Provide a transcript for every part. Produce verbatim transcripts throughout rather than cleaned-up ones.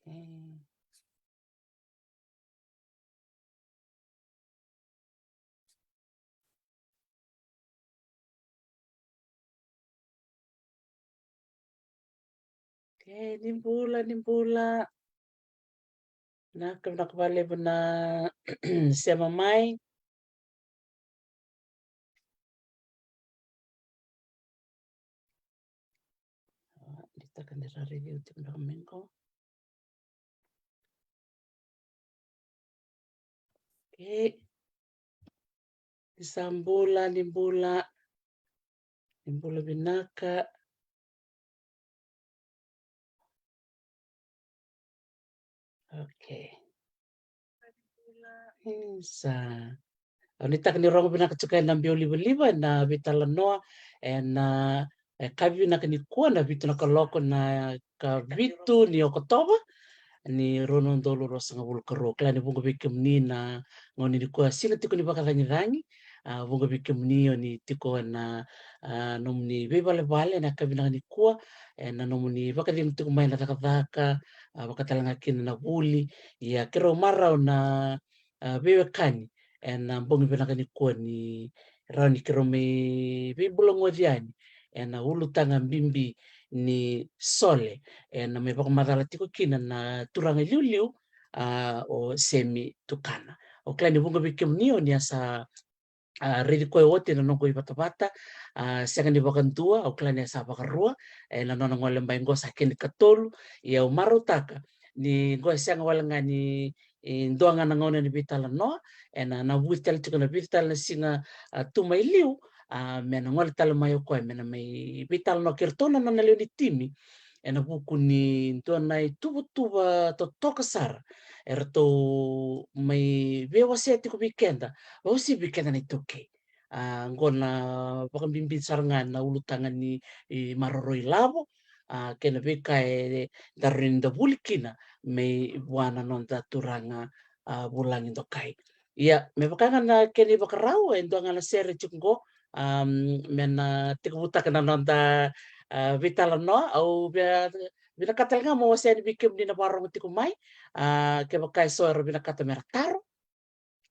E. Okay, ni bula, ni bula. Vinaka, vinaka vakalevu na sema mai. Ni taka ni ra raici au tiko beka mai qo. Okay. Ni sa bula, ni bula. Ni bula vinaka. Okay. Isa. Au nuitaka ni rogo vinaka tiko ena biau livaliva ena veitalanoa ena, e, yakavi vinaka nikua, na vitu na kaloko na ikavitu ni Okotova ni rua na udolu ruasagavulu ka rua. Kila ni vuqa vei kemuni na gauna nikua siga tiko ni vakacagicagi. A, vuqa vei kemuni o ni tiko ena, a, nomuni veivalevale ena yakavi vinaka nikua, ena nomuni vakacegu tiko mai na cakacaka, a, vakatalega kina na vuli. Ia keirau marau na, a, veiwekani ena bogi vinaka nikua ni rawa ni keirau mai veibulagoci yani ena ulutaga bibi ni sole, ena mai vakamacala tiko kina na turaga iliuliu, a, o Semi Tukana. Au kila ni vuqa vei kemuni o ni a sa, a, raici koya oti ena noqu ivatavata, a, sega ni vakadua, au kila ni a sa vakarua, ena nona gole mai qo sa kena ikatolu. Ia au marautaka ni qo e sega wale ga ni, e, dua ga na gauna ni veitalanoa, ena, na vuci tale tiko na vica tale na siga, a, tu mai liu, a, me na gole tale mai o koya me na mai veitalanoa kei iratou na nona lewe ni timi ena vuku ni dua na ituvatuva totoka sara eratou mai veiwasea tiko vei keda, vakauasivi vei keda na iTaukei. A, qo na vakabibi sara ga na ulutaga ni, i, maroroi lavo, a, kei na veika e da rawa ni da vuli kina mai vua na noda turaga, a, vulagi dokai. Ia, me vaka ga na kena ivakarau, e dua ga na sere tiko qo, am, me na tekivutaka na noda, a, veitalanoa. Au via vinakata tale ga meu wasea yani vei kemuni na vakarogo tiko mai, a, kevaka e so era vinakata me ra taro,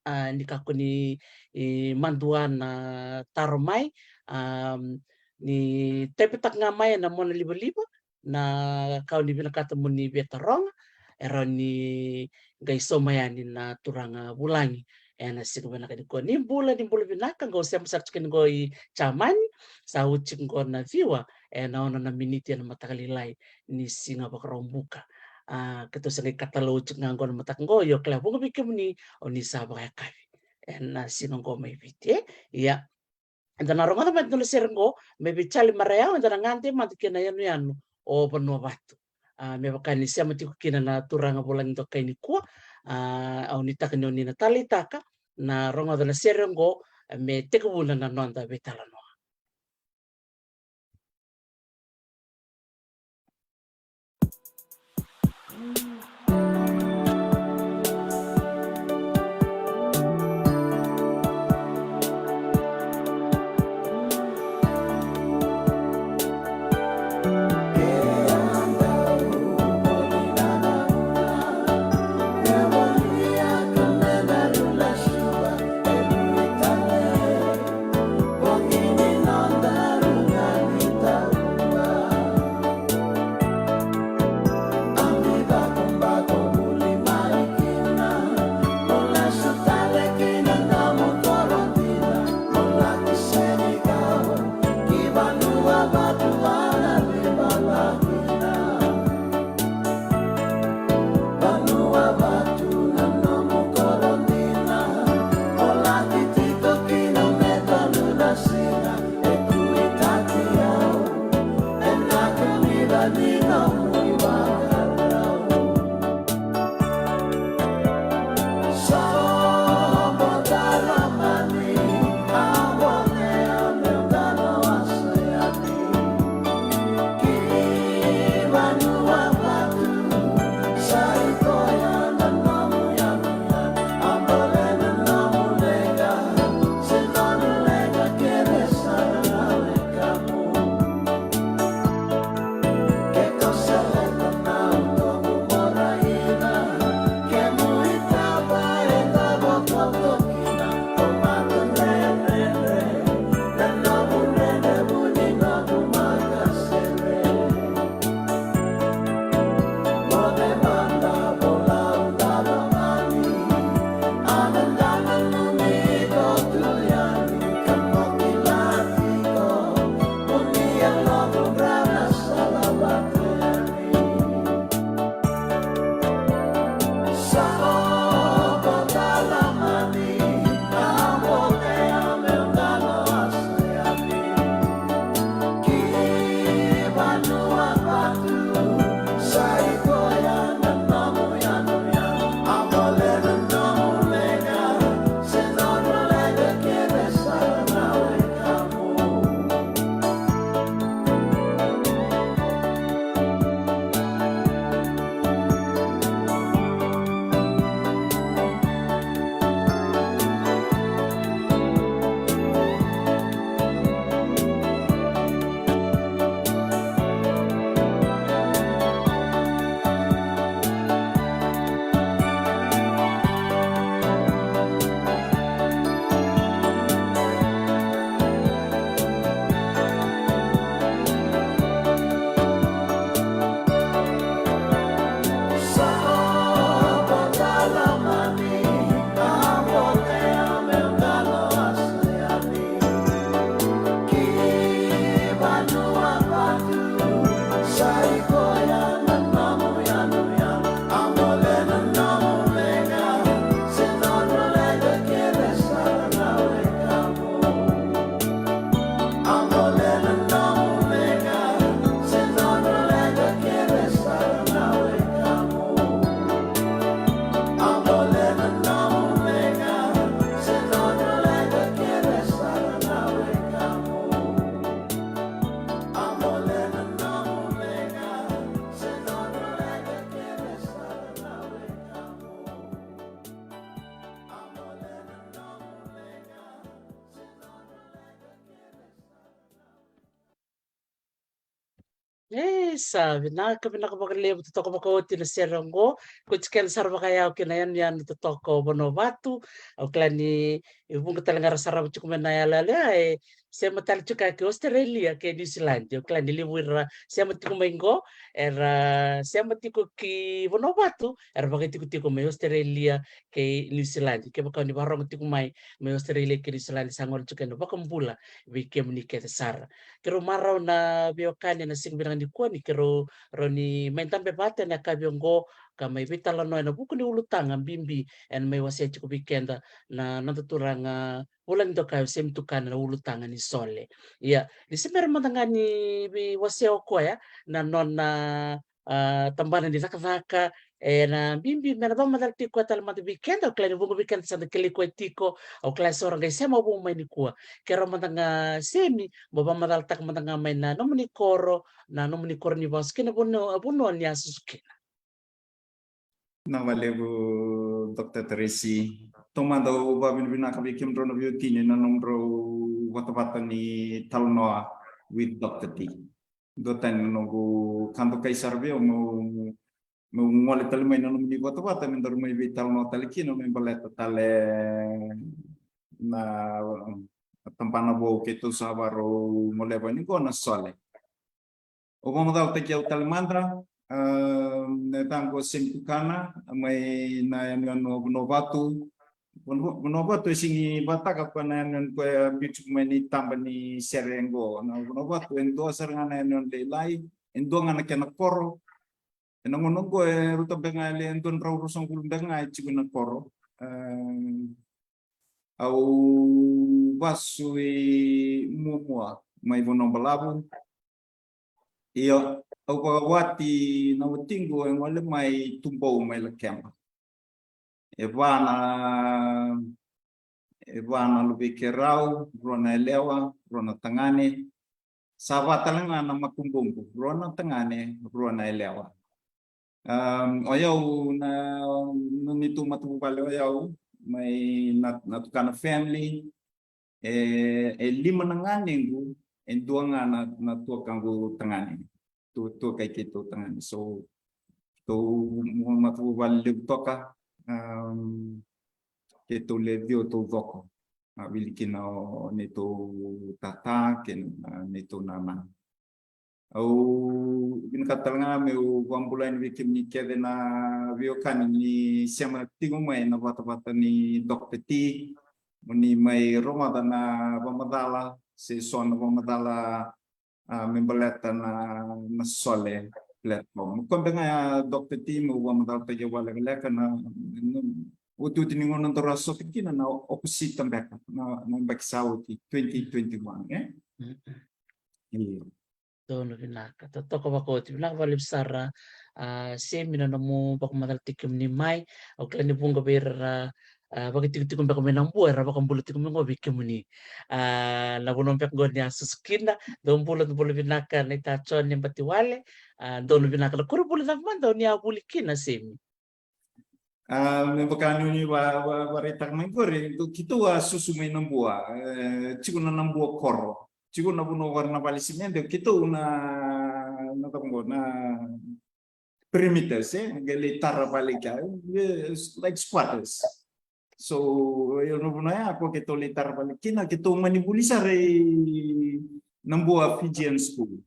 a, ni kakua ni, e, madua na taro mai, am, ni taipataka ga mai ena mona livaliva na ka o ni vinakata mo ni via taroga, e rawa ni qai sauma yani na turaga vulagi ena siga vinaka nikua. Ni bula, ni bula vinaka, qo sema sara tiko yani qo i Jamani, sa oti qo na ciwa ena ono na miniti ena mataka lailai ni siga Vakaraubuka. A, keitou sa qai katalau tiko ga qo na mataka qo, io kila vuqa vei kemuni o ni sa vakayakavi ena siga qo mai Viti, e? Ia, eda na rogoca mai e dua na sere qo mai vei Charlie Marayau, eda na gade mada kei na yanuyanu o Vanuavatu. A, me vaka ni sema tiko kina na turaga vulagi dokai nikua, a, au nuitaka ni o ni na taleitaka na rogoca na sere qo me tekivuna na noda veitalanoa. E sa vinaka, vinaka vakalevu, totoka vakaoti na sere oqo. Ko tiko keda sara vakayau kei na yanuyanu totoka o Vanuavatu. Au kila ni vuqa tale ga ra sarava tiko mai na yaloyalo ya, e sema tale tiko kei Australia kei New Zealand. Au kila ni levu ira sema tiko mai qo era sema tiko ki Vanuavatu, era vakaitikotiko mai Australia kei New Zealand. Kevaka ni varogo tiko mai mai Australia kei New Zealand, sa gole tiko ena vakabula vei kemuni kece sara. Keirau marau na veiwekani ena siga vinaka nikua ni keirau rawa ni mai dabe vata ena yakavi oqo ka mai veitalanoa ena vuku ni ulutaga bibi ena mai wasea tiko vei keda na noda turaga Vulanidokai Semi Tukana na ulutaga ni Sole. Ia, ni se bera mada ga ni veiwasea o koya na nona a, tabana ni cakacaka, e na bibi me na vakamacala tiko koya tale mada vei keda. Au kila ni vuqa vei keda sa da kilai koya tiko, au kila e so ra qai sema vou mai nikua. Keirau mada ga Semi, mo vakamacalataka mada ga mai na nomuni koro, na nomuni koro ni vasu kei na vanua, vanua ni a susu kina. Na valevu, Doctor Tracy. Taumada au vakavinavinaka vei kemudrau na veiwatini na nomudrau vatavata ni talanoa with Doctor T. Duatani na noqu ka dokai sara vei au meu, meu gole tale mai na nomuni vatavata me daru mai veitalanoa tale kina me baleta tale na tabana vou keitou sa varau goleva ni qo na Sole. Au vakamacalataki au tale mada, a, na yacaqu o Semi Tukana, mai na yanuyanu o Vanuavatu. Vanu-, Vanuavatu e sigi vataka koya na yanuyanu koya e biu tiko mai na itaba ni sere qo. Na Vanuavatu e dua sara ga na yanuyanu lailai, e dua ga na kena koro. Ena gauna qo e rauta beka ga e le dua na drau ruasagavulu beka ga e tiko na koro. E, au vasu i Muamua mai Vanuabalavu. Io, au vakawati na watiqu e gole mai Tubou mai Lakeba. E va na, e va na luvei keirau, rua na yalewa, rua na tagane. Sa va tale ga na makubuqu, rua na tagane, rua na yalewa. Am, o yau na, na neitou matavuvale o yau mai na, na Tukana family, e, e lima na ganequ, e dua ga na, na tuakaqu tagane. Tu, tuakai keitou tagane. So, tou matavuvale levu toka, am, keitou le ciwa taucoko. A, wili kina o neitou tata kei na neitou nana. Au vinakata tale ga meu vakabula yani vei kemuni kece na veiwekani ni sema tiko mai na vatavata ni Doctor T, mo ni mai rogoca na vakamacala se so na vakamacala a, me baleta na, na Sole platform. Ko beka ga ya, Doctor T, meu vakamacalataki vakalekaleka na, na, otioti ni gauna daru a sota kina na Okosita beka, na, na yabaki sa oti, twenty twenty-one, e? Mm. Io. Donu vinaka, totoka vakaoti, vinaka vakalevu sara, a, Semi, na nomu vakamacalataki kemuni mai. Au kila ni vuqa vei ira ra, a, vakatikotiko beka mai Nabua era vakabula tiko mai qo vei kemuni. A, na vanua beka qo ni a susu kina, dou bula, dou bula vinaka na ita Joni Batiwale. A, donu vinaka, na koronivuli cava mada o ni a vuli kina, Semi? A, me vaka ni o ni va, va, vakaraitaka mai qori, keitou a susu mai Nabua, e, tiko na Nabua koro. Tiko na vanua qori na vale simede, keitou na, na cava qo, na perimeters, e, qai lai tara vale kea, e, like squatters. So, io na vanua ya, ko keitou lai tara vale kina, keitou mani vuli sara i Nabua Fijian School.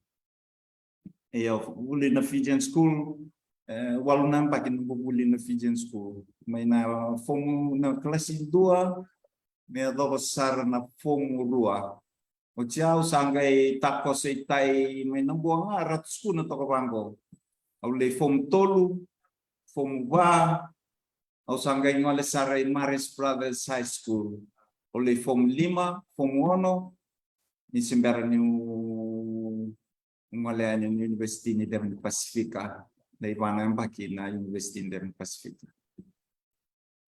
Io, vuli na Fijian School, e, walu na yabaki noqu vuli na Fijian School. Mai na fomu, na kalasi dua, me yacova sara na fomu rua. Oti au sa qai takoso i tai mai Nabua ga, Ratu Sukuna toka vaqo. Au lai fomu tolu, fomu va, au sa qai gole sara i Marist Brothers High School. Au lai fomu lima, fomu ono, ni se bera niu gole yani na University ni Ceva ni Pasifika, na ivana yabaki na University ni Ceva ni Pasifika.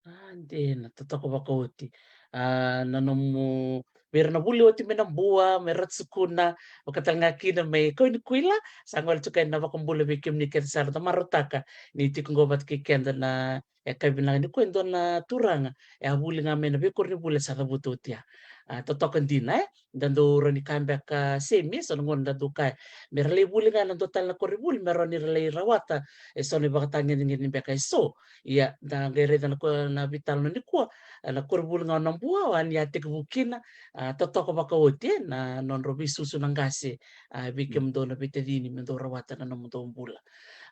A, dina, totoka vakaoti. A, na nomu, vei ira na vuli oti mai Nabua, mai Ratu Sukuna, vaka tale ga kina mai Kauainikuila, sa gole tiko yani na vakabula vei kemuni kece sara, da marautaka ni tiko qo vata kei keda na, e, ka vinaka ni koya e dua na turaga e a vuli ga mai na veikoronivuli e sa cavuta oti ya. A, totoka dina, e? Da dau rawa ni kaya beka, Semi, so na gauna da dau kaya me ra lai vuli ga na dua tale na koronivuli me rawa ni ra lai rawata e so na ivakatagedegede beka e so. Ia, da qai raica na ko, na veitalanoa nikua, e, na koronivuli ga o Nabua o a ni a tekivu kina. A, totoka vakaoti, e, na nodrau veisusu na qase, a, vei kemudou na veitacini me dou rawata na nomudou bula.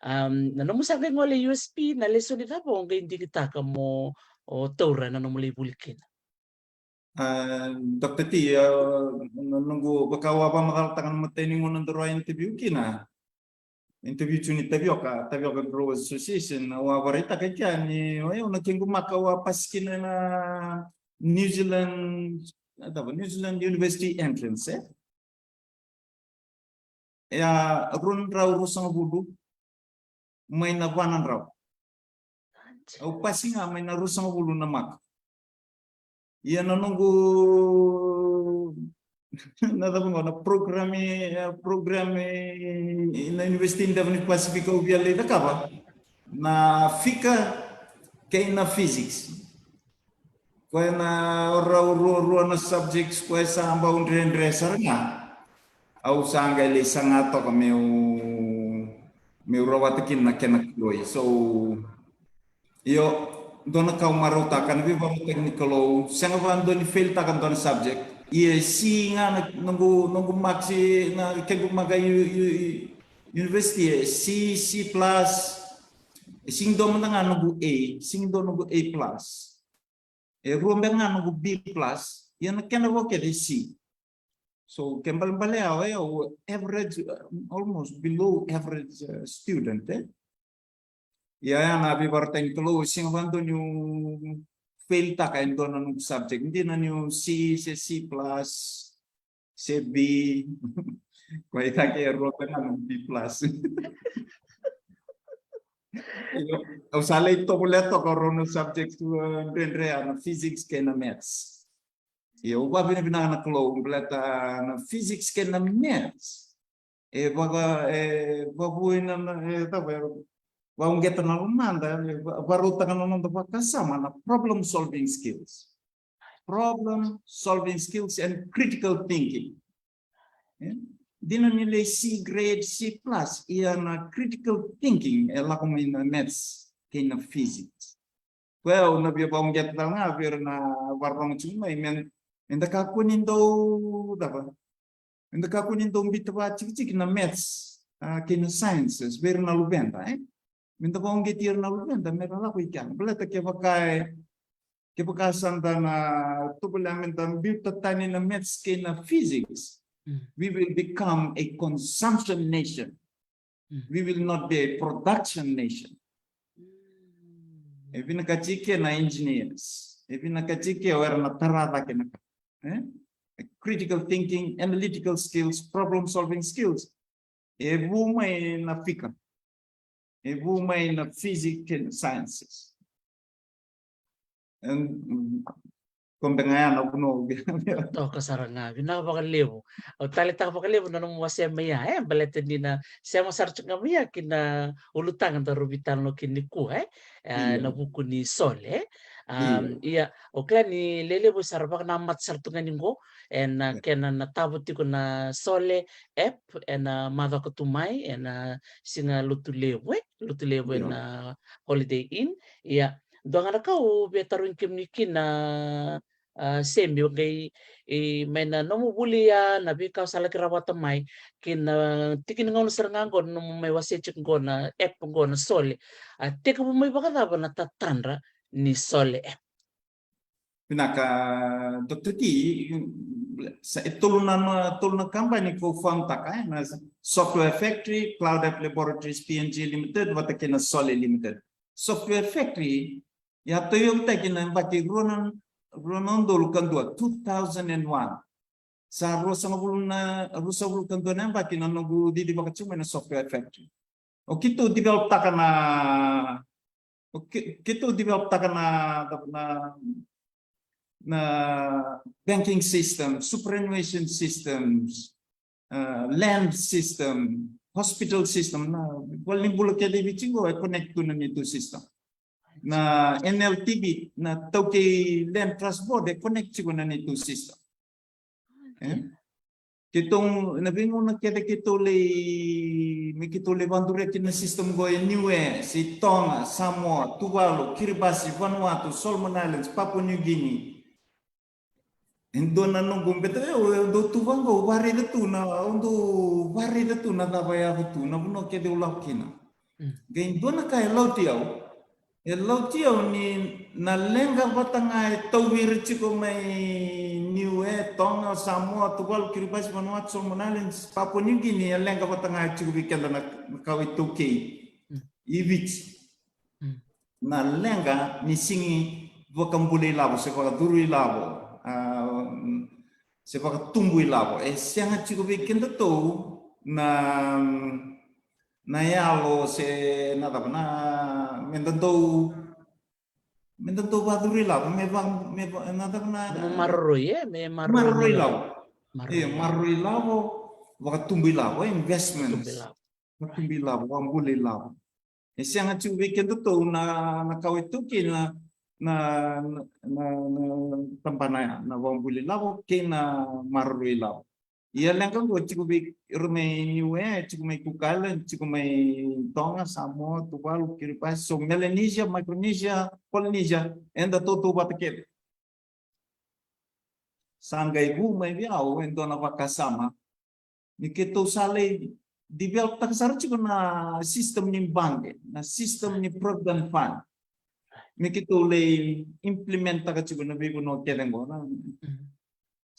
Am, na nomu sa qai gole i U S P, na lesoni cava o qai digitaka mo, o taura na nomu lai vuli kina? A, Doctor T, a, na noqu, vaka au a vakamacalataka na imatai ni gauna daru a interview kina. Interview tu ni Tavioka, Tavioka Growers Association, au a vakaraitaka i kea ni, o yau na kequ mark au a pasi kina na New Zealand, na cava, New Zealand University Entrance, e? Ia, rua na drau ruasagavulu mai na va na drau. Au pasi ga mai na ruasagavulu na mark. Ia na noqu, na cava qo, na program, e, program, e, na University ni Ceva ni Pasifika au via lai cakava, na fika kei na physics. Koya na rau ruarua na subjects koya sa bau dredre sara ga. Au sa qai lai saga toka meu, meu rawata kina na kena kaloi. So, io, dua na ka au marautaka na veivakarautaki ni Kalou, sega vakadua ni failtaka dua na subject. Ia e C ga na noqu, noqu mark, C na kequ mark i, i, i university, e C, C plus. E sega ni dua mada ga noqu A, sega ni dua noqu A plus. E rua beka ga noqu B plus, ia na kena vo kece e C. So, ke balebale au, e, au average, uh, almost below average, uh, student, e? Ia, ia na veivakarautaki ni Kalou, sega vakadua niu failtaka e dua na noqu subject. Dina niu C, se C plus, se B. Koya e cake e rua beka ga noqu B plus. Io, au sa lai tovolea toka rua na subject, uh, dredre, a, na physics kei na maths. Ia, au vakavinavinaka na Kalou baleta na physics kei na maths e vaka, e vakavuina na, e cava, e vakauqeta na lomada, e va, vakarautaka na noda vakasama na problem solving skills. Problem solving skills and critical thinking. E? Dina ni lai C grade, C plus, ia na critical thinking e lako mai na maths kei na physics. Koya au na via vakauqeta tale ga vei ira na vakarorogo tiko mai, me, me da kakua ni dau, cava? Me da kakua ni dau biuta vakatikitiki na maths, a, kei na sciences vei ira na luveda, e? Me da vakauqeti ira na luveda me ra lako i kea. Baleta kevaka e, kevaka sa da na tovolea me da biuta tani na maths kei na physics, We will become a consumption nation. We will not be a production nation. E vinakati ike na engineers, e vinakati ike o era na tara cake na ka, eh? Critical thinking, analytical skills, problem solving skills. E vu mai na fika, e vu mai na physics and sciences. Ko beka ga ya na vanua au via. Toka sara ga, vinaka vakalevu. Au taleitaka vakalevu na nomu wasea mai ya, e baleta ni na sema sara tu ga mai ya ki na ulutaga daru veitalanoa kina nikua, e na vuku ni sole. Ia, au kila ni lelevu sara vakanamata sara tu ga ni qo ena kena na tavo tiko na sole app ena macawa ka tu mai, ena siga Lotulevu, e Lotulevu ena Holiday Inn. Ia, dua ga na ka au via tarogi kemuni kina, a, Semi, o qai, e, mai na nomu vuli ya, na veika o sa laki rawata mai, kei na tiki ni gauna sara ga qo na nomu mai wasea tiko qo na app qo na sole. A tekivu mai vakacava na tatadra ni sole app? Vinaka, Doctor T, sa e tolu na, na tolu na kabani ko foundtaka, e, na Software Factory, Cloud App Laboratories P N G Limited vata kei na Sole Limited. Software Factory, ia tauyavutaki na yabaki rua na, rua na udolu ka dua, two thousand and one. Sa ruasagavulu na, ruasagavulu ka dua na yabaki na noqu cici vaka tiko mai na Software Factory. O keitou developtaka na, o ke, keitou developtaka na, na, na banking system, superannuation systems, uh, land system, hospital system, na valenibula kece e Viti qo e connect tu na neitou system. Na N L T B, na Taukei Land Trust Board, e connect tiko na neitou system. E? Keitou, na veigauna kece keitou lai, me keitou lai vaduri kina na system qo e Niue, se Toga, Samoa, Tuvalu, Kiribati, Vanuatu, Solomon Islands, Papua New Guinea. E dua na noqu beta, e, au dau tu vaqo, au varaica tu na, au dau varaica tu na cava e yaco tu, na vanua kece au lako kina. Qai dua na ka e lauti au. E lauti au ni na leqa vata ga e tauvi ira tiko mai Niue, Toga, Samoa, Tuvalu, Kiribati, Vanuatu, Solomon Islands, Papua New Guinea, e leqa vata ga e tiko vei keda na, na kawa iTaukei i Viti. Na leqa ni sigi vakabula ilavo, se vakacuru ilavo, a, se vakatubu ilavo. E sega tiko vei kedatou na, na yalo se na cava na, me da dau, me da dau vakacuru ilavo, me va, me va, na cava na, me maroroi, e, me maroroi ilavo. Io, maroroi ilavo, vakatubu ilavo, e, investments. Vakatubu ilavo, vakabula ilavo. E sega tiko vei kedatou na, na kawa iTaukei na, na, na, na, na tabana ya, na vakabula ilavo kei na maroroi ilavo. Ia leqa qo tiko vei ira mai Niue, tiko mai Cook Island, tiko mai Toga, Samoa, Tuvalu, Kiribati, so Melanesia, Micronesia, Polynesia, eda tautauvata kece. Sa qai vu mai vei au e dua na vakasama ni keitou sa lai developtaka sara tiko na system ni baqe, na system ni provident fund. Me keitou lai implementtaka tiko na veivanua kece qo na.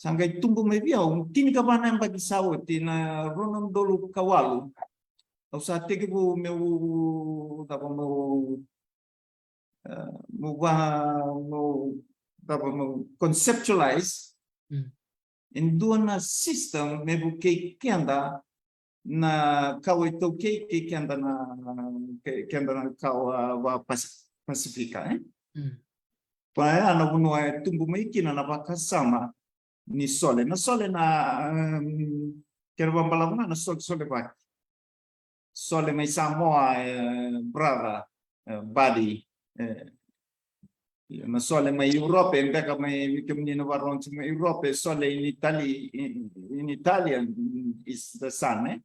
Sa qai tubu mai vei au, tinikava na yabaki sa oti, na rua na udolu ka walu. Au sa tekivu meu, cava meu, e, meu va, meu, cava meu conceptualize e dua na system me vukei keda na kawa iTaukei kei keda na, kei keda na kawa va Pas-, Pasifika, e? Pa ya na vanua e tubu mai kina na vakasama ni sole. Na sole na, em, kena vabalavu ga na sole, sole vaki. Sole mai Samoa, e, brother, e, buddy, e, na sole mai Europe, e beka mai vei kemuni na vakarorogo tiko mai Europe, e sole in Italy, in, in Italian is the sun, e?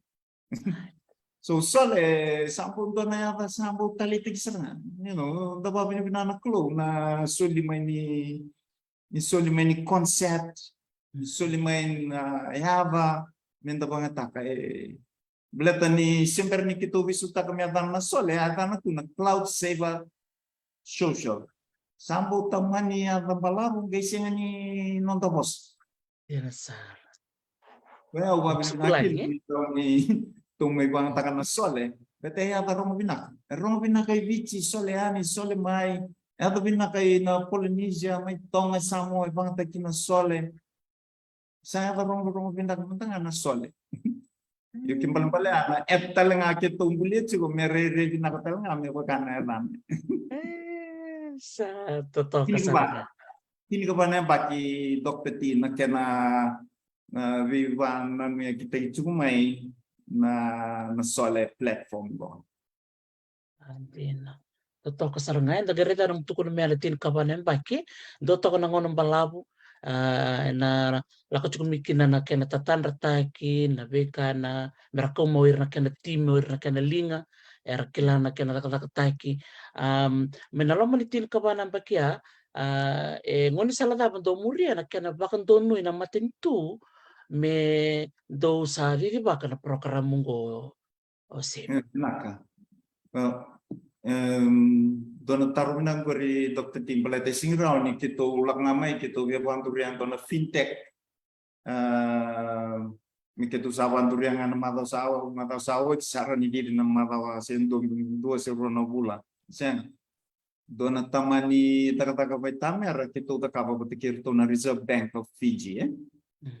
So sole, sa bau dua na yaca, sa bau taleitaki sara ga. You know, da vakavinavinaka na Kalou na soli mai ni, ni soli mai ni concept, ni soli mai na yaca, me da vakayagataka, e, baleta ni se bera ni keitou veisautaka me yacana na sole, e yacana tu na Cloud Saver Social. Sa bau tamani yaca balavu, qai sega ni noda vosa. Dina sara. Koya au vakavinavinaka kina ni tou mai vakayagataka na Sole. Baleta e yaca rogo vinaka. E rogo vinaka i Viti, Sole yani, Sole mai. E yaca vinaka i na Polynesia, mai Toga, Samoa, e vakayagataki na Sole. Sa yaca rogorogo vinaka mada ga na Sole. Io, kena ibalebale ya na app tale ga keitou bulia tiko me rairai vinaka tale ga me vaka na yacana. E, sa totoka sara ga. Tinikava na yabaki, Doctor T, na kena, na veivakananuyakitaki tiko mai na, na Sole platform qo. A, dina. Totoka sara ga, eda qai raica na tukuna me na tinikava na yabaki, dua toka na gauna balavu, a, ena lako tiko mai kina na kena tatadrataki, na veika na, me ra kau mai o ira na kena timi, o ira na kena liga, era kila na kena cakacakataki. Am, mai na loma ni tinikava na yabaki ya, a, e gaunisala cava dou muria na kena vakadonui na matanitu me dou sa cicivaka na program oqo? O Semi. E, vinaka. Well, em, dua na taro vinaka qori, Doctor T, baleta e sega ni rawa ni keitou lako ga mai keitou via vakaduria dua na fintech. A, me keitou sa vakaduria ga na macawa sa, macawa sa oti, sa rawa ni cici na macawa se dua, dua se rua na vula. Sega. Dua na tamani cakacaka vakaitamera keitou cakava vata kei iratou na Reserve Bank of Fiji, e? Mm.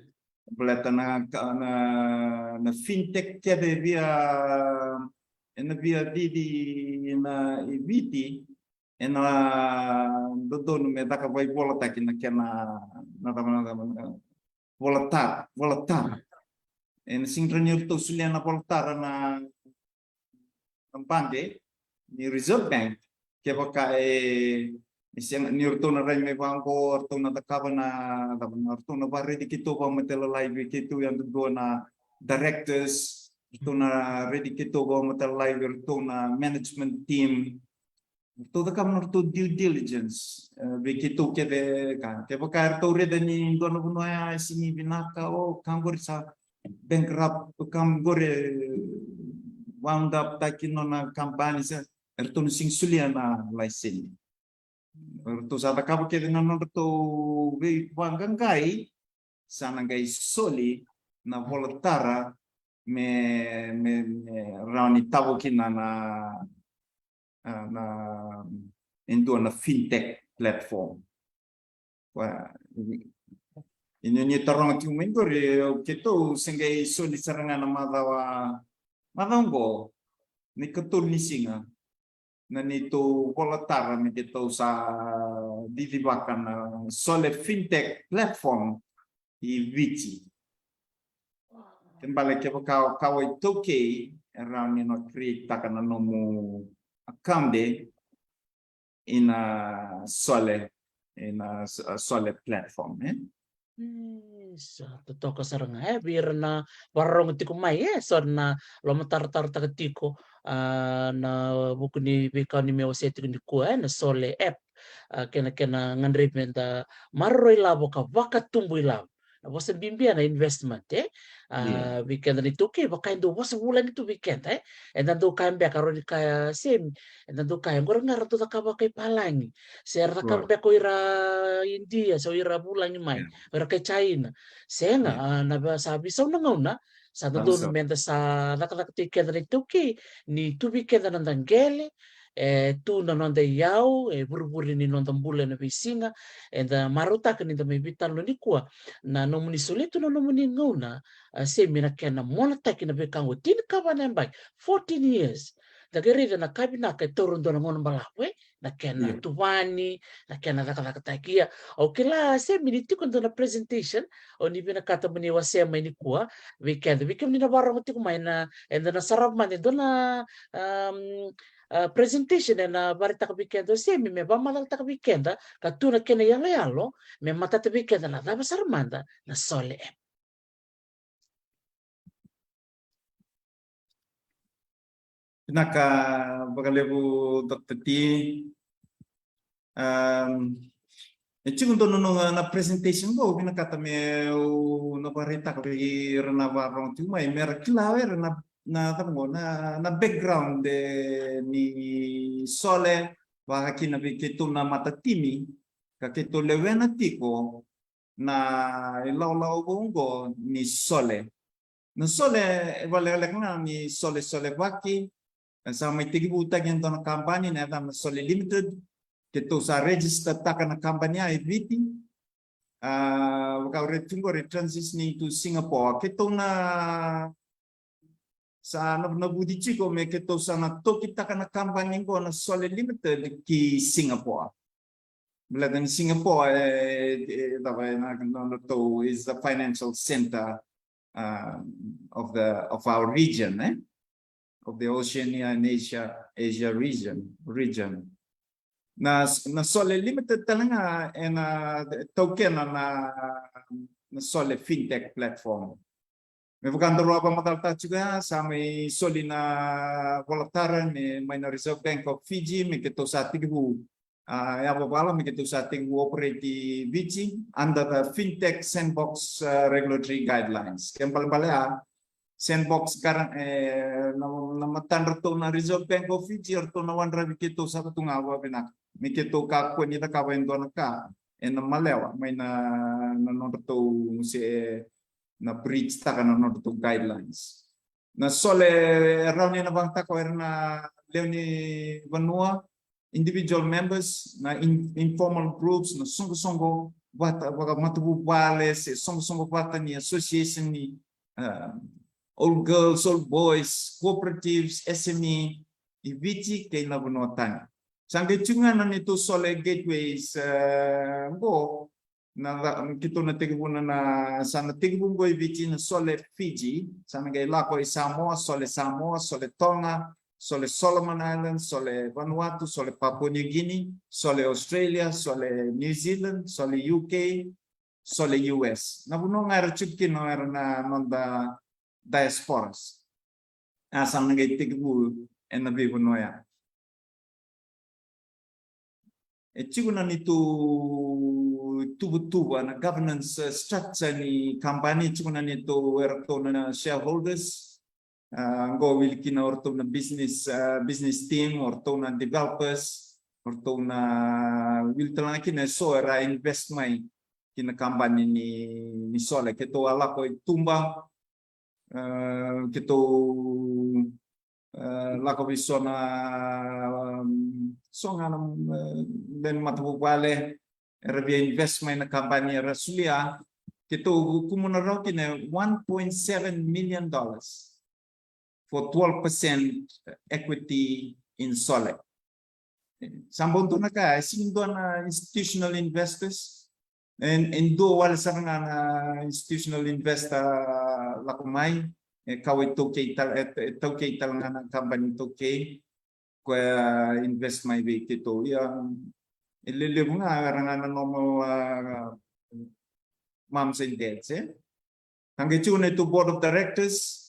Baleta na ka, na, na fintech kece e via, ena via cici na i Viti, ena dodonu me caka vakaivolataki na kena, na cava, na cava, na volatara, volatara. Ena sega ni rawa ni ratou solia na volatara na, na baqe ni Reserve Bank, kevaka e, e sega ni ratou na rai mai vaqo, ratou na cakava na, na, ratou na vakaraici keitou vakamatailalai vei keitou yadudua na directors, ratou na raici keitou vakamatailalai vei ratou na management team, ratou cakava na ratou due diligence, e, vei keitou kece ka. Kevaka eratou raica ni dua na vanua ya e sega ni vinaka, o ka qori sa bankrupt, o ka qori e wound up taki nona company, sa eratou na sega ni solia na laiseni. Eratou sa cakava kece na nodratou veivaqaqai, sa na qai soli na volatara me, me, me rawa ni tavo kina na, na, na, e dua na fintech platform. Wa, i, i ni, ni taroga tiko mai qori, o keitou se qai soli sara ga na macawa, macawa qo, na ikatolu ni siga, na neitou volatara me keitou sa cicivaka na Sole Fintech Platform i Viti. Kena ibalebale kevaka o kawa iTaukei, e rawa ni na create-taka na nomu account ina Sole, ina S-, Sole Platform, e? E, sa totoka sara ga, e, vei ira na vakarorogo tiko mai, e, so na lomataratarataka tiko, a, na vuku ni veika ni me wasea tiko nikua, e, na Sole app, a, kena, kena gadrevi meda maroroi ilavo ka vakatubu ilavo. Na vosa bibi ya na investment, e? A, vei keda na iTaukei, vaka e dau vosa vulagi tu vei keda, e? Eda dau kaya beka, rawa ni kaya Semi, eda dau kaya, qori ga ratou cakava kai palagi. Se era cakava beka o ira Idia, se o ira vulagi mai, o ira kai China. Sega, a, na ve-, sa veisau na gauna, sa dodonu meda sa cakacakataki keda na iTaukei, ni tu vei keda na noda qele, e tu na noda iyau, e vurevure ni noda bula ena veisiga, eda marautaka ni da mai veitalanoa nikua. Na nomuni solia tu na nomuni gauna, a, Semi, na kena monataki na veika oqo, tinikava na yabaki, fourteen years. Da qai raica na ka vinaka e taura dua na gauna balavu, e? Na kena tuvani, na kena cakacakataki. Ia, au kila, Semi, ni tiko e dua na presentation o ni vinakata mo ni wasea mai nikua vei keda, vei kemuni na vakarorogo tiko mai, na, eda na sarava mada e dua na, am, a, presentation ena vakaraitaka vei keda o Semi me vakamacalataka vei keda ka tu na kena iyaloyalo me matata vei keda na cava sara mada na Sole app. Vinaka vakalevu, Doctor T. Am, e tiko dua na, na, na presentation qo, au vinakata meu na vakaraitaka vei ira na vakarorogo tiko mai, mera kila o ira na, na cava qo, na, na background, e, ni Sole, vaka kina vei keitou na matatimi, ka keitou lewena tiko na ilawalawa vou oqo ni Sole. Na Sole, e vakalekaleka ga ni Sole, Sole Vaki, e sa mai tekivutaki e dua na kabani, na yacana na Sole Limited, keitou sa register taka na kabani ya e Viti. A, vaka au raica tiko qori, transitioning to Singapore. Keitou na sa na, na vuci tiko me keitou sa na tokitaka na kabani qo na Sole Limited ki Singapore. Baleta ni Singapore, e, e, cava e na, na, na tou is the financial center, uh, of the, of our region, eh? Of the Oceania and Asia, Asia region, region. Na, na Sole Limited tale ga e na taukena na, na Sole Fintech Platform. Me vaka daru a vakamacalataka tiko ya, sa mai soli na vola tara me mai na Reserve Bank of Fiji, me keitou sa tekivu, a, yavavala me keitou sa tekivu operate i Viti under the Fintech Sandbox, uh, regulatory guidelines. Ke balebale ya, Sandbox, kara, e, na, na matadratou na Reserve Bank of Fiji, eratou na wadravi keitou sara tu ga vakavinaka me keitou kakua ni cakava e dua na ka e na malewa mai na, na nodratou, se na breach taka na nodratou guidelines. Na Sole e rawa ni na vakayagataka o ira na lewe ni vanua, individual members, na in-, informal groups, na soqosoqo vata, vakamatavuvale, se soqosoqo vata ni association ni, uh, old girls, old boys, cooperatives, S M E, i Viti kei na vanua tani. Sa qai tiko ga na neitou Sole gateways, uh, qo, na, na, keitou na tekivuna na, sa na tekivu qo i Viti na Sole Fiji, sa na qai lako i Samoa, Sole Samoa, Sole Tonga, Sole Solomon Islands, Sole Vanuatu, Sole Papua New Guinea, Sole Australia, Sole New Zealand, Sole U K, Sole U S. Na vanua ga era tiko kina era na noda diasporas. A sa na qai tekivu e na veivanua ya. E tiko na neitou tuvatuva, na governance, uh, structure ni kabani, e tiko na neitou, eratou na shareholders. Uh, qo wili kina o ratou na business, uh, business team, o ratou na developers, o ratou na wili tale ga kina e so era invest mai ki na kabani ni, ni Sole. Keitou a lako i tuba, uh, keitou, uh, lako vei so na, um, so ga na, uh, lewe ni matavuvale era via invest mai na kabani era solia. Keitou kumuna rawa kina one point seven million dollars for twelve percent equity in Sole. Sa bau dua na ka, e sega ni dua na institutional investors. E, e dua wale sara ga na institutional investor lako mai, e kau e taukei tale, e, e taukei tale ga na kabani taukei, koya invest mai vei keitou. Ia, e lelevu ga era ga na normal, uh, moms and dads, e. Sa qai tiko na neitou board of directors,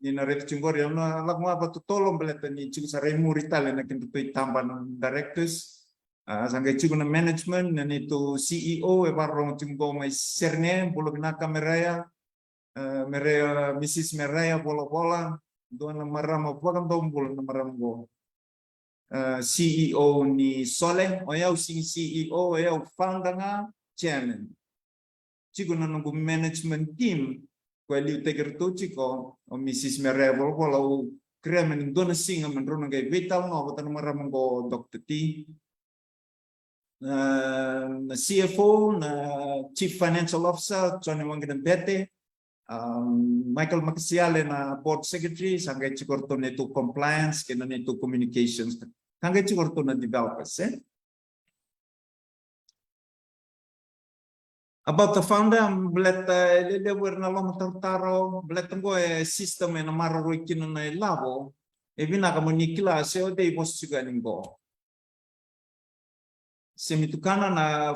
ni na raica tiko qori, au na lako ga vakatotolo baleta ni tiko sara i muri tale na kedratou itaba na directors. A, sa qai tiko na management, na neitou C E O e vakarorogo tiko qo mai Sydney, bula vinaka Mereia. A, Mereia, Mrs Mereia Volavola, dua na marama vakadomobula na marama qo. A, C E O ni Sole, o yau sega ni C E O, o yau founder ga, chairman. Tiko na noqu management team, koya e liutaki iratou tiko, o Mrs Mereia Volavola, au kerea me na dua na siga me drau na qai veitalanoa vata na marama qo, Doctor T. A, na C F O, na Chief Financial Officer, Johnny Waqinabete, a, Michael Makasiale na board secretary, sa qai tiko ratou na neitou compliance kei na neitou communications. Sa qai tiko ratou na developers, e? About the founder, baleta e lelevu era na lomatarotaro, baleta qo e system e na maroroi kina na ilavo. E vinaka mo ni kila se o cei vosa tiko yani qo. Se me tukuna na,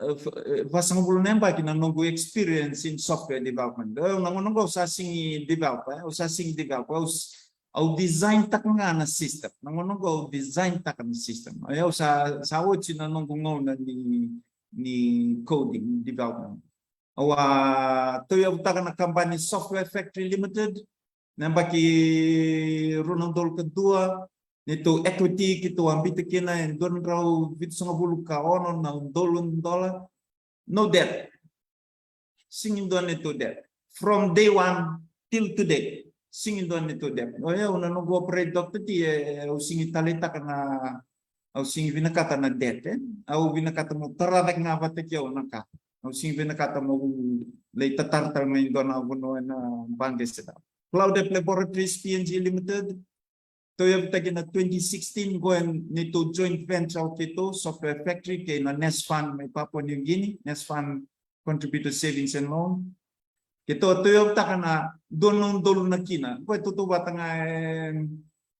e, e, vasagavulu na yabaki na noqu experience in software development. E, na gauna qo au sa sega ni developer, e, au sa sega ni developer, au s-, au design taka ga na system. Na gauna qo au design taka na system. E, au sa, sa oti na noqu gauna ni, ni coding, development. Au a tauyavutaka na kabani Software Factory Limited, na yabaki rua na udolu ka dua, neitou equity keitou a biuta kina e dua na drau vitusagavulu ka ono na udolu dola. No debt. Sega ni dua neitou debt. From day one, till today. Sigi dua ni tu debt. O yau na noqu operate, Doctor T, e, e, au sigi taleitaka na, au sigi vinakata na debt, e. Au vinakata mo tara cake ga vata kei au na ka. Au sigi vinakata mo lai tatara tale mai dua na vanua ena baqe se dau. Cloud App Laboratories P N G Limited. Tauyavutaki na twenty sixteen, qo e neitou joint venture o keitou, Software Factory kei na Nesfund mai Papua New Guinea, Nesfund Contributor Savings and Loan. Keitou tauyavutaka na dua na udolu na kina. Qo e tautauvata ga e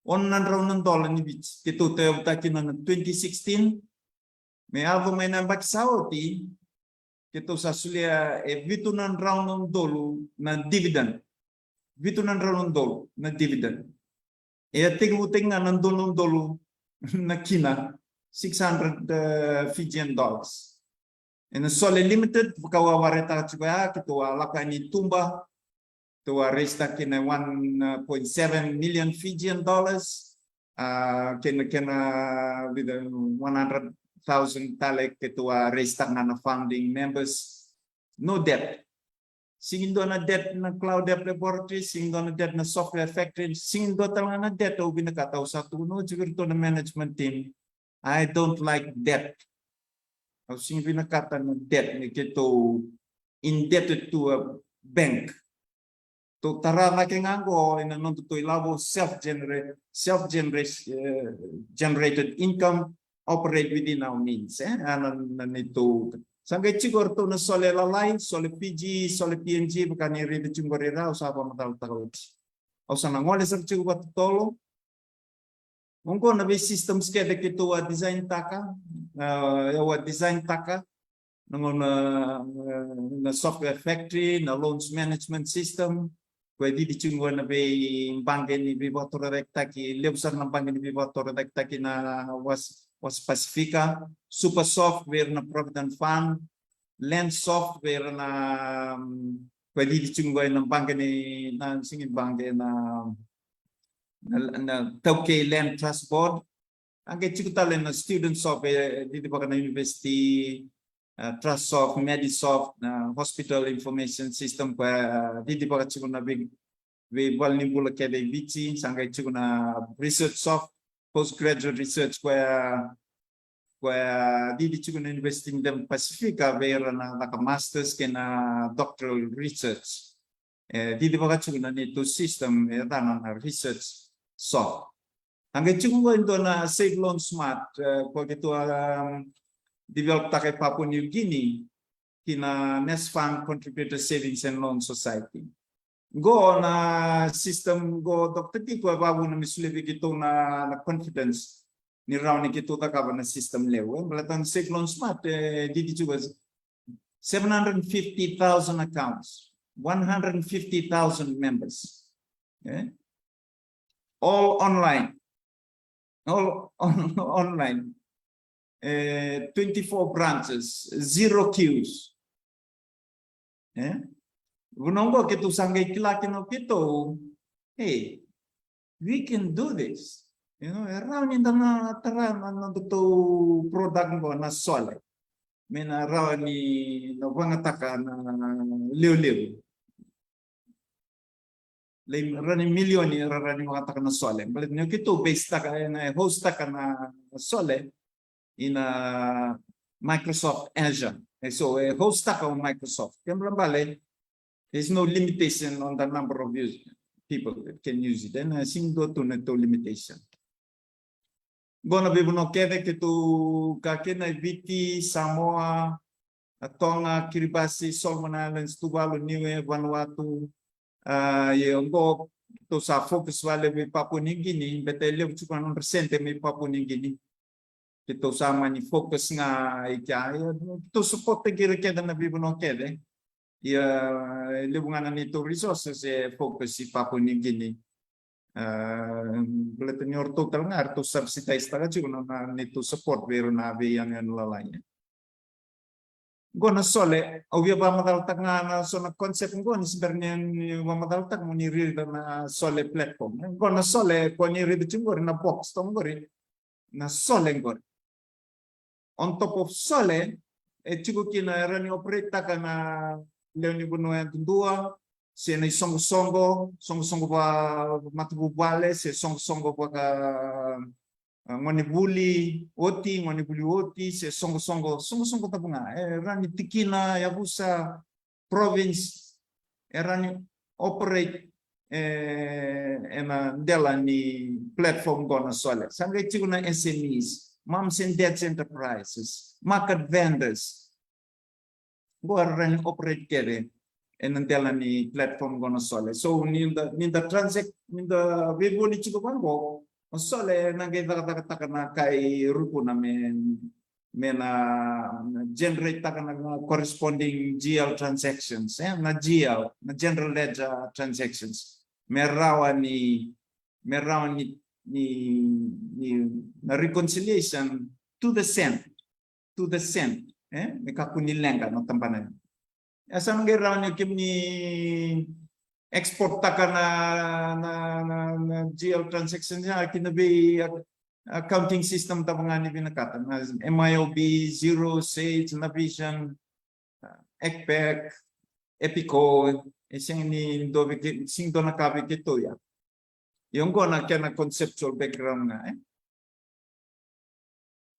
ono na drau na dola ni Viti. Keitou tauyavutaka kina na twenty sixteen. Me yaco mai na yabaki sa oti, keitou sa solia e vitu na drau na udolu na dividend. Vitu na drau na udolu na dividend. E a tekivutaki ga na dua na udolu na kina, six hundred, eh, Fijian dollars. Ena Sole Limited, vakau a waretaka tiko ya, keitou a lako yani i tuba, keitou a raise taka kina one point seven million Fijian dollars. Ah, kena, kena with a one hundred thousand tale keitou a raise taka ga na founding members. No debt. Sigi dua na debt na Cloud App Laboratory, sigi dua na debt na Software Factory, sigi dua tale ga na debt. Au vinakata, au sa tukuna oti vei iratou na management team, I don't like debt. Au sigi vinakata na debt ni keitou indebted to a bank. Tou tara cake ga qo ena nodatou ilavo, self generate, self generate, eh, generated income, operate within our means, eh? A na, na neitou. Sa qai tiko o ratou na Sole Lalai, Sole Fiji, Sole P N G, vaka ni raica tiko qori, rau sa vakamacalataka oti. Au sa na gole sara tiko vakatotolo. Oqo na vei systems kece keitou a design taka, ah, au a design taka. Na gauna, eh, na Software Factory, na loans management system, qo e cici tiko qo na veibaqe ni veivakatorocaketaki, levu sara na baqe ni veivakatorocaketaki na Wasa, Wasa Pasifika, Supersoft vei ira na Provident Fund, Landsoft vei ira na, mm, qo e cici tiko qo na baqe ni, na sigi baqe na, na, na Taukei Land Trust Board, A qai tiko tale na Studentsoft, e, e, cici vaka na university, e, Trustsoft, Medisoft, na hospital information system, qo e, e, cici vaka tiko na vei, veivalenibula kece e Viti, sa qai tiko na Researchsoft, postgraduate research, qo e, qo e, cici tiko na university ni Pasifika, vei ira na caka masters kei na doctoral research. E, cici vaka tiko na neitou system, e, cava na Researchsoft. A qai tiko qo e dua na Save Loan Smart, e, qo keitou a, um, develop taka e Papua New Guinea, ki na Nesfund Contributor Savings and Loan Society. Qo na system qo, Doctor T, qo e vavuna me solia vei keitou na, na confidence ni rawa ni keitou cakava na system levu, e, baleta na Save Loan Smart, e, cici tiko seven hundred fifty thousand accounts, one hundred fifty thousand members, e? All online. All on, online. E, twenty-four branches, zero queues. E? Vanua qo keitou sa qai kila kina o keitou, hey, we can do this. You know, e rawa ni da na tara na, na nodatou product qo na Sole. Me na rawa ni na vakayagataka na levulevu. Lai rawa ni milioni era rawa ni vakayagataka na Sole. Baleta ni o keitou base taka, e, na host taka na Sole ina Microsoft Azure. E, so, e host taka o Microsoft. Kena ibalebale, there's no limitation on the number of use, people that can use it. Ena sega ni dua tu na tou limitation. Qo na veivanua kece keitou ka kina e Viti, Samoa, a Tonga, Kiribati, Solomon Islands, Tuvalu, Niue, Vanuatu. A, ia qo tou sa focus vakalevu i Papua New Guinea, baleta e levu tiko na nodra sede mai Papua New Guinea. Keitou sa mani focus ga i kea, ia tou support taki ira kece na veivanua kece. Ia e levu ga na neitou resources e focus i Papua New Guinea. A, baleta ni o ratou tale ga eratou subsidize taka tiko na, na neitou support vei ira na veiyanuyanu lalai. Qo na Sole, au via vakamacalataka ga na so na concept qo ni se bera ni, ni vakamacalataka mo ni raica na Sole platform. Qo na Sole, ko ni raica tiko qori na box, toka qori na Sole qori. On top of Sole, e tiko kina e rawa ni operate taka na lewe ni vanua yadudua, se na isoqosoqo, soqosoqo vakamatavuvale, se soqosoqo vaka, ah, gonevuli oti, gonevuli oti, se soqosoqo, soqosoqo cava ga. E rawa ni tikina, yavusa, province, e rawa ni operate, e, ena dela ni platform qo na Sole. Sa qai tiko na S M Es, Mums and Dads Enterprises, market vendors. Qo era rawa ni operate kece ena dela ni platform qo na Sole. So ni da, ni da transact, ni da veivoli tiko vaqo, o Sole ena qai cakacakataka na kai rukuna me, me na generate taka na corresponding G L transactions, e, na G L, na general ledger transactions. Me rawa ni, me rawa ni, ni, ni na reconciliation to the cent, to the cent, e, me kakua ni leqa na tabana. E sa na qai rawa ni kemuni export taka na, na, na, na G L transaction ya ki na vei ac-, accounting system cava ga ni vinakata. Na M I O B, Xero, Sage, Navision, Epic, Epico, e sega ni dua vei ke-, sega ni dua na ka vei keitou ya. Io, qo na kena conceptual background ga, e.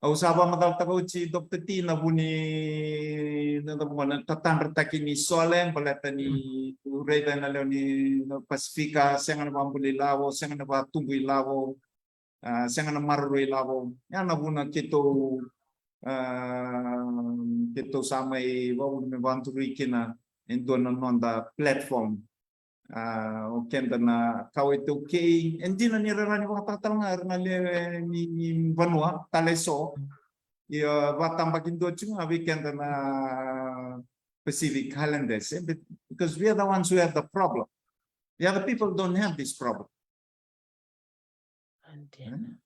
Au sa vakamacalataka oti, Doctor T, na vu ni, na, na vu na tatadrataki ni Sole, baleta ni raica na lewe ni Pasifika, sega na vakabula ilavo, sega na vakatubu ilavo, ah, sega na maroroi ilavo. Ya na vuna keitou, ah, keitou sa mai vakavuna me vakaduri kina e dua na noda platform. Ah, o keda na kawa iTaukei, e dina ni ra rawa ni vakatalatala ga era na lewe ni, ni vanua tale eso. Ia, vakatabakidua tiko ga vei keda na Pacific Islanders, e, be-, because we are the ones who have the problem. The other people don't have this problem. Antin.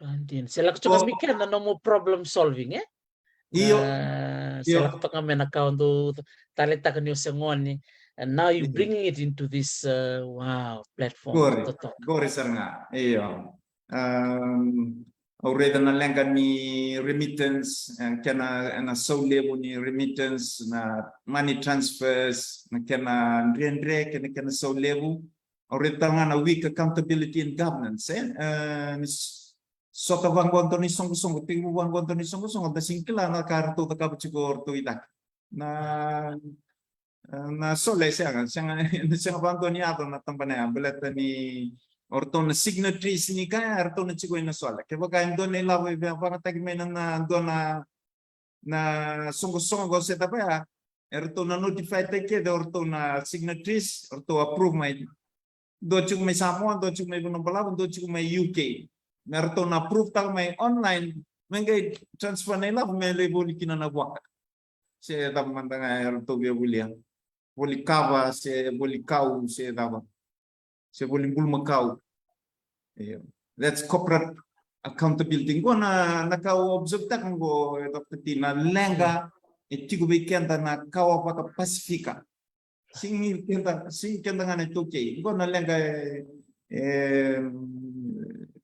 Antin. Se lako tiko ga mai keda na nomu problem solving, e? Io. Ah, se lako tiko ga mai na ka o dau taleitaka ni o se gone. And now you bringing it into this, uh, wow, platform. Qori, qori sara ga. Io. Um, au raica na leqa ni remittance, e, kena, e, na sau levu ni remittance, na money transfers, na kena dredre, kena, kena sau levu. Au raica tale ga na weak accountability and governance, e? E, ni s-, sota vaqo dua na isoqosoqo, tekivu vaqo dua na isoqosoqo, da sega ni kila na ka ratou cakava tiko o ratou i cake. Na, e, na Sole sega, sega, sega vakadua ni yaco na tabana ya, baleta ni o ratou na signatories ni ka ya, e ratou na tiko ina Sole. Kevaka e dua na ilavo e vakayagataki mai na, na dua na na soqosoqo se cava ya, e ratou na notify taki kece o ratou na signatories, o ratou approve mai. Dua tiko mai Samoa, dua tiko mai Vanua Balavu, dua tiko mai U K. Me ratou na approve taka mai online, me qai transfer na ilavo me lai voli kina na vuaka. Se cava mada ga e ratou via volia. Voli kava, se voli kau, se cava. Se voli bulumakau. Io. That's corporate accountability. Qo na, na ka au observe taka qo, e, Doctor T, na leqa e tiko vei keda na kawa vaka-Pasifika. Sega ni keda, sega ni keda ga na iTaukei. Qo na leqa e, e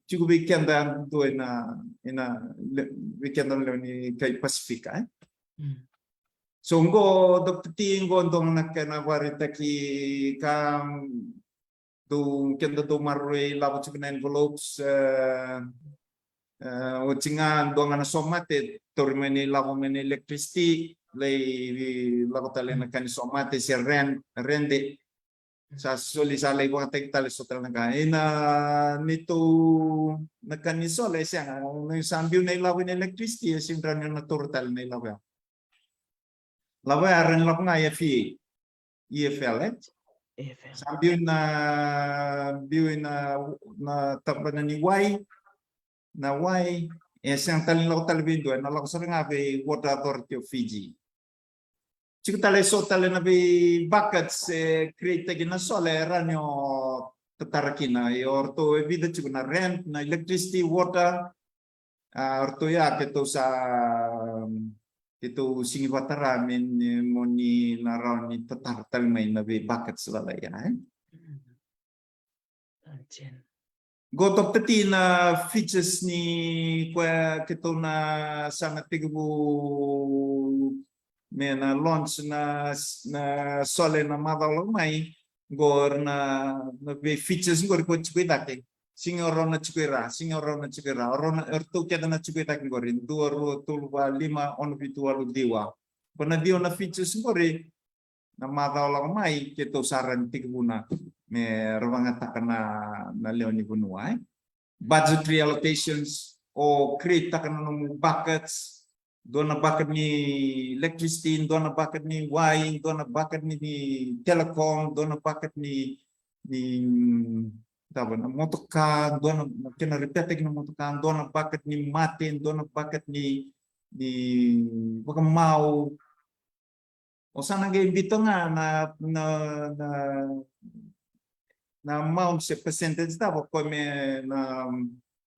tiko vei keda dua ina, ina le-, vei keda na lewe ni kai Pasifika, e? Mm. So qo, Doctor T, qo dua na kena vakaraitaki ka dau, keda dau maroroi lavo tiko na envelopes, e, e, oti ga dua ga na somate, tauri mai na ilavo mai na electricity, lai lako tale na ka ni somate se rent, rent. Sa soli, sa lai vakataki tale so tale na ka. Ina neitou na ka ni Sole, e sega, ni sa biu na ilavo ina electricity, e sega ni rawa ni na taura tale na ilavo ya. Lavo ya e rawa ni lako ga i F E A, E F L, e? E F L. Sa biu na, biu ina, na tabana ni wai, na wai, e sega tale ni lako tale vei dua, e na lako sara ga vei Water Authority of Fiji. Tiko tale so tale na vei buckets e create taki na Sole, e rawa ni o tatara kina, ia o ratou e vica tiko na rent, na electricity, water, a, o ratou ya keitou sa, keitou sega ni vakatara me ni, mo ni na rawa ni tatara tale mai na vei buckets lalai ya, e? Antin. Qo, Doctor T, na features ni koya keitou na sa na tekivu me na launch na, na Sole na macawa lako mai, qori na, na vei features qori ko tiko i cake. Sega ni rawa ni tiko i ra, sega ni rawa ni tiko i ra. O ratou kece na tiko i cake qori, dua, rua, tolu, va, lima, ono, vitu, walu, ciwa. Ko na ciwa na features qori, na macawa lako mai keitou sa rawa ni tekivuna me ra vakayagataka na, na lewe ni vanua, e. Budgetary allocations, o create taka na nomu buckets, dua na bucket ni electricity, dua na bucket ni wai, dua na bucket ni, ni telecom, dua na bucket ni, ni, mm, cava, na motoka, dua na, na kena repairing na motoka, dua na bucket ni mate, dua na bucket ni, ni vakamau. O sa na qai biuta ga na, na, na, na amount se percentage cava ko me na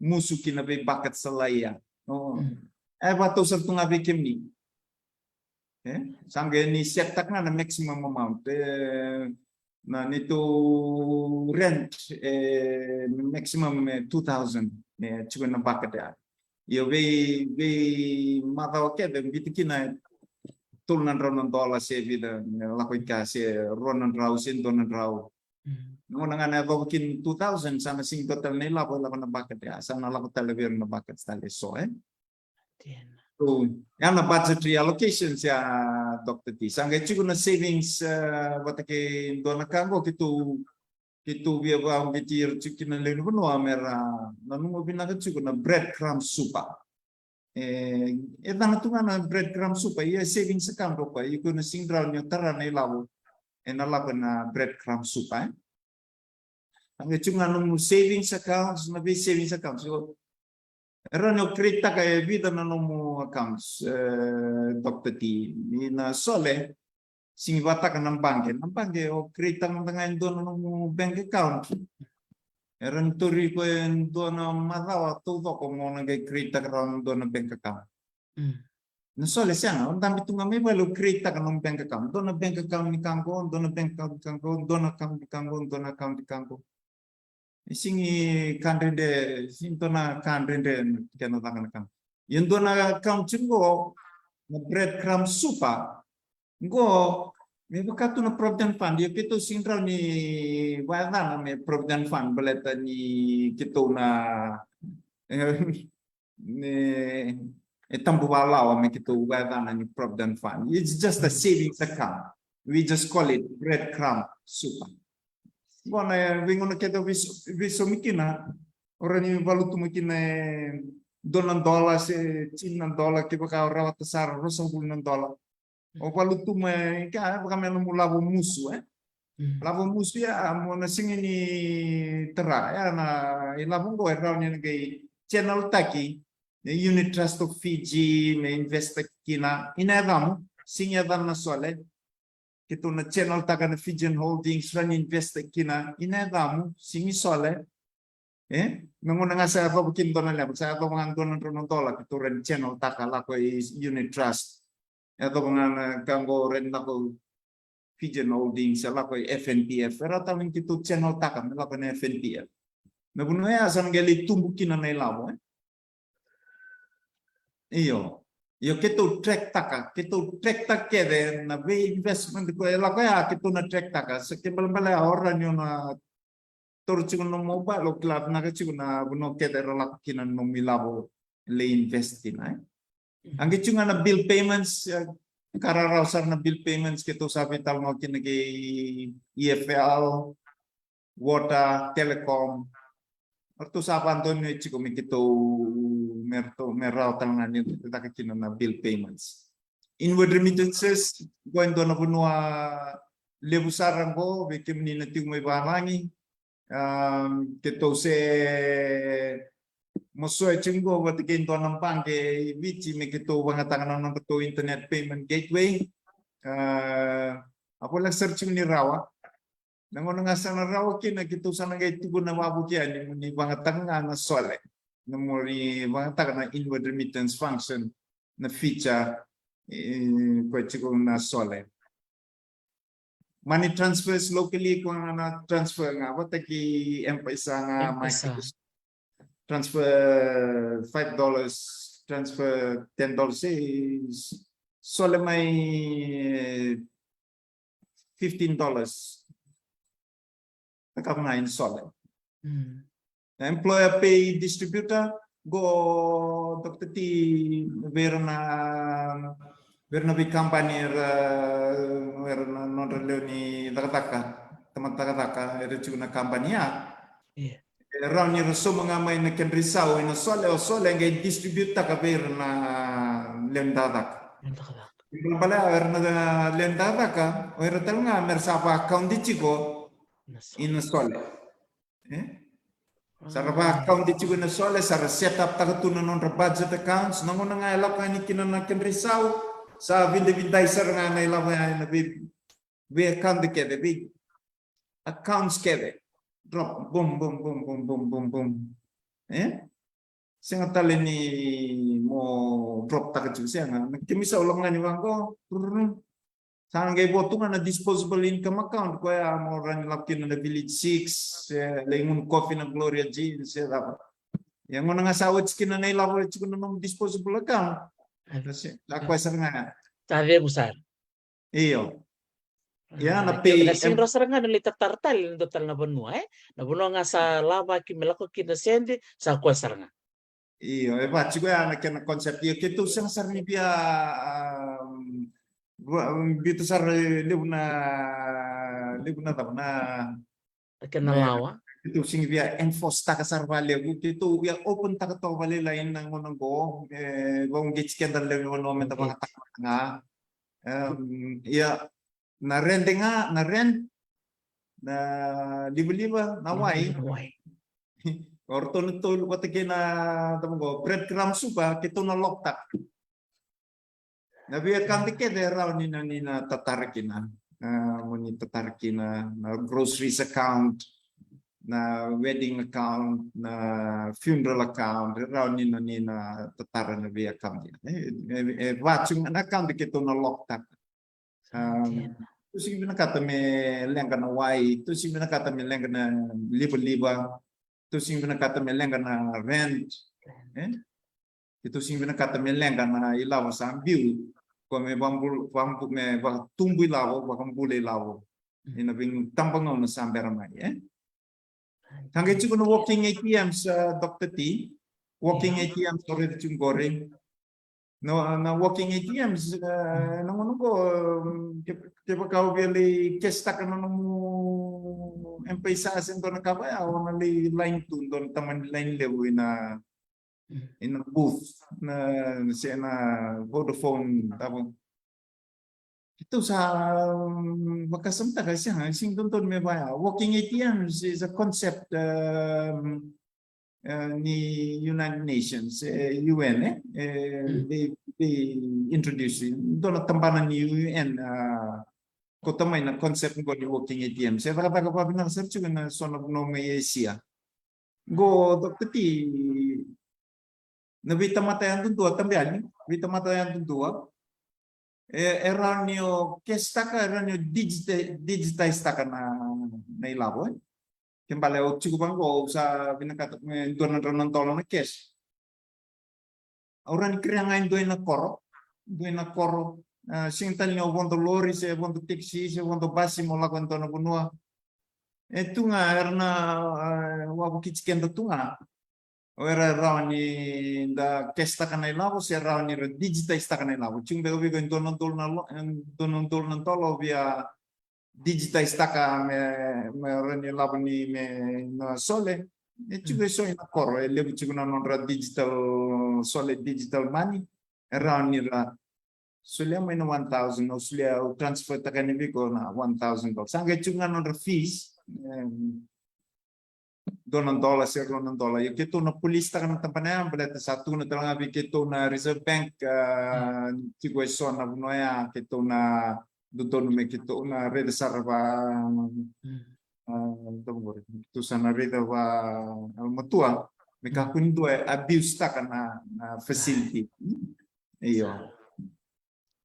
musu ki na vei bucket sa lai ya. O. Mm. E vakatau sara tu ga vei kemuni. E? Sa qai ni set taka ga na maximum amount. E, na neitou rent, e, maximum, e, two thousand. E, tiko na bucket ya. Io, vei, vei macawa kece, biuta kina tolu na drau na dola se vica, e, lako i ka se rua na drau se dua na drau. Mm. Na gauna ga na yacova kina two thousand, sa na sega ni dua tale na ilavo, e lako na bucket ya, sa na lako tale vei ira na bucket tale so, e? Dina. So, ya na budgetary allocations ya, Doctor T. Sa qai tiko na savings, e, vata kei dua na ka qo keitou, keitou via vakauqeti ira tiko kina lewe ni vanua me ra nanuma vinaka tiko na breadcrumb super. E, e yacana tu ga na breadcrumb super, ia savings account o koya, iko na sega ni rawa ni o tara na ilavo ena lako ena breadcrumb super, e. Sa qai tiko ga nomu savings accounts, na vei savings accounts. So, e rawa ni o create taka e vica na nomu accounts, e, Doctor T. Ni na Sole, sega ni vakataka na baqe. Na baqe o create taka mada ga e dua na nomu bank account. E rawa ni tauri iko e dua na macawa taucoko mo na qai create taka rawa na dua na bank account. Mm. Na Sole sega, o dabe tu ga mai vale o create taka nomu bank account. Dua na bank account ni ka qo, dua na bank account ni ka qo, dua na account ni ka qo, dua na account ni ka qo. E sega ni ka dredre, sega ni dua na ka dredre na kena caka na ka. Ia dua na account tiko qo, na breadcrumb super, qo me vaka tu na provident fund. Ia keitou sega ni rawa ni vakayacana me provident fund baleta ni keitou na, e, e, e tabu vakalawa me keitou vakayacana ni provident fund. It's just a savings account. We just call it breadcrumb super. Qo na, e, veigauna kece o veiso-, veisomi kina, o rawa ni valuta mai kina e dua na dola se tini na dola, kevaka o rawata sara, ruasagavulu na dola. O valuta mai, ka, vaka me nomu lavo musu, e? Mm. Lavo musu ya, mo na sega ni tara, ya na ilavo qo e rawa ni na qai channel taki, e, Unit Trust of Fiji, me invest kina, ina yacamu, sega ni yacana na Sole. Keitou na channel taka na Fijian Holdings, rawa ni invest kina, ina yacamu, sega ni Sole. E? Na gauna ga sa yacova kina dua na level, sa yacova ga dua na drau na dola, keitou rawa ni channel taka lako i Unit Trust. Yacova ga na ka qo rawa ni lako Fijian Holdings, e lako i F N P F. E rawa tale ni keitou channel taka, me lako na F N P F. Na vanua ya sa na qai lai tubu kina na ilavo, e? Io. Io, keitou track taka, keitou track taka kece na vei investment ko e lako ya, keitou na track taka. Sa ke balebale ya o rawa ni o na taura tiko na nomu mobile, o kila vinaka tiko na vanua kece era lako kina na nomu ilavo lai invest kina, e. Mm. A qai tiko ga na bill payments, e, ka rarawa sara na bill payments, keitou sa veitalanoa kina kei E F L, water, telecom. O ratou sa vakadonuya tiko me keitou, me ratou, me rawa tale ga ni caka kina na bill payments. Inward remittances, qo e dua na vanua levu sara qo vei kemuni na tiko mai valagi. Um, keitou se masoya tiko qo vata kei dua na baqe i Viti me keitou vakayagataka na nodratou internet payment gateway. Uh, a voleka sara tiko ni rawa. Na gauna ga sa na rawa kina, keitou sa na qai tukuna vakavuki yani mo ni vakayagataka ga na Sole. Na mo ni vakayagataka na inward remittance function, na feature, e, ko e tiko na Sole. Money transfers locally, ko na transfer ga vata kei M-PAiSA ga, M-PAiSA. Transfer five dollars, transfer ten dollars, e, Sole mai fifteen dollars. Cakava ga ena Sole. Mm. Na employer pay distributor, qo Doctor T, vei ira na, vei ira na veikabani era, era na nodra lewe ni cakacaka, tamata cakacaka, era tiko na kabani ya. Io. E rawa ni ra sauma ga mai na kedra isau ena Sole, o Sole qai distribute-taka vei ira na lewe ni cakacaka. Lewe ni cakacaka. Balabala ya, o ira na lewe ni cakacaka, o ira tale ga me ra sa va-account tiko ena Sole. Ena Sole. E? Sa ra va-account tiko ena Sole, sa ra set up-taka tu na nodra budget accounts, na gauna ga e lako yani kina na kedra isau, sa vidavidai sara ga na ilavo ya ena vei, vei account kece, vei accounts kece. Drop, boom, boom, boom. E? Sega tale ni mo drop-taka tiko, sega. Na kemi isau lako ga ni vaqo, prrrr. Sa qai vo tu ga na disposable income account, koya mo rawa ni lako kina na Village Six, se lai gunu coffee na Gloria Jean, se cava. Ia gauna ga sa oti kina na ilavo e tiko na nomu disposable account. Sa koya sara ga ya. Sa cegu sara. Io. Ia na pay. Na sega sara ga na lai tatara tale, dua tale na vanua, e? Na vanua ga sa lavaki me lako kina sede, sa koya sara ga. Io, e va tiko ya na kena concept. Io, keitou sega sara ni via, um, va-, um, biuta sara levu na, levu na cava na, na kena lawa. Keitou sega ni via enforce-taka sara valevu, keitou via open-taka toka vakalailai na gauna qo, e, vakauqeti keda lewe ni vanua me da vakataka ga. Um, ia, na rent ga, na rent, na livaliva, na wai. Na wai. O ratou na tolu vata kei na, cava qo, breadcrumb super, keitou na lock-taka. Na vei account kece e rawa ni na, ni na tatara kina. A, mo ni tatara kina na groceries account, na wedding account, na funeral account, e rawa ni na, ni na tatara na vei account. E, e, e va tiko ga na account keitou na lock-taka. Um, tou sega ni vinakata me leqa na wai, tou sega ni vinakata me leqa na livaliva, tou sega ni vinakata me leqa na rent, e? Keitou sega ni vinakata me leqa na ilavo sa biu, ko me vakabul-, vakabul-, me vakatubu ilavo, vakabula ilavo. Ena veitabagauna sa bera mai, e? Sa qai tiko na walking A T Ms, a, Doctor T. Walking A T Ms o raica tiko qori. Na, na walking A T Ms, e, na gauna qo, um, ke, kevaka o via lai cash-taka na nomu M-PAiSA se dua na ka vaya, o na lai line tu, dua na tamani line levu ena, ena booth, na, se na Vodafone, cava. Keitou sa, um, vakasamataka, sega, sega ni dodonu me vaya. Walking A T Ms is a concept, um, uh, ni United Nations, e, U N, e? E, they, they introduce, dua na tabana ni U N, a, kauta mai na concept qo ni walking A T Ms. E cakacaka vakavinaka sara tiko ena so na vanua mai Asia. Qo, Doctor T, na veitamata yadudua, tabe yani, veitamata yadudua, e, e rawa ni o cash-taka, e rawa ni o digiti-, digitize-taka na, na ilavo, e. Ke bale o tiko vaqo, au sa vinakata me dua na drau na dola na cash. Au rawa ni kerea ga e dua ena koro, dua ena koro, e, sega tale ni o vodo lori, se vodo taxi, se vodo basi, mo lako e dua na vanua. E tu ga, era na, e, wavokiti keda tu ga. O ira e rawa ni da cash-taka na ilavo, se rawa ni ra digitize-taka na ilavo. Tiko beka vei iko e dua na udolu na lo-, e dua na udolu na dola o via digitize-taka me, me rawa ni lavo ni me na Sole. E tiko e so ena koro, e levu tiko na nodra digital, Sole digital money. E rawa ni ra solia mai na one thousand, o solia, o transfer-taka yani vei iko na one thousand dollars. Sa qai tiko ga nodra fees, em, dua na dola se rua na dola. Ia keitou na police-taka na tabana ya, baleta sa tukuna tale ga vei keitou na Reserve Bank, a, tiko e so na vanua ya, keitou na dodonu me keitou na raica sara va, a, dou qori, keitou sa na raica va, a, matua, me kakua ni dua e abuse-taka na, na facility. Io.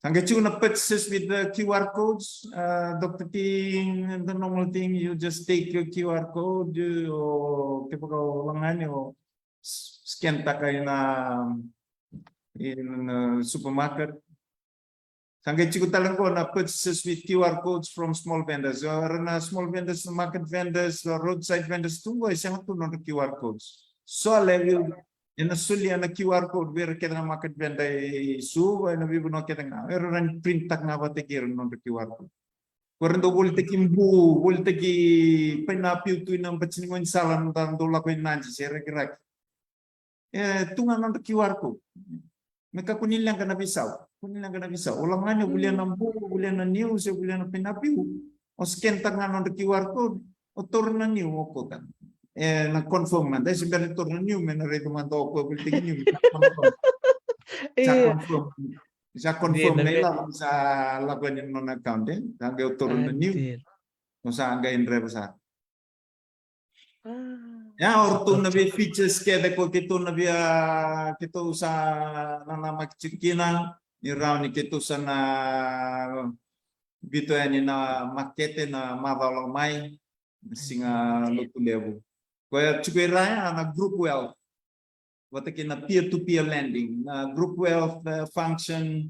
Sa qai tiko na purchases with the Q R codes, uh, Doctor T, the normal thing, you just take your Q R code, you, o kevaka o lako ga yani o s-, scan-taka ina, ina supermarket. Sa qai tiko tale qo na purchases with Q R codes from small vendors. O ira na small vendors, market vendors, roadside vendors tu qo, e sega tu nodra Q R codes. Sole, ena solia na Q R code vei ira kece ga market vendor e Suva, ena veivanua kece ga. Era rawa ni print taka ga vata kei ira nodra Q R code. Ko ira dau volitaki bu, volitaki painapiu tu ina bati ni gaunisala, na dau lako i Nadi se Rakiraki. E tu ga nodra Q R code. Me kakua ni leqa na veisau. Kakua ni leqa na veisau. O lako ga ni o volia na bu, o volia na niu, se o volia na painapiu. O scan taka ga nodra Q R code. O taura na niu, o kauta. E na confirm mada. E se bera ni taura na niu, me na raica mada o koya volitaki niu. Sa confirm. Sa confirm na ilavo, sa lako yani na nona account, e. Sa qai o taura na niu. O sa qai draiva sara. Ia, o ratou na vei features kece ko keitou na via, keitou sa nanamaki tiko kina, ni rawa ni keitou sa na biuta yani na makete na macawa lako mai, na siga Lotulevu. Koya tiko i ra ya na group wealth. Vata kei na peer-to-peer lending, na group wealth, eh, function,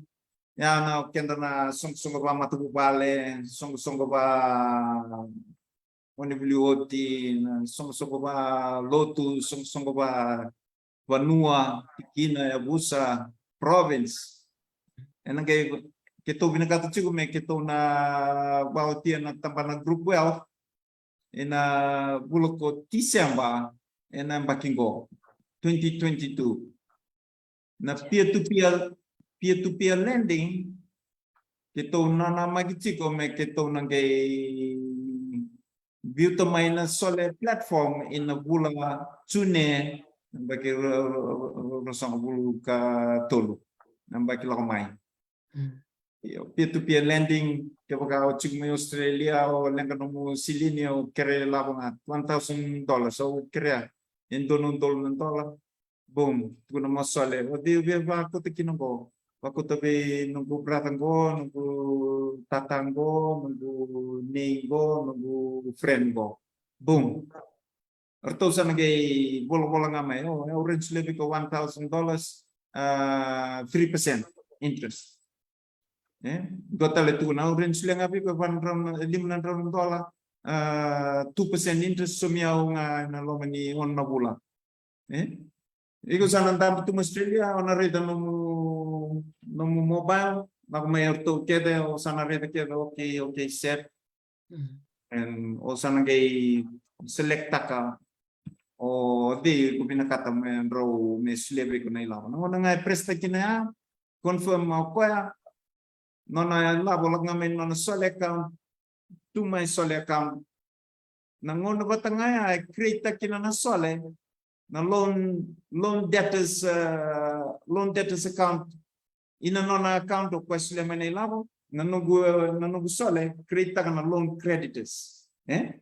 ya na kedra na soqosoqo vamatavuvale, soqosoqo va onivuli oti, na soqosoqo va lotu, soqosoqo va vanua, tikina, yavusa, province. Ena qai keitou vinakata tiko me keitou na vaotia na tabana group wealth ena vula ko Tiseba ena yabaki qo, twenty twenty-two. Na peer-to-peer, peer-to-peer lending, keitou nanamaki tiko me keitou na qai biuta mai na Sole platform ina vula June, na yabaki ru-, ru-, ru-, ruasagavulu ka tolu, na yabaki lako mai. Io, peer-to-peer lending, kevaka o tiko mai Australia, o leqa nomu silini, o kerea lavo ga one thousand dollars, o kerea e dua na udolu na dola. Boom, tukuna mo Sole, o cei o via vakauta kina qo? Vakauta vei noqu brother qo, noqu tata qo, noqu nei qo, noqu friend qo. Boom. Ratou sa na qai volavola ga mai, o, au rent solia vei iko one thousand dollars, ah, three percent interest. E? Dua tale tukuna, au rent solia ga vei iko va na drau na, lima na drau na dola, ah, two percent interest, somia au ga ena loma ni ono na vula. E? Iko sa na dabe tu mai Australia, o na raica nomu, nomu mobile, lako mai o ratou kece, o sa na raica kece, okay, okay, set. And o sa na qai select taka o cei ko vinakata me drau me solia vei iko na ilavo. Na gauna ga e press taka kina ya, confirm o koya, nona ilavo lako ga mai nona Sole account, tu mai Sole account. Na gauna vata ga ya e create taka kina na Sole, na loan, loan debtors, uh, loan debtors account. Ina nona account o koya solia mai na ilavo, na noqu, na noqu Sole create taka na loan creditors. E?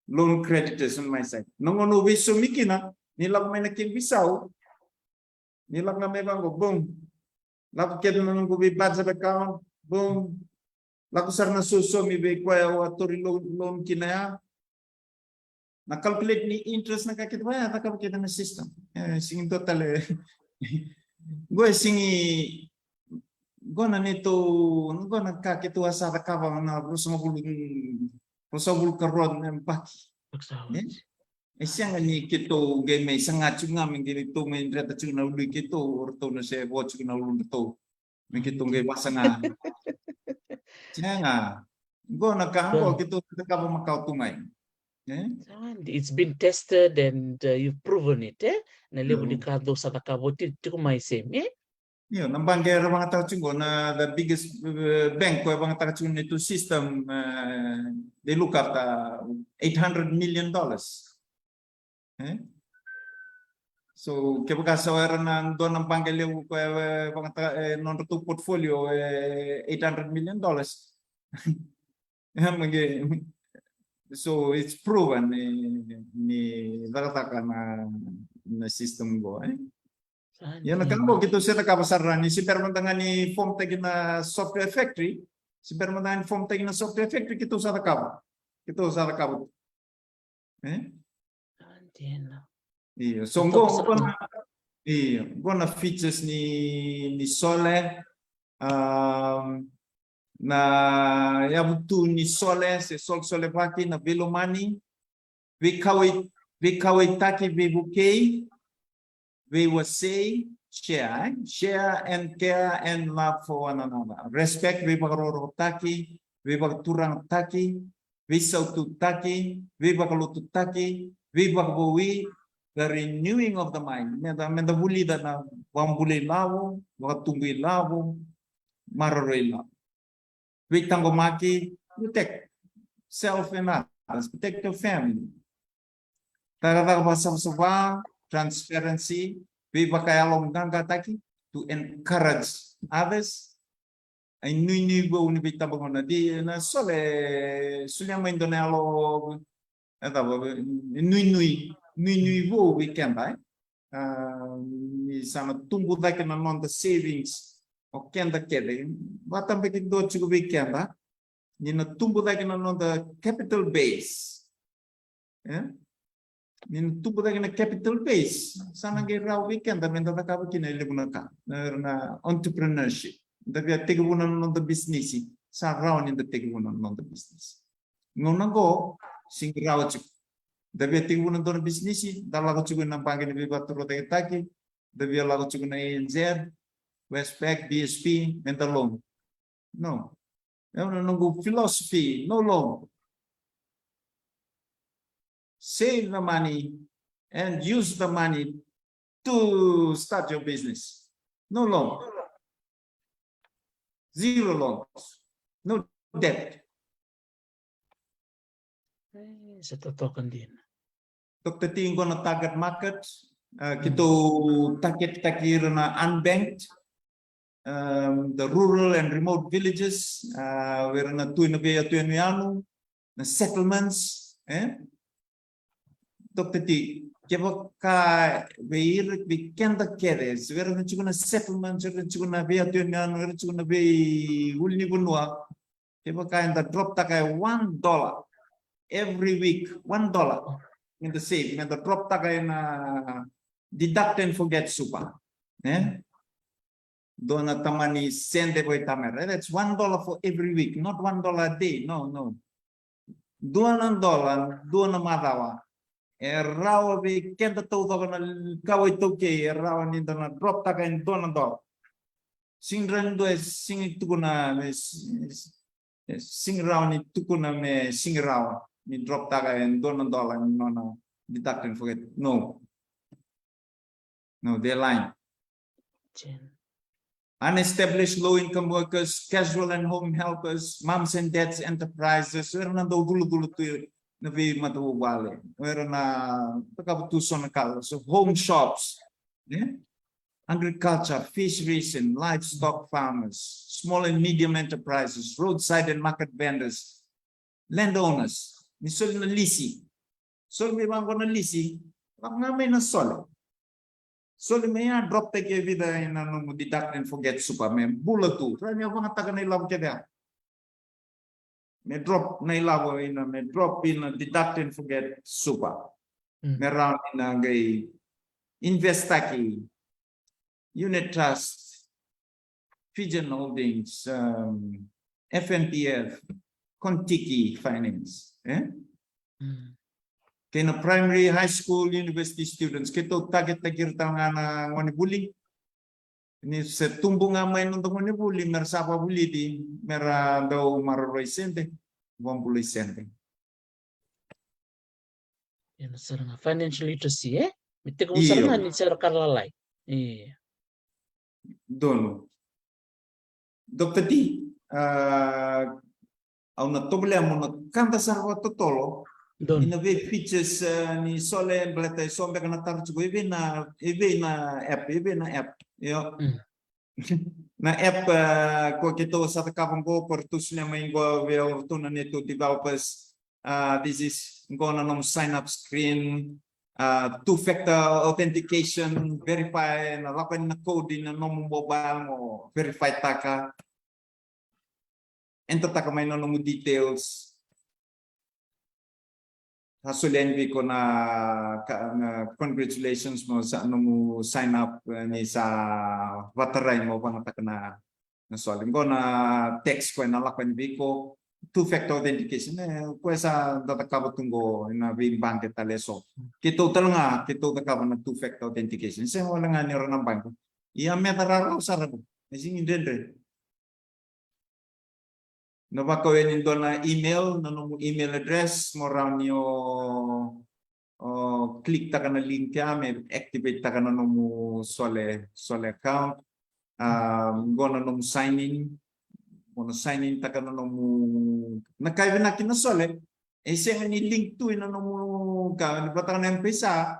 Loan creditors on my side. Na gauna o veisomi kina, ni lako mai na kena veisau, ni lako ga mai vaqo, boom. Lako kece na noqu vei budget account, boom. Lako sara na sosomi vei koya au a tauri loan, loan kina ya. Na calculate ni interest, na ka kece vaya, cakava kece na system. E, sigi dua tale. Qo e sigi, qo na neitou, qo na ka keitou a sa cakava na ruasagavulu, ruasagavulu ka rua na yabaki. E? E sega ni keitou qai mai saga tiko ga me keitou mai dreta tiko na ului keitou, o ratou na se vo tiko na uludratou. Me keitou qai vakasaga. Sega. Qo na ka qo keitou cakava makawa tu mai. E? It's been tested and, uh, you've proven it, e? Na levu ni ka dou sa cakava oti tiko mai, Semi, e? Io, na baqe era vagataka tiko qo, na the biggest, uh, bank ko e vagataka tiko na neitou system, uh, they look after eight hundred million dollars. E? So kevaka sa era na dua na baqe levu ko e vagataka, e, nodratou portfolio, e, eight hundred million dollars. E, maqe, so it's proven ni, ni cakacaka na, na system qo, e? Ia na ka qo keitou se cakava sara ni se bera mada ga ni form taki na software factory, se bera mada ga ni form taki na software factory, keitou sa cakava. Keitou sa cakava. E? Io, so qo, qo na, io, qo na features ni, ni Sole. Um, Na yavu tu ni sole se solesolevaki, na veilomani, veikauwai, veikauwaitaki, veivukei, veiwasei, share, eh? Share and care and love for one another. Respect, veivakarokorokotaki, veivakaturagataki, veisaututaki, veivakalotutaki, veivakavoui, the renewing of the mind. Meda, meda vulica na vakabulai lavo, vakatubu ilavo, maroroi lavo. Veitaqomaki, protect self and others, protect your family. Cakacaka vakasavasava, transparency, veivakayaloqaqataki, to encourage others. Ai nuinui vou ni veitabagone, di na sole, solia mai dua na yalo, e cava, nuinui, nuinui vou vei keda, eh? Ah, ni sa na tubu cake na noda savings o keda kece. Vata beka dua tiko vei keda, ni na tubu cake na noda capital base. Eh? Ni na tubu cake na capital base, sa na qai rawa vei keda meda cakava kina e levu na ka. Na, na entrepreneurship. Da via tekivuna na noda bisinisi, sa rawa ni da tekivuna na noda bisinisi. Gauna qo, sega ni rawa tiko. Da via tekivuna dua na bisinisi, da lako tiko ina baqe ni veivakatorocaketaki, da via lako tiko na A N Z, Westpac, B S P, meda loan. No. E na noqu philosophy, no loan. Save the money and use the money to start your business. No loan. Zero loans. No debt. Eh, sa totoka dina. Doctor T, qo na target market, ah, keitou target taki ira na unbanked, um, the rural and remote villages, ah, o ira na tu ina veiyatuyanuyanu, na settlements, eh? Doctor T, kevaka vei ira, vei keda kece, se o ira na tiko na settlements, o ira na tiko na veiyatuyanuyanu, o ira na tiko na veiulunivanua, kevaka eda drop taka e one dollar every week, one dollar, meda save, meda drop taka ina deduct and forget super, eh? Dua na tamani sede vei tamera. That's one dollar for every week, not one dollar a day. No, no. Dua na dola, dua na macawa. E rawa vei keda taucoko na kawa iTaukei, e rawa ni da na drop taka e dua na dola. Sega ni rawa ni dua, e sega ni tukuna me s-, s-, e sega ni rawa ni tukuna me sega ni rawa ni drop taka e dua na dola ni nona deduct and forget. No. No, they're lying. Unestablished low-income workers, casual and home helpers, mums and dads enterprises, o ira na dau culacula tu na veimatavuvale, o ira na cakava tu so na ka, so home shops, eh? Agriculture, fisheries and livestock farmers, small and medium enterprises, roadside and market vendors, landowners. Ni soli na lisi. Soli mai vaqo na lisi, lako ga mai na sole. Soli mai ya, drop taki e vica ina nomu deduct and forget super, me bula tu. Rawa ni o vakayagataka na ilavo kece ya. Me drop na ilavo ina, me drop ina deduct and forget super. Mm. Me rawa ni na qai invest taki, unit trust, Fijian Holdings, um, F N P F, Kontiki Finance, eh? Mm. Kei na primary, high school, university students, keitou target taki ira tale ga na gonevuli. Ni se tubu ga mai noda gonevuli, mera sa vakavulici, mera dau maroroi sede, vakabulai sede. Ia na sara ga financial literacy, eh? Me tekivu sara ga ni sara ka lalai. Ia. Donu. Doctor T, ah, au na tovolea mo na kada sara vakatotolo. Donu. Ina vei features, ah, ni sole, baleta e so beka na taro tiko, e vei na, e vei na app, e vei na app. Io. Mm. Na app, ah, ko keitou sa cakava qo, ko ratou solia mai qo vei au ratou na neitou developers. Ah, this is qo na nomu sign up screen, ah, two factor authentication, verify, na lako yani na code ina nomu mobile mo verify taka. Enter taka mai na nomu details. Sa solia yani vei iko na, ka, na congratulations mo sa, nomu sign up, eh, ni sa vatarai mo vakayagataka na Na Sole qo na tax koya na lako yani vei iko, two factor authentication, e, koya sa da cakava tu qo ena veibaqe tale eso. Keitou tale ga keitou cakava na two factor authentication, sega wale ga ni ra na baqe. Ia me da rarau sara tu, e sigi dredre. Na vakau yani dua na email, na nomu email address, mo rawa ni o, o click taka na link ya me activate taka na nomu Sole, Sole account. A, qo na nomu sign in, mo na sign in taka na nomu, na ka e vinaka kina Sole, e sega ni link tu ina nomu ka, ni vataka na M-PAiSA,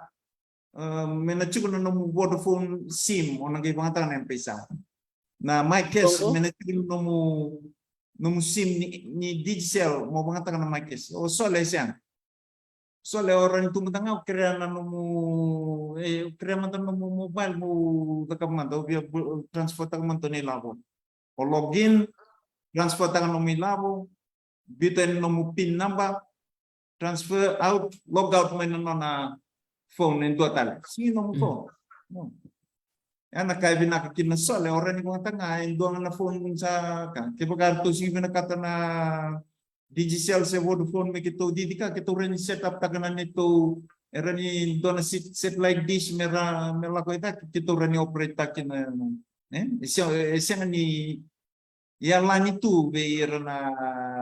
a, me na tiko na nomu Vodafone sim, o na qai vagataka na M-PAiSA. Na MyCash, me na tiko na nomu, nomu sim ni, ni Digicel, mo vagataka na MyCash. O Sole e sega. Sole, o rawa ni tu mada ga o kerea na nomu, e, o kerea mada na nomu mobile, mo cakava mada, o via bu-, transfer taka mada na ilavo. O login, transfer taka nomu ilavo, biuta yani nomu pin number, transfer out, log out mai na nona phone e dua tale. Sigi nomu phone. Mm. Ya na ka e vinaka kina Sole, o rawa ni vagataka ga e dua ga na phone sa ka. Kevaka ratou sigi vinakata na Digicel se Vodafone me keitou cici ka, keitou rawa ni set up taka na neitou, e rawa ni dua na set-, satellite dish me ra, me lako i cake, keitou rawa ni operate taka kina, e? E se-, e sega ni, ia, lani tu vei ira na,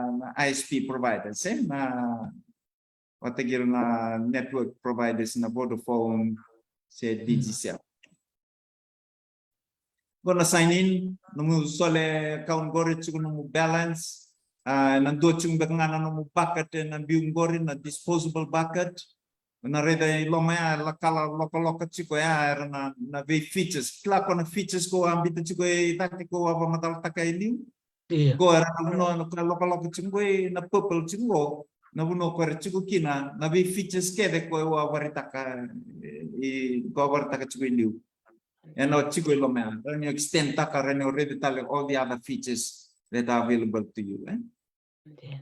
na I S P providers, e? Na, vata kei ira na network providers, na Vodafone se Digicel. Qo na sign in, nomu Sole account qori tiko nomu balance, a, na dua tiko beka ga na nomu bucket ena biu qori, na disposable bucket. Na raica i loma ya, la kala lokaloka tiko ya, era na, na vei features. Kila ko na features ko a bita tiko e cake ko a vamatalataka e liu. Io. Qo era na vanua na ka lokaloka tiko qo, na purple tiko qo, na vanua ko era tiko kina, na vei features kece ko a varitaka, e, ko a varitaka tiko e liu. Ena tiko i loma ya, rawa ni extend taka, rawa ni raica tale all the other features that are available to you, e? Io.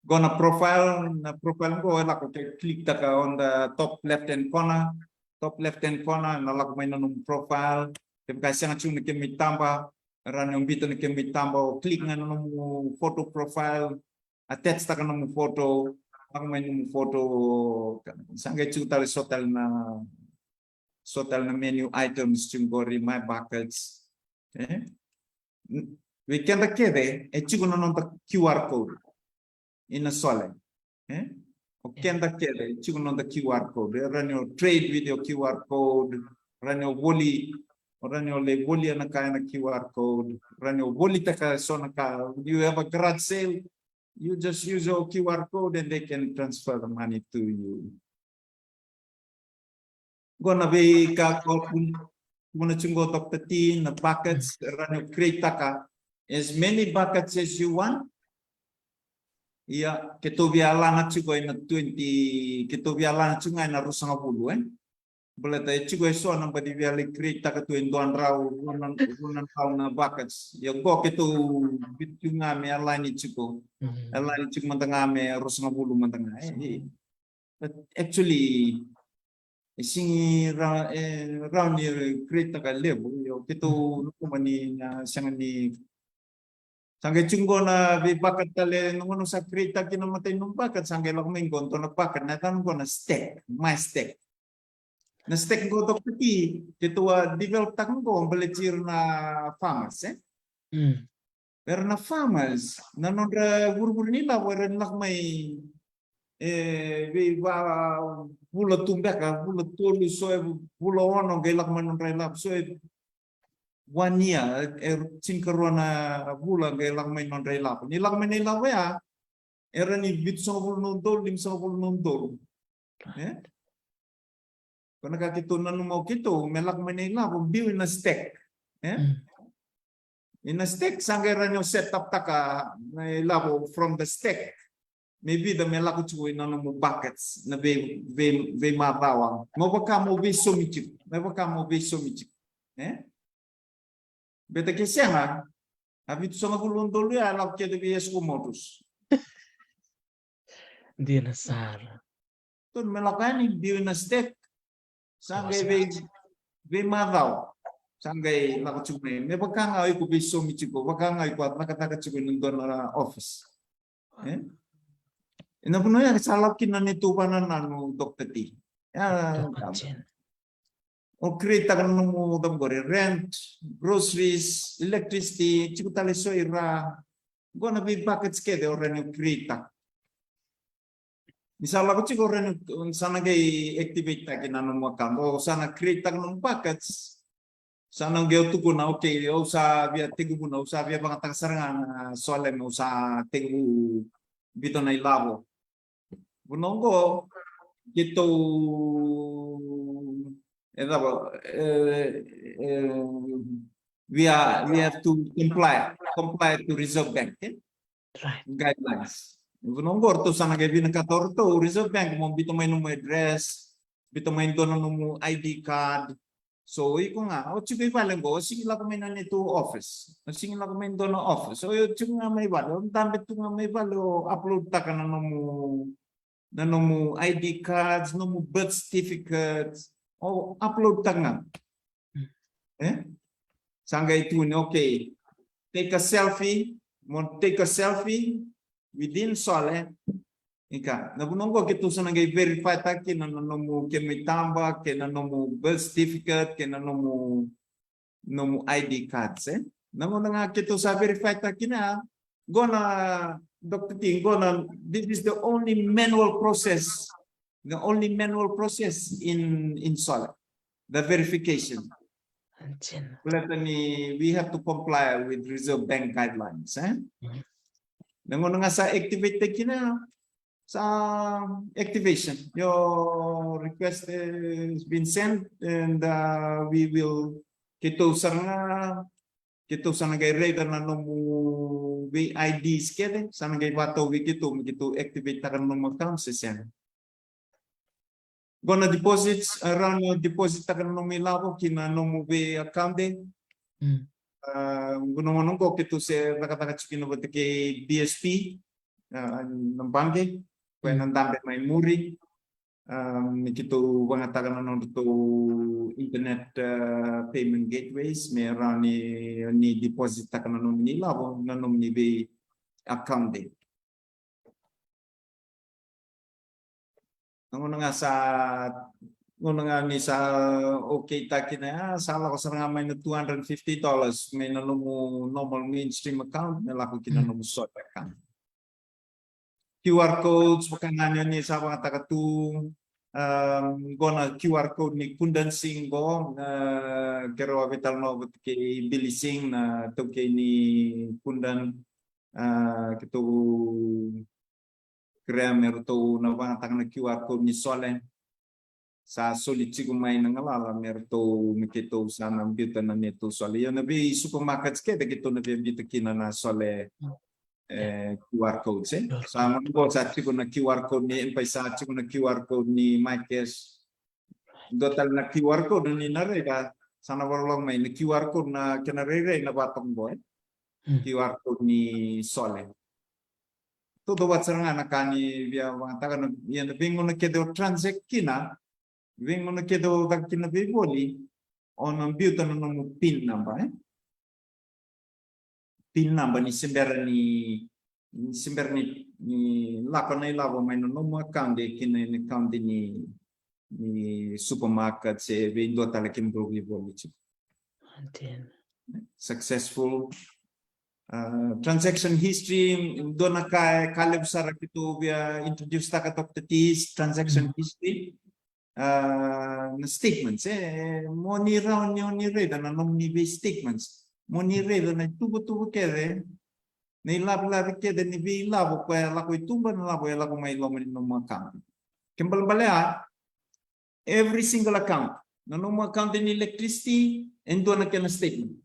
Qo na profile, na profile qo e lako ke click taka on the top left hand corner, top left hand corner, na lako mai na nomu profile. Kevaka e sega tiko na kemu itaba, rawa ni o biuta na kemu itaba, o click ga na nomu photo profile, attach taka nomu photo, lako mai nomu photo, sa qai tiko tale so tale na, so tale na menu items tiko qori, my buckets, e? Vei keda kece e tiko na noda Q R code. Ina Sole, e? O keda kece e tiko na noda Q R code. E rawa ni o trade with your Q R code. Rawa ni o voli, o rawa ni o lai volia na ka ena Q R code. Rawa ni o volitaka so na ka. You have a garage sale, you just use your Q R code and they can transfer the money to you. Qo na veika ko tukuna tiko qo Doctor T, na buckets, rawa ni o create taka as many buckets as you want. Ia, keitou via lana tiko ena twenty, keitou via lana tiko ga ena ruasagavulu, e? Baleta e tiko e so na baci via lai create taka tu e dua na drau, rua na, rua na drau na buckets. Ia qo keitou biuta tiko ga me align tiko. Mm. Align tiko mada ga me ruasagavulu mada ga, e? But actually, e sigi ra-, e rawa ni create taka levu, io, keitou nanuma ni na sega ni, sa qai tiko qo na veivaka tale, na gauna sa create taki na matai na vaka, sa qai lako mai qo dua na vaka, na yacana qo na stack, my stack. Na stack qo toka taki, keitou a develop taka qo baleti ira na farmers, e? Mm. Era na farmers, na nodra vurevure ni lavo, era na lako mai, e, vei va vula tu beka, vula tolu, so e vula ono, qai lako mai nodra ilavo, so e one year, e tinikarua na vula, qai lako mai nodra ilavo. Ni lako mai na ilavo ya, era ni vitusagavulu na udolu, limasagavulu na udolu. E? Ko na ka keitou nanuma o keitou, me lako mai na ilavo, biu ina stack. E? Mm. Ina stack, sa qai rawa ni o set up taka na ilavo from the stack. Me vica me lako tiko ina nomu buckets, na vei, vei, veimacawa. Mo vaka mo veisomi tiko, me vaka mo veisomi tiko. E? Beta ke sega, a vitusagavulu na udolu ya, lako kece vei Esco Motors. Dina sara. Tonu me lako yani, biu ina stack. Sa qai vei, veimacawa. Sa qai lako tiko mai me vaka ga o iko veisomi tiko, vaka ga o iko a cakacaka tiko ena dua na office. E? Ena vanua ya sa lako kina na neitou vakanananu, Doctor T. Ya, o create taka na nomu, cava qori, rent, groceries, electricity, tiko tale so i ra. Qo na vei buckets kece o rawa ni o create taka. Ni sa lako tiko o rawa ni, sa na qai activate taki na nomu account. O sa na create taka nomu buckets. Sa na qai o tukuna, okay, au sa via tekivuna, au sa via vagataka sara ga na Sole, me au sa tekivu biuta na ilavo. Vanua qo keitou, e cava, e, e, we are, we have to comply, comply to Reserve Bank, e? Right. Guidelines. Vanua qo ratou sa na qai vinakata o ratou, Reserve Bank, mo biuta mai nomu address, biuta mai dua na nomu I D card. So iko ga o tiko i vale qo, o sigi lako mai na neitou office, o sigi lako mai dua na office, o tiko ga mai vale, o dabe tu ga mai vale, o upload taka na nomu, na nomu I D cards, nomu birth certificates, o upload taka ga. E? Sa qai tukuni, okay, take a selfie, mo take a selfie within Sole. Ika, na vanua qo keitou sa na qai verify taki na, na nomu kemu itaba, kei na nomu birth certificate, kei na nomu, nomu I D cards, e? Na gauna ga keitou sa verify taki na, qo na, Doctor T, qo na, this is the only manual process, the only manual process in, in Sole, the verification. Baleta ni we have to comply with Reserve Bank guidelines, e? Na gauna ga sa activate taki na, sa activation. Your request has been sent and, uh, we will, keitou sa na, keitou sa na qai raica na nomu vei I Ds kece, sa na qai vakatau vei keitou me keitou activate taka na nomu account se sega. Qo na deposits, e rawa ni deposit taka na nomu ilavo ki na nomu vei account. Mm. A, qo na gauna qo keitou se cakacaka tiko kina vata kei B S P, a, na baqe, koya na dabe mai muri. A, ni keitou vagataka na nodratou internet, a, payment gateways, me rawa ni, ni deposit taka na nomuni ilavo na nomuni vei account. Na gauna ga sa, gauna ga ni sa okay taki na, a, sa lako sara ga mai na two hundred fifty dollars mai na nomu normal mainstream account me lako ki na nomu Sole account. Q R codes, vaka ga ni sa vagataka tu, a, qo na Q R code ni Kudan, se qo, a, keirau a veitalanoa vata kei Billy Singh na taukei ni Kudan, a, keitou kerea me ratou na vagataka na Q R code ni Sole. Sa soli tiko mai na galala me ratou, me keitou sa na biuta na neitou Sole. Ia na vei supermarkets kece keitou na via biuta kina na Sole, e, Q R codes, e. Sa na qo sa tiko na Q R code ni M-PAiSA, tiko na Q R code ni MyCash. Dua tale na Q R code ni na raica, sa na vakaloloma mai na Q R code na kena rairai na vatoka qo, e. Q R code ni Sole. Tautauvata sara ga na ka ni via vagataka na, ia na veigauna kece o transact kina, veigauna kece o caka kina veivoli, o na biuta na nomu pin number, e? Pin number ni se bera ni, ni se bera ni, ni lako na ilavo mai na nomu account ki na account ni, ni supermarket se vei dua tale kemudrau veivoli tiko. Successful. A, transaction history, dua na ka, ka levu sara keitou via introduce taka toka, that is transaction history. A, na statements, e, mo ni rawa ni o ni raica na nomuni vei statements. Mo ni raica na ituvatuva kece, na ilavelave kece ni vei ilavo koya e lako i tuba, na ilavo e lako mai loma ni nomu account. Ke balebale a, every single account. Na nomu account ni electricity, e dua na kena statement.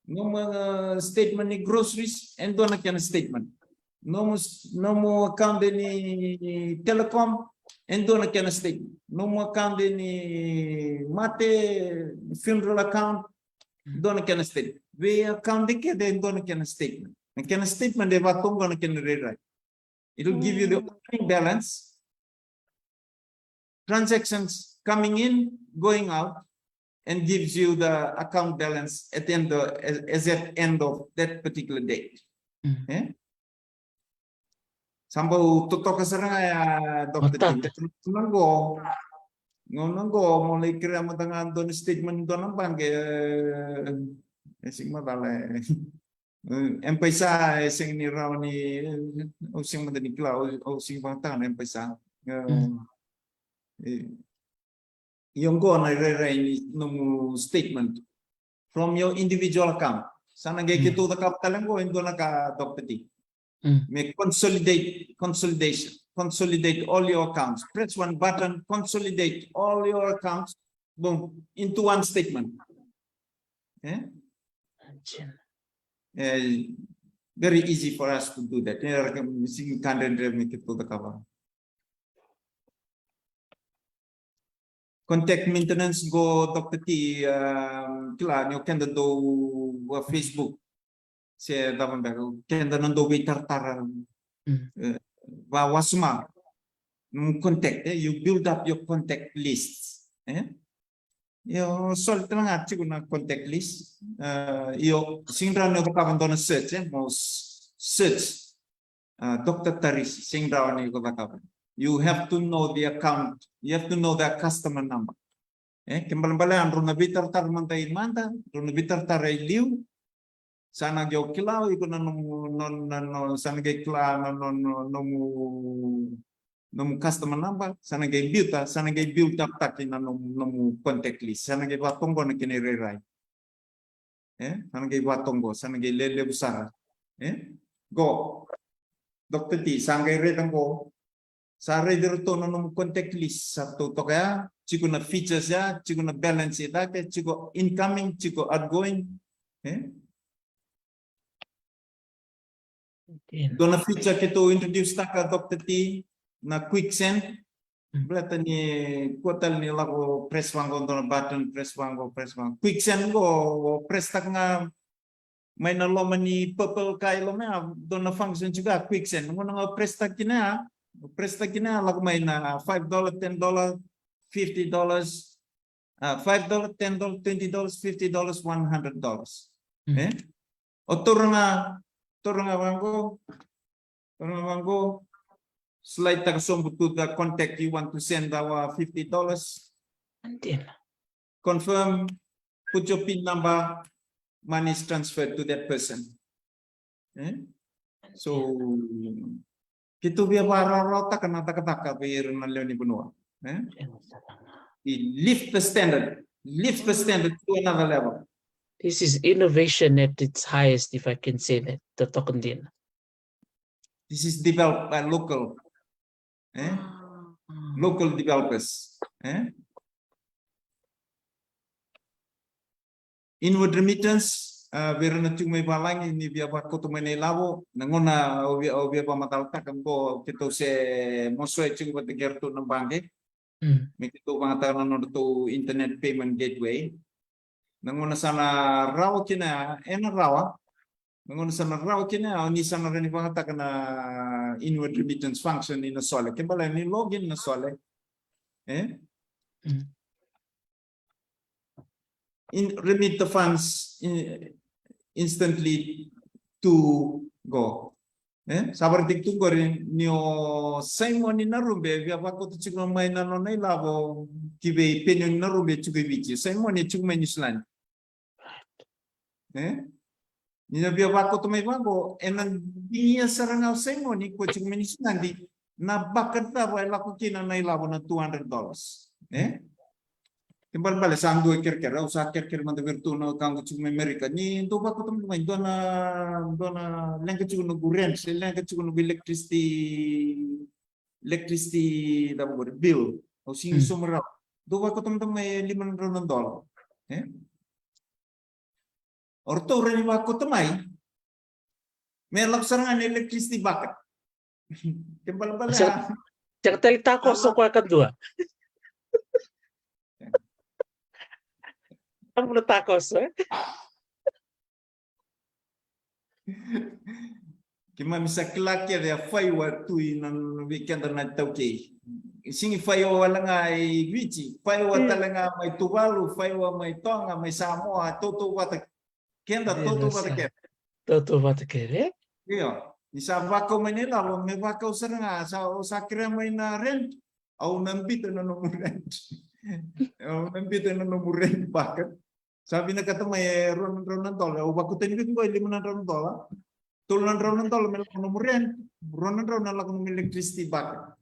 Nomu, a, statement ni groceries, e dua na kena statement. Nomu, nomu account ni telecom, e dua na kena statement. Nomu account ni mate, funeral account, dua na kena statement. Vei account kece e dua na kena statement. Na kena statement e vatoka na kena rairai. It'll give you the opening balance, transactions coming in, going out, and gives you the account balance at the end of, as, as at end of that particular date. Mm. Eh? Sa bau totoka sara ga ya, Doctor T. Matata. Gauna qo, gauna qo mo lai kerea mada ga dua na statement dua na baqe, e, e sega ni macala, e. E, M-PAiSA, e sega ni rawa ni, e, au sega mada ni kila, au, au sega ni vakayagataka na M-PAiSA. E, mm. E, io, qo na irairai ni nomu statement from your individual account. Sa na qai, mm, keitou cakava tale qo e dua na ka, Doctor T. Mm. Me consolidate, consolidation, consolidate all your accounts. Press one button, consolidate all your accounts, boom, into one statement. Eh? Imagine. Eh, very easy for us to do that. Eh, sega ni ka dredre me keitou cakava. Contact maintenance qo, Doctor T, um, kila ni o keda dau, uh, Facebook se cava beka, o keda na dau veitaratara. Mm. Eh, va wasoma nomu contact, eh? You build up your contact list, eh? Io, soli tale ga tiko na contact list. Eh, io, sega ni rawa ni o cakava dua na search, eh? Mo s-, search. Ah, Doctor Tarisi, sega ni rawa ni o cakava. You have to know the account. You have to know the customer number. Eh, ke balebale, drau na veitaratara mada i mada, drau na veitaratara i liu. Sa na qai kila o iko na nomu, no, na, no, sa na qai kila na, no, no, nomu, nomu customer number, sa na qai biuta, sa na qai build up taki na nomu, nomu contact list. Sa na qai vatoqo na kena irairai. Eh, sa na qai vatoqo, sa na qai lelevu sara. Eh, qo. Doctor T, sa qai raica qo. Sa raici iratou na nomu contact list, sa ratou toka ya, tiko na features ya, tiko na balance i cake, tiko incoming, tiko outgoing. Eh? Okay. Dua na feature keitou introduce taka, Doctor T, na quick send. Mm. Baleta ni kua tale ni lako press vaqo, dua na button, press vaqo, press vaqo. Quick send qo, press taka ga mai na loma ni purple ka i loma ya, dua na function tiko ya, quick send. Gauna ga o press taka kina ya, o press taka kina ya, lako mai na five dollar, ten dollar, fifty dollars, ah, five dollar, ten dollar, twenty dollars, fifty dollars, one hundred dollars. Mm. Eh? O taura ga, taura ga vaqo, taura ga vaqo, slide taka sobu to the contact you want to send our fifty dollars. Dina. Confirm, put your pin number, money is transferred to that person. Eh? So, keitou via vakarawarawataka na cakacaka vei ira na lewe ni vanua. Eh? Lift the standard. Lift the standard to another level. This is innovation at its highest, if I can say that. Totoka dina. This is developed by local, eh? Ah. Local developers, eh? Inward remittance, ah, vei ira na tiko mai valagi, ni via vakauta mai na ilavo, na gauna au via, au via vakamacalataka qo, keitou se mosoi tiko vata kei ratou na baqe. Mm. Me keitou vakayagataka na nodratou internet payment gateway. Na gauna sa na rawa kina, e na rawa. Na gauna sa na rawa kina, o ni sa na rawa ni vakayagataka na inward remittance function ina Sole. Ke baleta ni login na Sole. Eh? Mm. In, remit the funds in, instantly to go. Eh? Sa vakaraitaki tu qori ni o Simoni Narube, via vakauta tiko mai na nona ilavo ki vei Penioni Narube tiko i Viti. Simoni e tiko mai Niusiladi. Eh? Ni na via vakauta mai vaqo, e na digia sara ga o Simoni, ko tiko mai Niusiladi, na bucket cava e lako kina na ilavo na two hundred dollars. Eh? Ke balebale sa dua e kerekere, au sa kerekere mada vei iratou na wekaqu tiko mai Amerika. Ni dou vakauta mada mai, dua na, dua na leqa tiko noqu rent, se leqa tiko noqu electricity, electricity, cava qori, bill. Au sega ni sauma rawa. Dou vakauta mada mai e lima na drau na dola. Eh? O ratou rawa ni vakauta mai. Me lako sara ga na electricity bucket. Ke balebale. Sa, a, sa tali takoso koya kadua. Tabu na takoso, eh? Keimami sa kila kece a faiwa tu i na vei keda na iTaukei. sigi faiva wale ga i Viti, faiva tale ga mai Tuvalu, faiva mai Toga, mai Samoa, tautauvata keda, tautauvata keda. Tautauvata keda, e? Io, ni sa vakau mai na ilavo, me vakau sara ga, sa, o sa kerea mai na rent, au na biuta na nomu rent. Au na biuta na nomu rent bucket. Sa vinakata mai e rua na drau na dola. Au vakauta ni vei qo e lima na drau na dola. Tolu na drau na dola me lako nomu rent. Rua na drau na lako nomu electricity bucket.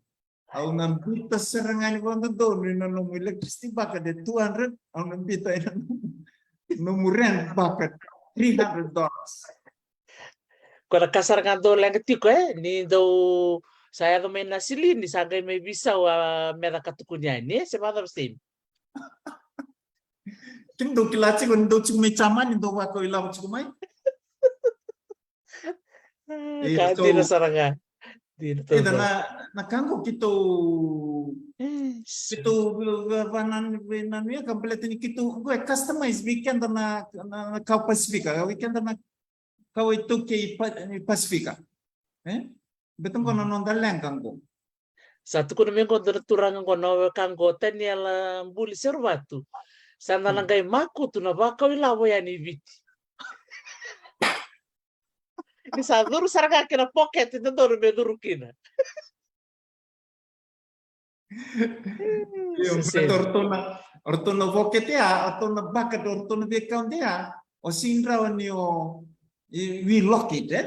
Au na biuta sara ga ni vakadodonu na nomu electricity bucket e two hundred. Au na biuta ena nomu rent bucket three hundred dollars. Ko na ka sara ga dou leqa tiko, e? Ni dou sa yaco mai na sili, ni sa qai mai visau a meca ka tukuni yani, e? Se vakacava Semi? Kemudou kila tiko ni dou tiko mai Jamani, dou vakau ilavo tiko mai. Ka dina sara ga. Dina toka. Eda na, na ka qo keitou, keitou va, va, vanananu, vanananu ia ka baleta ni keitou qo e customize vei keda na, na, na kawa Pasifika, vei keda na kawa iTaukei Pa, Pasifika. E? Beta qo na noda leqa qo. Sa tukuna mai qo dua na turaga qo na weka qo Taniela Buli Seruvatu. Sa da na qai makutu na vakau ilavo yani i Viti. Ni sa curu sara ga kina pocket dodonu me curu kina. Io, beta o ratou na, o ratou na pocket ya, o ratou na bucket, o ratou na veikau ya, o sega ni rawa ni o, e, we lock it, e?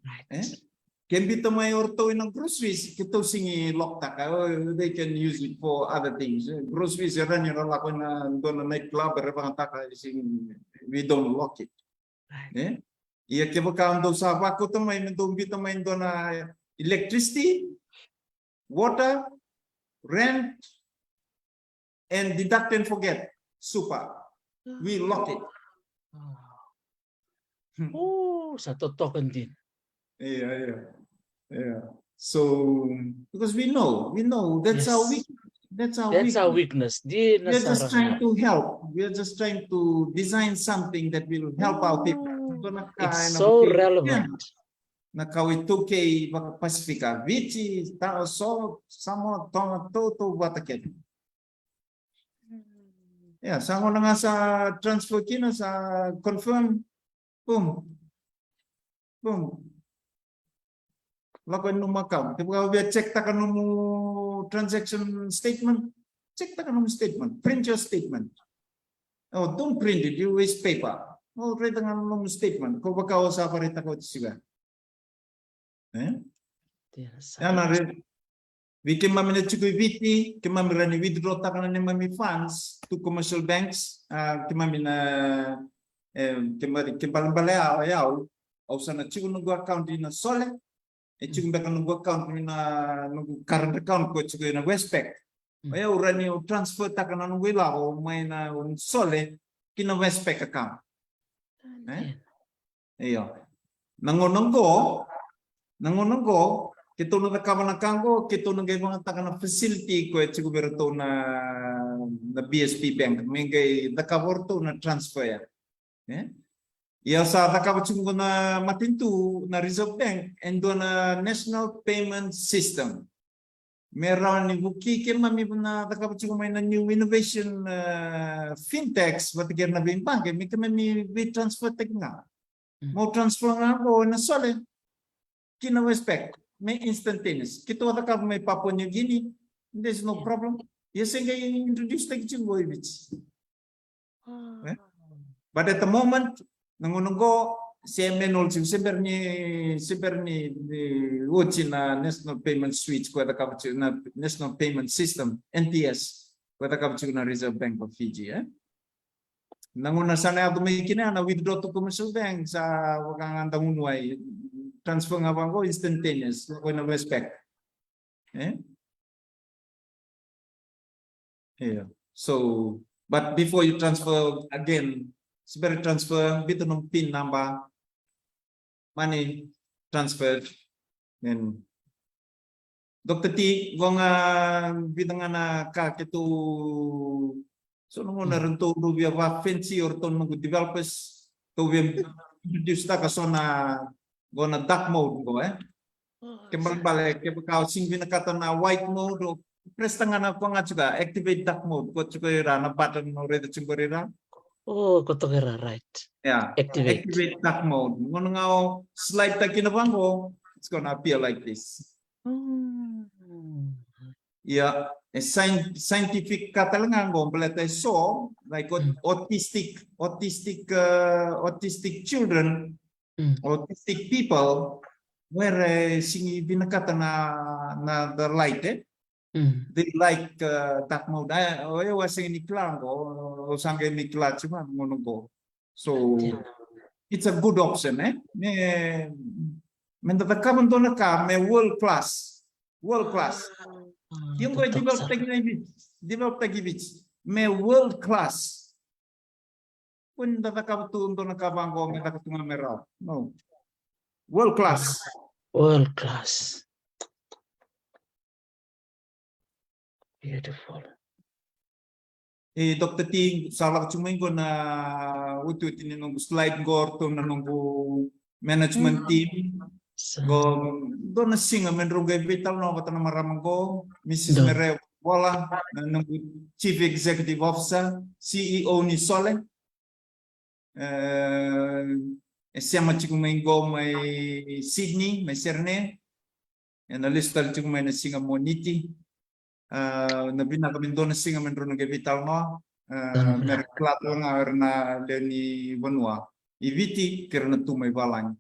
Right. E? Ke biuta mai o ratou ina groceries, keitou sega ni lock taka, o, they can use it for other things. E, groceries, e rawa ni ra lako ina dua na night club, ra vakayagataka, e sega ni, we don't lock it. Right. E? Ia kevaka dou sa vakauta mai me dou biuta mai dua na electricity, water, rent, and deduct and forget, super. We lock it. Hmm. O, sa totoka dina. Io, io. Io. So, because we know, we know that's our weak, that's our weakness. That's our weakness. Dina sara ga. We are just trying to help. We are just trying to design something that will help our people. Mm. It's so relevant. Na kawa iTaukei vakaPasifika, Viti, ta, so, Samoa, Toga, tautauvata keda. Ia, sa gauna ga sa transfer kina, sa confirm. Boom. Boom. Lako ena nomu account. Kevaka o via check taka nomu transaction statement, check taka nomu statement. Print your statement. Oh, don't print it, you waste paper. Oh, write taka nomu statement. Ko vaka o sa vakaraitaka oti sika. E? Ia na re, vei keimami na tiko i Viti, keimami rawa ni withdraw taka na neimami funds to commercial banks, a, keimami na, e, keimami, ke balebale au, au, au sa na tiko noqu account ina Sole, e tiko beka noqu account ina noqu current account ko tiko ina Westpac. Mm. O yau rawa ni au transfer taka na noqu ilavo mai na Sole ki na Westpac account. E? Io. Na gauna qo, na gauna qo, keitou na cakava na ka qo, keitou na qai vakayagataka na facility ko e tiko vei ratou na, na B S P Bank. Me qai cakava o ratou na transfer. E? Ia sa cakava tiko qo na matanitu, na Reserve Bank, e dua na National Payment System. Me rawa ni vukei keimami na cakava tiko mai na new innovation, e, fintechs, vata kei na veibaqe, me keimami vei transfer taki ga. Mm. Mo transfer ga qo ena Sole ki na Westpac, me instantaneous. Keitou a cakava mai Papua New Guinea, there's no problem. Ia se qai introduce taki tiko qo i Viti. E? But at the moment, na gauna qo, se manual tiko, se bera ni, se bera ni, ni oti na National Payment Switch, ko e cakava tiko na National Payment System, N P S, ko e cakava tiko na Reserve Bank of Fiji, e? Na gauna sa na yaco mai kina na withdraw to commercial bank, sa vaka ga da gunu ai, transfer ga vaqo, instantaneous, ko na Westpac. E? Yeah. So, but before you transfer again, se bera transfer, biuta nomu pin number, money transferred, then Doctor T, qo ga vica ga na ka keitou, so na gauna ratou dau via va-fancy o ratou na noqu developers, tou via introduce taka so na, qo na dark mode qo, e? Ke balebale, kevaka o sega ni vinakata na white mode, o press-taka ga na ko ga tiko, activate dark mode, ko tiko ira na button o raica tiko ira. O, ko toka ira, right. Yeah. Activate. Activate dark mode. Gauna ga o slide-taka kina vaqo, it's gonna appear like this. Mm. Ia, e scien-, scientific ka tale ga qo, baleta e so, like aut-, Mm. autistic, autistic, uh, autistic children, Mm. autistic people, were sigi vinakata na, na the light, eh? Mm. They like, uh, dark mode. I, o, o, au sega ni kila qo, o, sa qai ni kila tiko ga gauna qo. So, Yeah. it's a good option, eh? Me, me da cakava dua na ka, me world class. World class. Ah, Ia qo e totoka develop sara. taki na i Viti. Develop taki Viti. Me world class. Ko ni da cakava tu dua na ka vaqo, me caka tu ga me rawa. No. World class. World class. Beautiful. E, Doctor T, sa lako tu mai qo na otioti ni noqu slide qo, ratou na noqu management team. So, Qo, dua na siga me drau qai veitalanoa vata na marama qo, Missus Dua. Mere Vola, na noqu Chief Executive Officer, C E O ni Sole. E, e sema tiko mai qo mai Sydney, mai Sydney. Ena lesu tale tiko mai na siga Moniti. A, na vinaka me dua na siga me drau na qai veitalanoa. A, Donu me ra kila tale ga era na lewe ni vanua i Viti kei ira na tu mai valagi.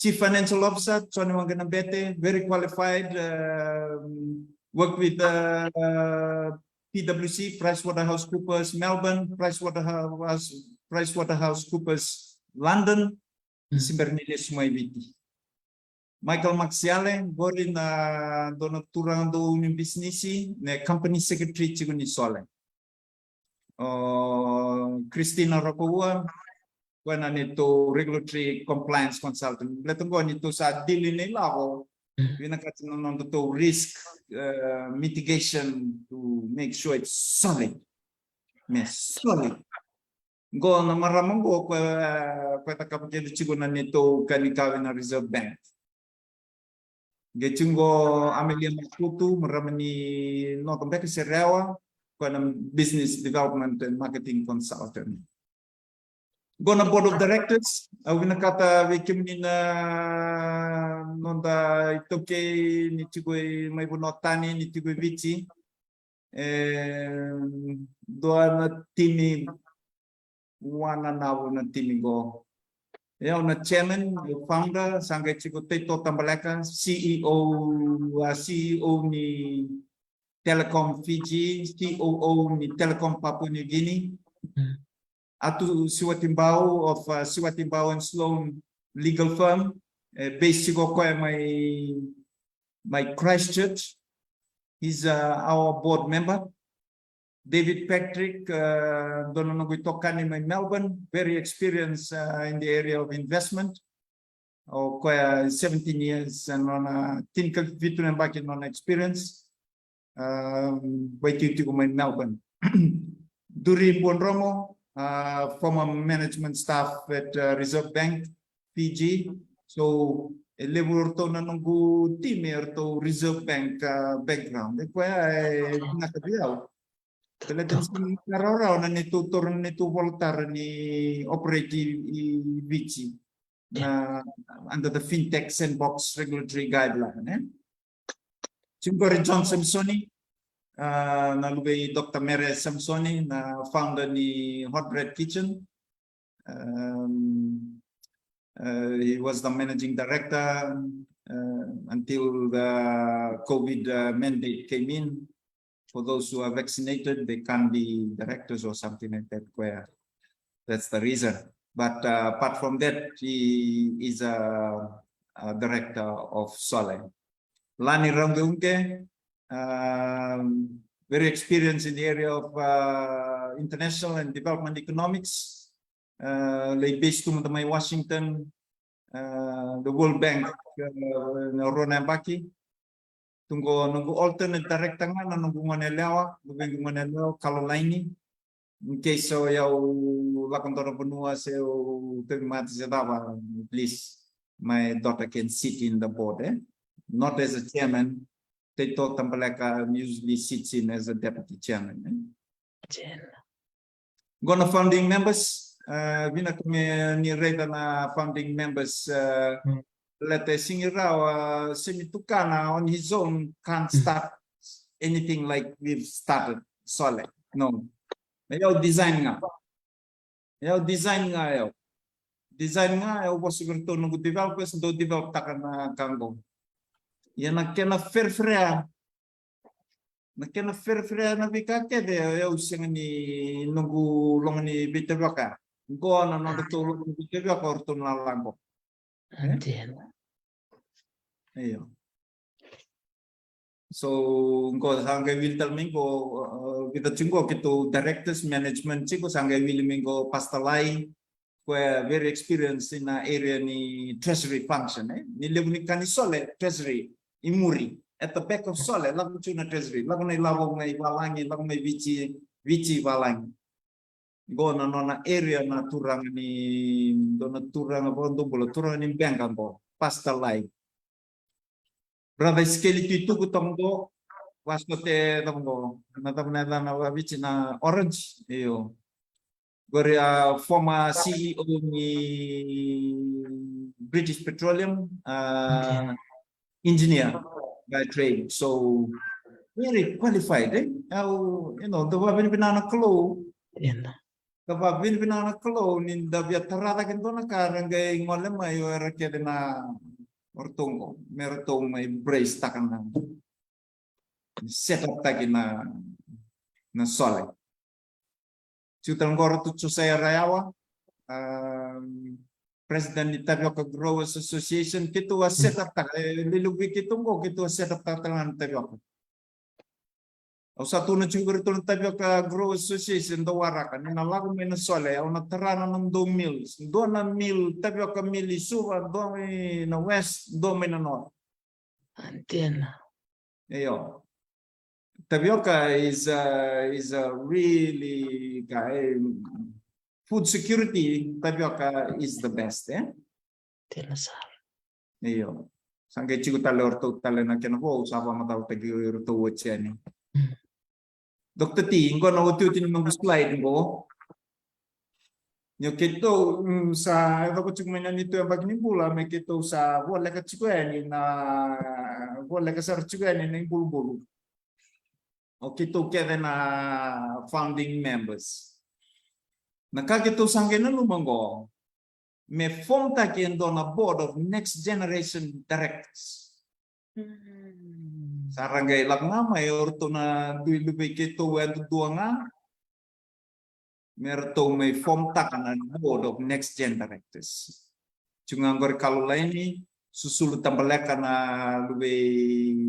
Chief Financial Officer, Joni Waqanabete, very qualified, um, work with, uh, uh, P W C, PricewaterhouseCoopers, Melbourne, PricewaterhouseCoopers, London, Mm. se bera ni lesu mai Viti. Michael Maxiale, qori na dua na turaga dau ni bisinisi, na company secretary tiko ni Sole. O Christina Rokoua, koya na neitou regulatory compliance consultant. Baleta qo neitou sa deal ina ilavo, Mm. vinakati na nodatou risk, uh, mitigation to make sure it's solid. Me solid. Qo na marama qo, koya, koya cakava kece tiko na neitou ka ni kawa na Reserve Bank. Qai tiko qo Amelia Makutu, marama ni North America, Serewa, koya na business development and marketing consultant. Qo na board of directors, au vinakata vei kemuni na noda iTaukei ni tiko i mai vanua tani, ni tiko i Viti. E dua na timi, wananavu na timi qo. E au na chairman, e founder, sa qai tiko Taito Tabaleka, C E O, a C E O ni Telecom Fiji, C O O ni Telecom Papua New Guinea. Mm. Atu Siwatibau of, uh, Siwatibau and Sloan legal firm, e base tiko koya mai, mai Christchurch. He's, uh, our board member. David Patrick, uh, dua na noqu itokani mai Melbourne, very experienced, uh, in the area of investment. O koya seventeen years, uh, nona tinikavitu na yabaki nona experience. Um, vaitikotiko mai Melbourne. Duri Buadromo, uh, former management staff at, uh, Reserve Bank, Fiji. So, e levu o ratou na noqu timi, e ratou Reserve Bank, uh, background. E koya e vinaka vei au. Baleta ni sa rawarawa na neitou toro, na neitou vola tara ni operate i, i Viti. Na, under the FinTech Sandbox regulatory guideline, eh? Tiko qori John Samsoni, uh, na luve i Doctor Mere Samsoni, na founder ni Hot Bread Kitchen. Um, uh, he was the managing director, uh, until the COVID, uh, mandate came in. For those who are vaccinated, they can't be directors or something like that. Where that's the reason. But, uh, apart from that, he is a, a director of Sole. Lani Rauqeunqe, um, very experienced in the area of, uh, international and development economics. Uh, lai base tu mada mai Washington, uh, the World Bank, uh, na rua na yabaki. Tu qo noqu alternate director ga na noqu gone yalewa, noqu gone yalewa, Caroline. In case o yau lako dua na vanua se o tauvimate se cava, please, my daughter can sit in the board, eh? Not as a chairman, Taito Tabaleka usually sits in as a deputy chairman, eh? Chairman. Qo na founding members, uh, vinaka me ni raica na founding members, uh, leta e sigi rawa, semi tukana on his own, can't start anything like we've started. Sole. No. Na yau design ga. Yau design ga yau. Design ga yau vosa vei ratou noqu developers, dou develop taka na ka qo. Ia na kena ferferea. Na kena ferferea na veika kece, yau sega ni noqu loga ni veitavioka. Qo na nodratou loga ni veitavioka o ratou na laqo. Io. So qo sa qai wili tale mai qo, uh, vica tiko qo keitou directors, management tiko, sa qai wili mai qo Pastor Lai, koya very experienced in a area ni treasury function, eh? Ni levu ni ka ni sole, treasury, i muri. At the back of sole, lako tu na treasury, lako na ilavo mai valagi, lako mai Viti, Viti valagi. Qo na nona area na turaga ni, dua na turaga vakadobula, turaga ni Beqa qo, Pastor Lai. Brother Isikeli Tuituku toka qo, vakasote toka qo. Na cava na yacana vakaViti na orange, io. Qori a former C E O ni British Petroleum, uh, engineer by trade. So very qualified, eh? Au, you know, da vakavinavinaka na Kalou. Da vakavinavinaka na Kalou ni da via tara cake dua na ka ra qai gole mai o ira kece na o ratou qo, me ratou mai embrace taka na, set up taki na, na sole. Tiko tale qo o ratou Josiah Rayawa, um, president ni Tavioka Growers Association, keitou a set up taka, e, lelevu vei keitou qo, keitou a set up taka tale ga na tavioka. Au sa tukuna tiko vei iratou na Tavioka Growers Association, dou waraka, ni na lako mai na sole, au na tara na nomudou mills, dua na mill, tavioka mill i Suva, dua mai na west, dua mai na north. Antenna. Io. Tavioka is a, is a really, ka, eh, food security, tavioka is the best, eh? Tena sara. Io. Sa qai tiko tale o ratou tale na kena vo, sa vakamacalataki o iratou oti yani. Mm. Doctor T, qo na otioti ni noqu slide qo. Io keitou, mm, sa yacova tiko mai na neitou yabaki ni bula, me keitou sa voleka tiko yani na, voleka sara tiko yani na ibulubulu. O keitou kece na founding members. Na ka keitou sa qai nanuma qo, me form taki e dua na board of next generation directors. Mm. Sa ra qai lako ga mai o ratou na dui luvei keitou e dudua ga. Me ratou mai form taka na board of next gen directors. Tiko ga qori Kalolaini, Susulu Tabaleka na luvei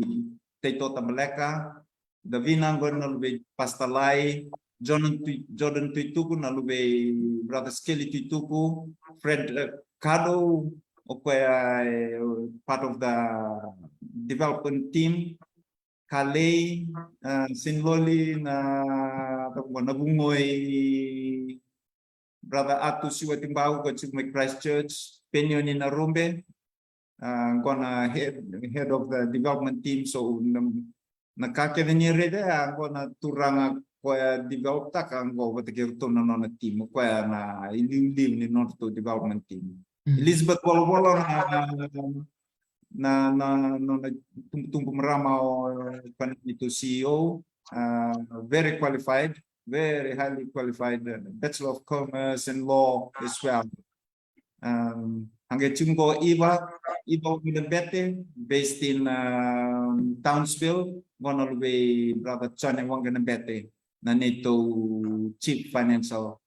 Taito Tabaleka, Davina qori na luvei Pastor Lai, Jordan Tui-, Jordan Tuituku na luvei Brother Skelly Tuituku, Fred, eh, Kado, o koya, eh, part of the development team, Kalei, eh, Sinloli na, na Vugoi, Brother Atu Siwatibau, ko tiko mai Christchurch, Penioni na Rube, ah, qo na head, head of the development team, so na, na ka kece ni raica ya, qo na turaga koya develop taka, qo vata kei ratou na nona team, koya na iliuliu ni nodratou development team. Mm. Elizabeth Volovolo na, na, na, nona tubutubu marama o koya na neitou C E O, ah, very qualified, very highly qualified, uh, Bachelor of Commerce and Law as well. Um, a qai tiko qo Eva, Eva Wanganabete, based in, um, Townsville, qo na luvei Brother Johnny Wanganabete, na neitou Chief Financial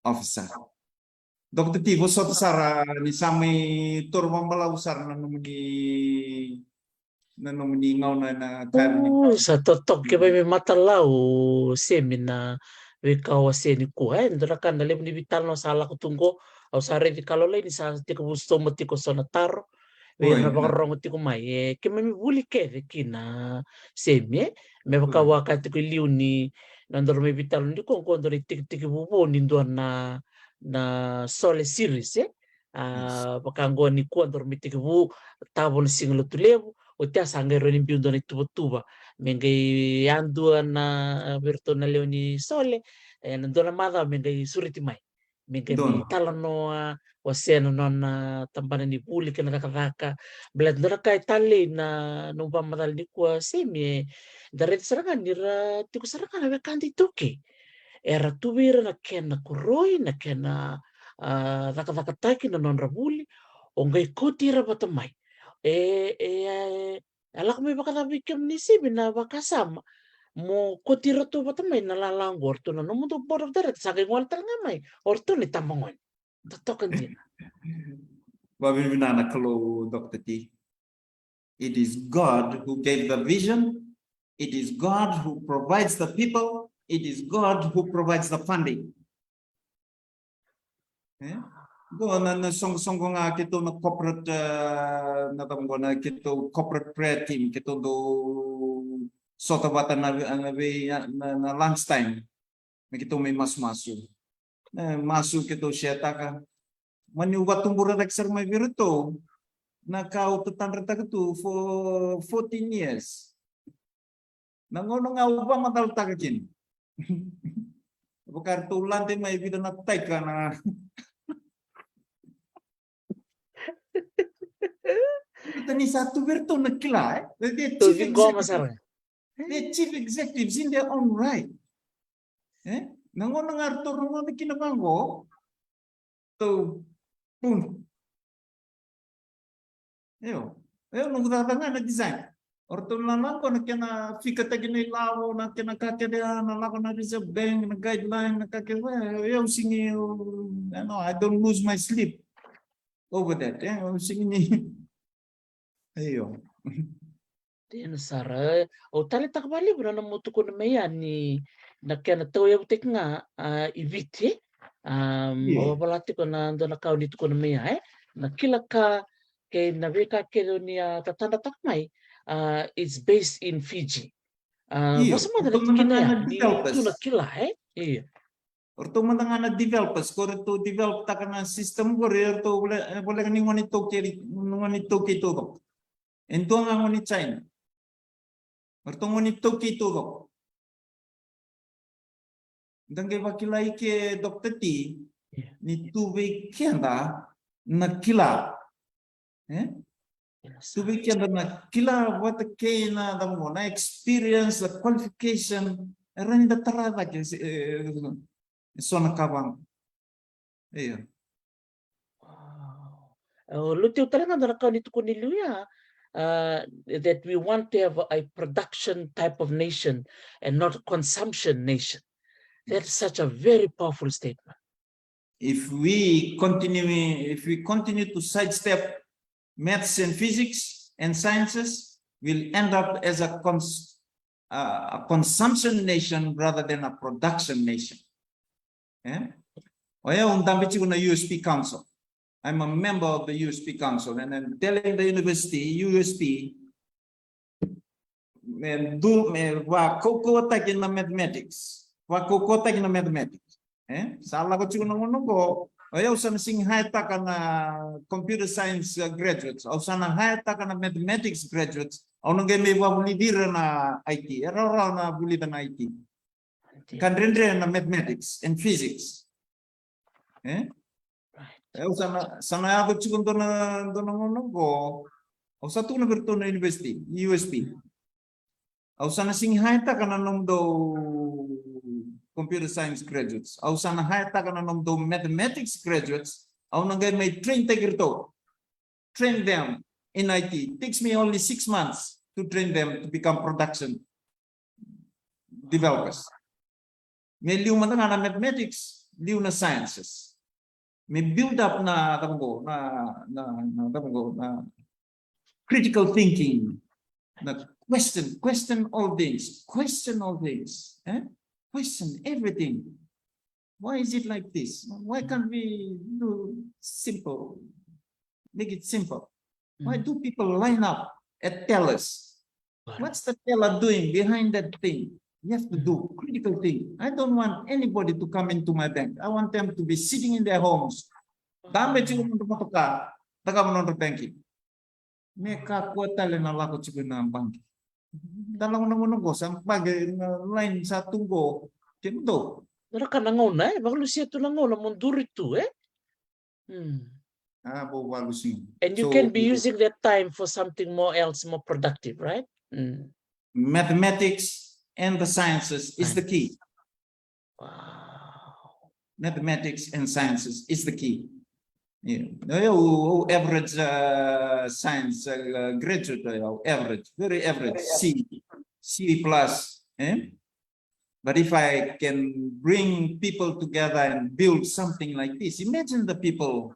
Officer. Doctor T, vosota sara ni sa mai toro vakabalavu sara na nomuni, na nomuni gauna ena ka ni. Mm, sa totoka, ke mai me matalau, Semi, na veika au wasea nikua, e, dua na ka na levu ni veitalanoa sa lako tu qo, au sa raici Kalolaini sa tekivu sauma tiko so na taro vei ira na vakarorogo tiko mai, e, keimami vuli kece kina, Semi, e, me vaka au a kaya tiko i liu ni nodaru mai veitalanoa nikua, qo dua na itekitekivu vou ni dua na, na sole series, e. A, vaka qo nikua daru mai tekivu, tavo na Siga Lotulevu, Oti ya sa qai rawa ni biu dua na ituvatuva me qai yadua na vei iratou na lewe ni Sole, e, na dua na macawa me qai sureti mai, me qai mai talanoa, wasea na nona tabana ni vuli kei na cakacaka. Baleta dua na ka e talei na nomu vakamacala nikua, Semi, e, da raica sara ga ni ra tiko sara ga na wekada iTaukei. Era tu vei ira na kena koroi, na kena, a, cakacakataki na nodra vuli, o qai kauti ira vata mai. E, e, e, e lako mai vakacava vei kemuni, Semi, na vakasama mo kauti iratou vata mai na lala oqo, o ratou na nomudou board of directors, sa qai gole tale ga mai o ratou na itabagone. Totoka dina. Vakavinavinaka na Kalou, Doctor T. It is God who gave the vision. It is God who provides the people. It is God who provides the funding. E? Qo na, na soqosoqo ga keitou na corporate, e, na cava qo, na keitou corporate prayer team, keitou dau sota vata na, na vei, na, na lunch time. Me keitou mai masumasu. E, masu keitou share-taka. Mani au vakatubura cake sara mai vei iratou na ka au tatadrataka tu for fourteen years. Na gauna ga au vakamacalataka kina, vaka ratou lade mai e vica na taika na. Baleta ni sa tu vei iratou na kila, e? They're chief executives. They're chief executives in their own right. E? Na gauna ga ratou rogoca kina vaqo, tou, pum. Io, io, noqu cakacaka ga na design. O ratou na lako na kena fikataki na ilavo, na kena ka kece, na lako na Reserve Bank, na guideline, na ka kece. Io, au sigi, you know, I don't lose my sleep over that, e? Au sigi ni. Io. Dina sara. Au taleitaka vakalevu na nomu tukuna mai yani na kena tauyavutaki ga, a, i Viti. Am, au vola tiko na dua na ka o ni tukuna mai ya, e? Na kila ka kei na veika kece o ni a tatadrataka mai, a, it's based in Fiji. A, vosa mada na tikina ya, ni tu na kila, e? Io. O ratou mada ga na developers, ko ratou develop-taka na system qori, o ratou vole-, voleka ni gone iTaukei, gone iTaukei taucoko. E dua ga gone China. O ratou gone iTaukei taucoko. Da qai vakilai ke, Doctor T, ni tu vei keda na kila. E? Tu vei keda na kila vata kei na, na experience, na qualification, era ni da tara cake, e, e so na ka vaqo. Io. Wow. O lutu tale ga na ka ni tukuni liu ya, uh, that we want to have a production type of nation and not a consumption nation. That is such a very powerful statement. If we continue, if we continue to sidestep maths and physics and sciences, we'll end up as a cons-, uh, a consumption nation rather than a production nation. E? O yau au dabe tiko na U S P Council. I'm a member of the U S P Council, and I'm telling the university, U S P, me du, me vakaukauwataki na mathematics. Vakaukauwataki na mathematics. E? Sa lako tiko na gauna qo, o yau sa na sega ni hire-taka na computer science, uh, graduates. Au sa na hire-taka na mathematics graduates. Au na qai mai vakavulici ira na I T. E rawarawa na vulica na I T. Ka dredre na mathematics and physics. E? Right. E, au sa na, sa na yaco tiko dua na, dua na gauna qo. Au sa tukuna vei iratou na university, U S P. Au sa na sega ni hire-taka na nomudou computer science graduates. Au sa na hire-taka na nomudou mathematics graduates. Au na qai mai train-taki iratou. Train them in I T. It takes me only six months to train them to become production developers. Me liu mada ga na mathematics, liu na sciences. Me build up na, cava qo, na, na, na, cava qo, na critical thinking. Na question, question all things, question all things, e? Question everything. Why is it like this? Why can't we do simple? Make it simple. Why do people line up at tellers? What's the teller doing behind that thing? You have to do critical thing. I don't want anybody to come into my bank. I want them to be sitting in their homes. Dabe tiko na nodra motoka, cakava na nodra banking. Me kakua tale na lako tiko na baqe. Da lako na gauna qo sa baqe na line sa tu qo. Kemudou. Era ka na gauna e vakalusia tu na gauna mo duri tu e. Mm. Ah, vou valusi. And you so, can be using that time for something more else, more productive, right? Mm. Mathematics and the sciences is the key. Wow. Mathematics and sciences is the key. Yeah. No, yeah, o, o average uh, science uh, graduate, uh, average, very average, C, C plus. Eh? But if I can bring people together and build something like this, imagine the people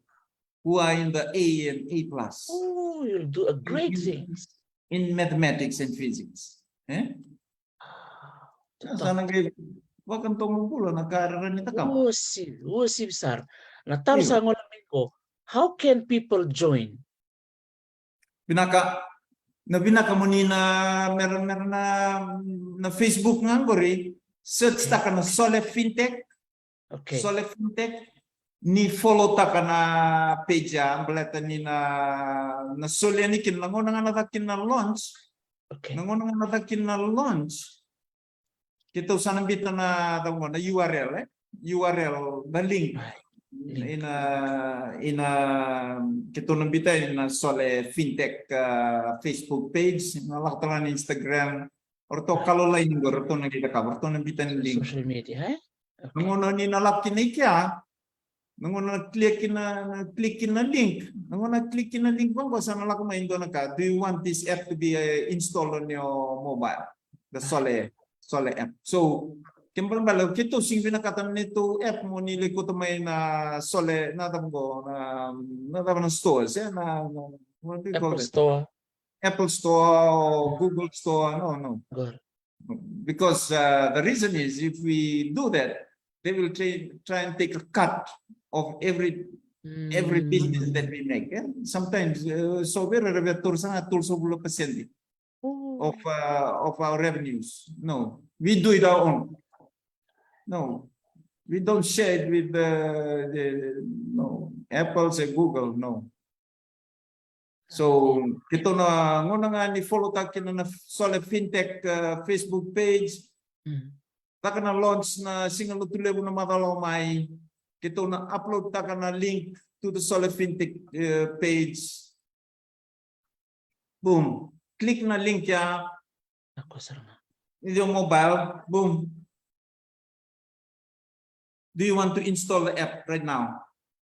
who are in the A and A plus. Oh, you'll do a great in, things in mathematics and physics. Eh? Sa na qai vakadomo bula na ka rara ni takama. Uasivi, uasivi sara. Na taro sa gola mai qo. How can people join? Vinaka, na vinaka mo ni na mera mera na na Facebook ga qori. Search taka na Sole Fintech. Okay. Sole Fintech. Ni follow taka na page a baleta ni na na sole yani kina na gauna ga na caka kina na launch. Okay. Na gauna ga na caka kina na launch. Keitou sa na bita na cava na U R L, eh? U R L, na link. Ina ina keitou na bita ina Sole Fintech uh, Facebook page, na lako tala na Instagram. O ratou kalo laini qo, o ratou na qai cakava, o ratou na bita na link. Social media, eh? Okay. Na gauna ni na lako kina i kea, na gauna na click kina, na click kina link, na gauna na click kina link vaqo sa na lako mai dua na ka. Do you want this app to be uh, installed on your mobile? The Sole, Sole app. So, ke balabala, keitou sigi vinakata na neitou app mo ni lai kauta mai na Sole, na cava qo, na, na cava na stores, eh? Na, na, what do you call Apple it? Store. Apple Store or Google Store, no, no. Good. Because uh, the reason is if we do that, they will try, try and take a cut of every mm. every business that we make. Yeah? Sometimes uh, so very very tour sana tour so pula percent of uh, of our revenues. No, we do it our own. No, we don't share it with the, the no Apple and Google. No. So keitou na gauna ga ni follow taka kina na Sole Fintech uh, Facebook page. Mm. Taka na launch na Siga Lotu Levu na macawa mai. Keitou na upload taka na link to the Sole Fintech uh, page. Boom. Click na link ya. Ako sara na. Your mobile. Boom. Do you want to install the app right now?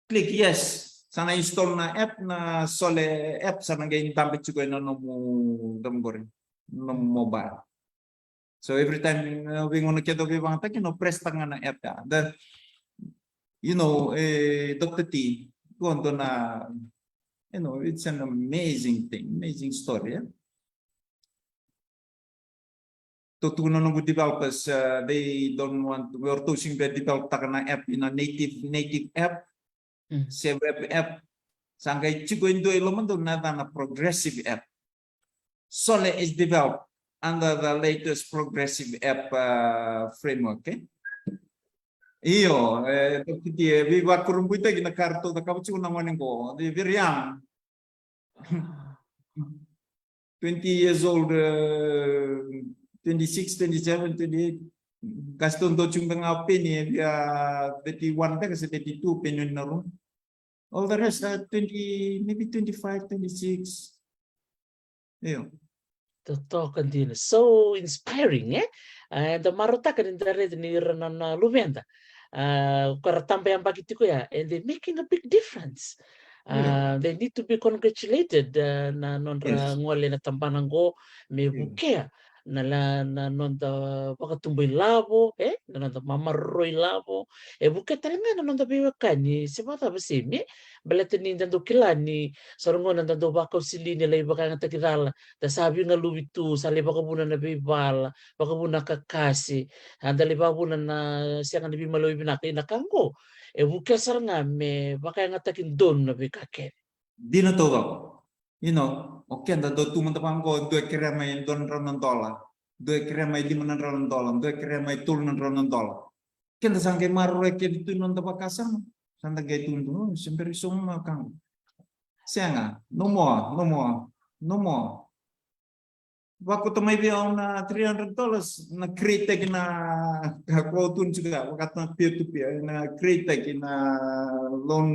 Click yes. Sa na install na app na Sole app sa na qai dabe tiko ena nomu damgore nomu mobile. So every time uh, we gonna get over vang taki no press tanga na app ya. The you know eh, Doctor T go on na you know it's an amazing thing, amazing story. Eh? Tou tukuna noqu developers uh, they don't want to, we are touching the develop taka na app in a native native app mm. Se web app. Sa qai tiko e dua i lomadou na yacana progressive app. Sole is developed under the latest progressive app uh, framework. Eh? Io, eh, e veivakurabuitaki na ka ratou cakava tiko na gone qo. They very young. twenty years old, uh, twenty-six, twenty-seven, twenty-eight. Gaston do chunga nga peni e via thirty-one beka se thirty-two peni na room. All the rest are twenty, maybe twenty-five, twenty-six. Io. Totoka dina. So inspiring, eh? Uh, da marautaka ni da raica ni ira na, na luveda. Uh, ka ra taba yabaki tiko ya, and they making a big difference. Uh, they need to be congratulated uh, na nodra yes. Gole na tabana qo me vukea na la na noda vakatubu ilavo, eh? Na noda mamaroroi ilavo. E vukea tale ga na noda veiwekani se vakacava se me baleta ni da dau kila ni sa rogo na da dau vakausilini lai vakayagataki cala da sa vigaluvi tu sa lai vakavuna na veivala vakavuna kakase a da lai vakavuna na sega na veimaliwai vinaka ina ka qo e vukea sara ga me vakayagataki donu na veika kece. Dina taucoko. You know, o keda dau tu mada vaqo dua e kerea mai dua na drau na dola, dua e kerea mai lima na drau na dola, dua e kerea mai tolu na drau na dola. Keda sa qai maroroya kece tu noda vakasama. Sa da qai tu dua se bera i sogo na ka qo. Sega, no more, no more. No more. Vakauta mai vei au na three hundred dollars, na create-taki na, ka ko tu ni tiko, vakata na peer to peer, na create-taki na loan,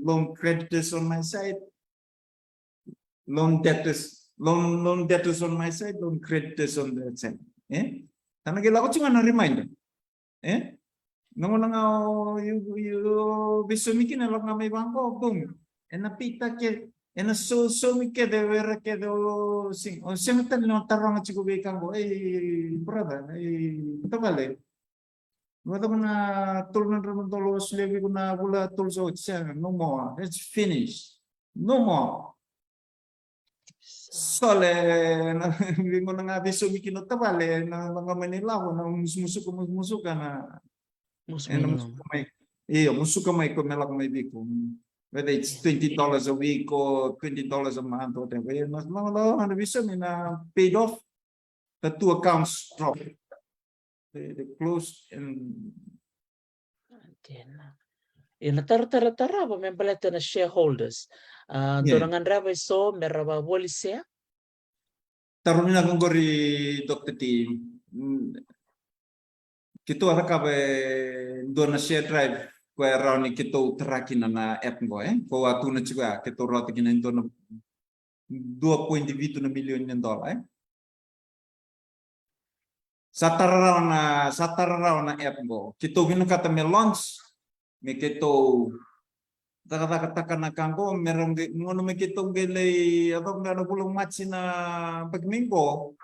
loan creditors on my side, loan debtors, loan, loan debtors on my side, loan creditors on that side. E? Sa na qai lako tiko ga na reminder. E? Na gauna ga o, io, io, veisaumi kina, lako ga mai vaqo, boom. Ena pay-taki, ena sau, saumi kece, o ira kece o sega, o sega tale ni taroga tiko vei ka qo. Ei, brother, ei, tavale. Vacava na tolu na drau na dola au solia vei iko na vula tolu sa oti? Sega, no more. It's finished. No more. Sole, na, vei gauna ga veisaumi kina o tavale, na, na gauna mai na ilavo, na musumusuka, musumusuka na, e, na musuka mai. Io, musuka mai ko me lako mai vei iko. Whether it's twenty dollars a week or twenty dollars a month or whatever. Io, na, na, na, na veisaumi na paid off, the two accounts drop. They, they closed and Okay, na. Io, na taratara tarava me baleta na shareholders. A, dou na gadreva eso me ra vavoli share? Taro vinaka qori, Doctor T. Mm. Keitou a cakava e dua na share drive ko e rawa ni keitou tara kina na app qo, e? Ko a tukuna tiko ya, keitou rawata kina e dua na dua poidi vitu na milioni na dola, e? Sa tara rawa na, sa tara rawa na app qo. Keitou vinakata me launch, me keitou cakacakataka na ka qo, me ra qai, gauna me keitou qai lai yacova ga na vula o Maji na yabaki mai qo,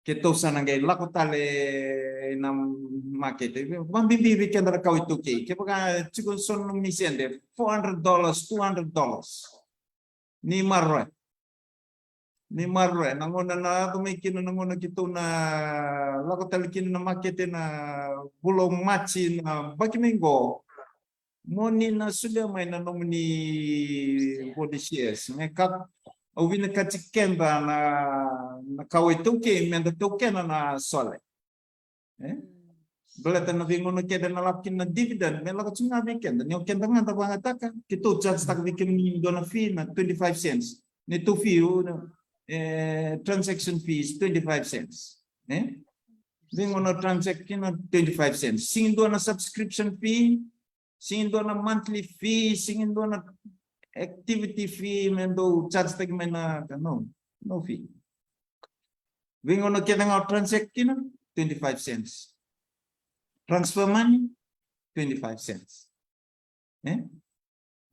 keitou sa na qai lako tale ina makete. Vabibi vei keda na kawa iTaukei. Kevaka tiko so na nomuni sede, four hundred dollars, two hundred dollars. Ni maroroya. Ni maroroya. Na gauna na yaco mai kina, na gauna keitou na lako tale kina na makete na vula o Maji na yabaki mai qo, mo ni na solia mai na nomuni voli shares. Me ka, au vinakati keda na, na kawa iTaukei, meda taukena na Sole. E? Baleta na veigauna kece na lako kina na dividend, me lako tiko ga vei keda. Ni o keda ga da vakayagataka, keitou charge-taka vei kemuni dua na fee na twenty-five cents. Neitou fee, o, e, transaction fee is twenty-five cents. E? Veigauna transact kina, twenty-five cents. Sega ni dua na subscription fee, sega ni dua na monthly fee, sega ni dua na activity fee me dou charge-taki mai na ka, no, no fee. Veigauna kece ga o transact kina, twenty-five cents. Transfer money, twenty-five cents. E?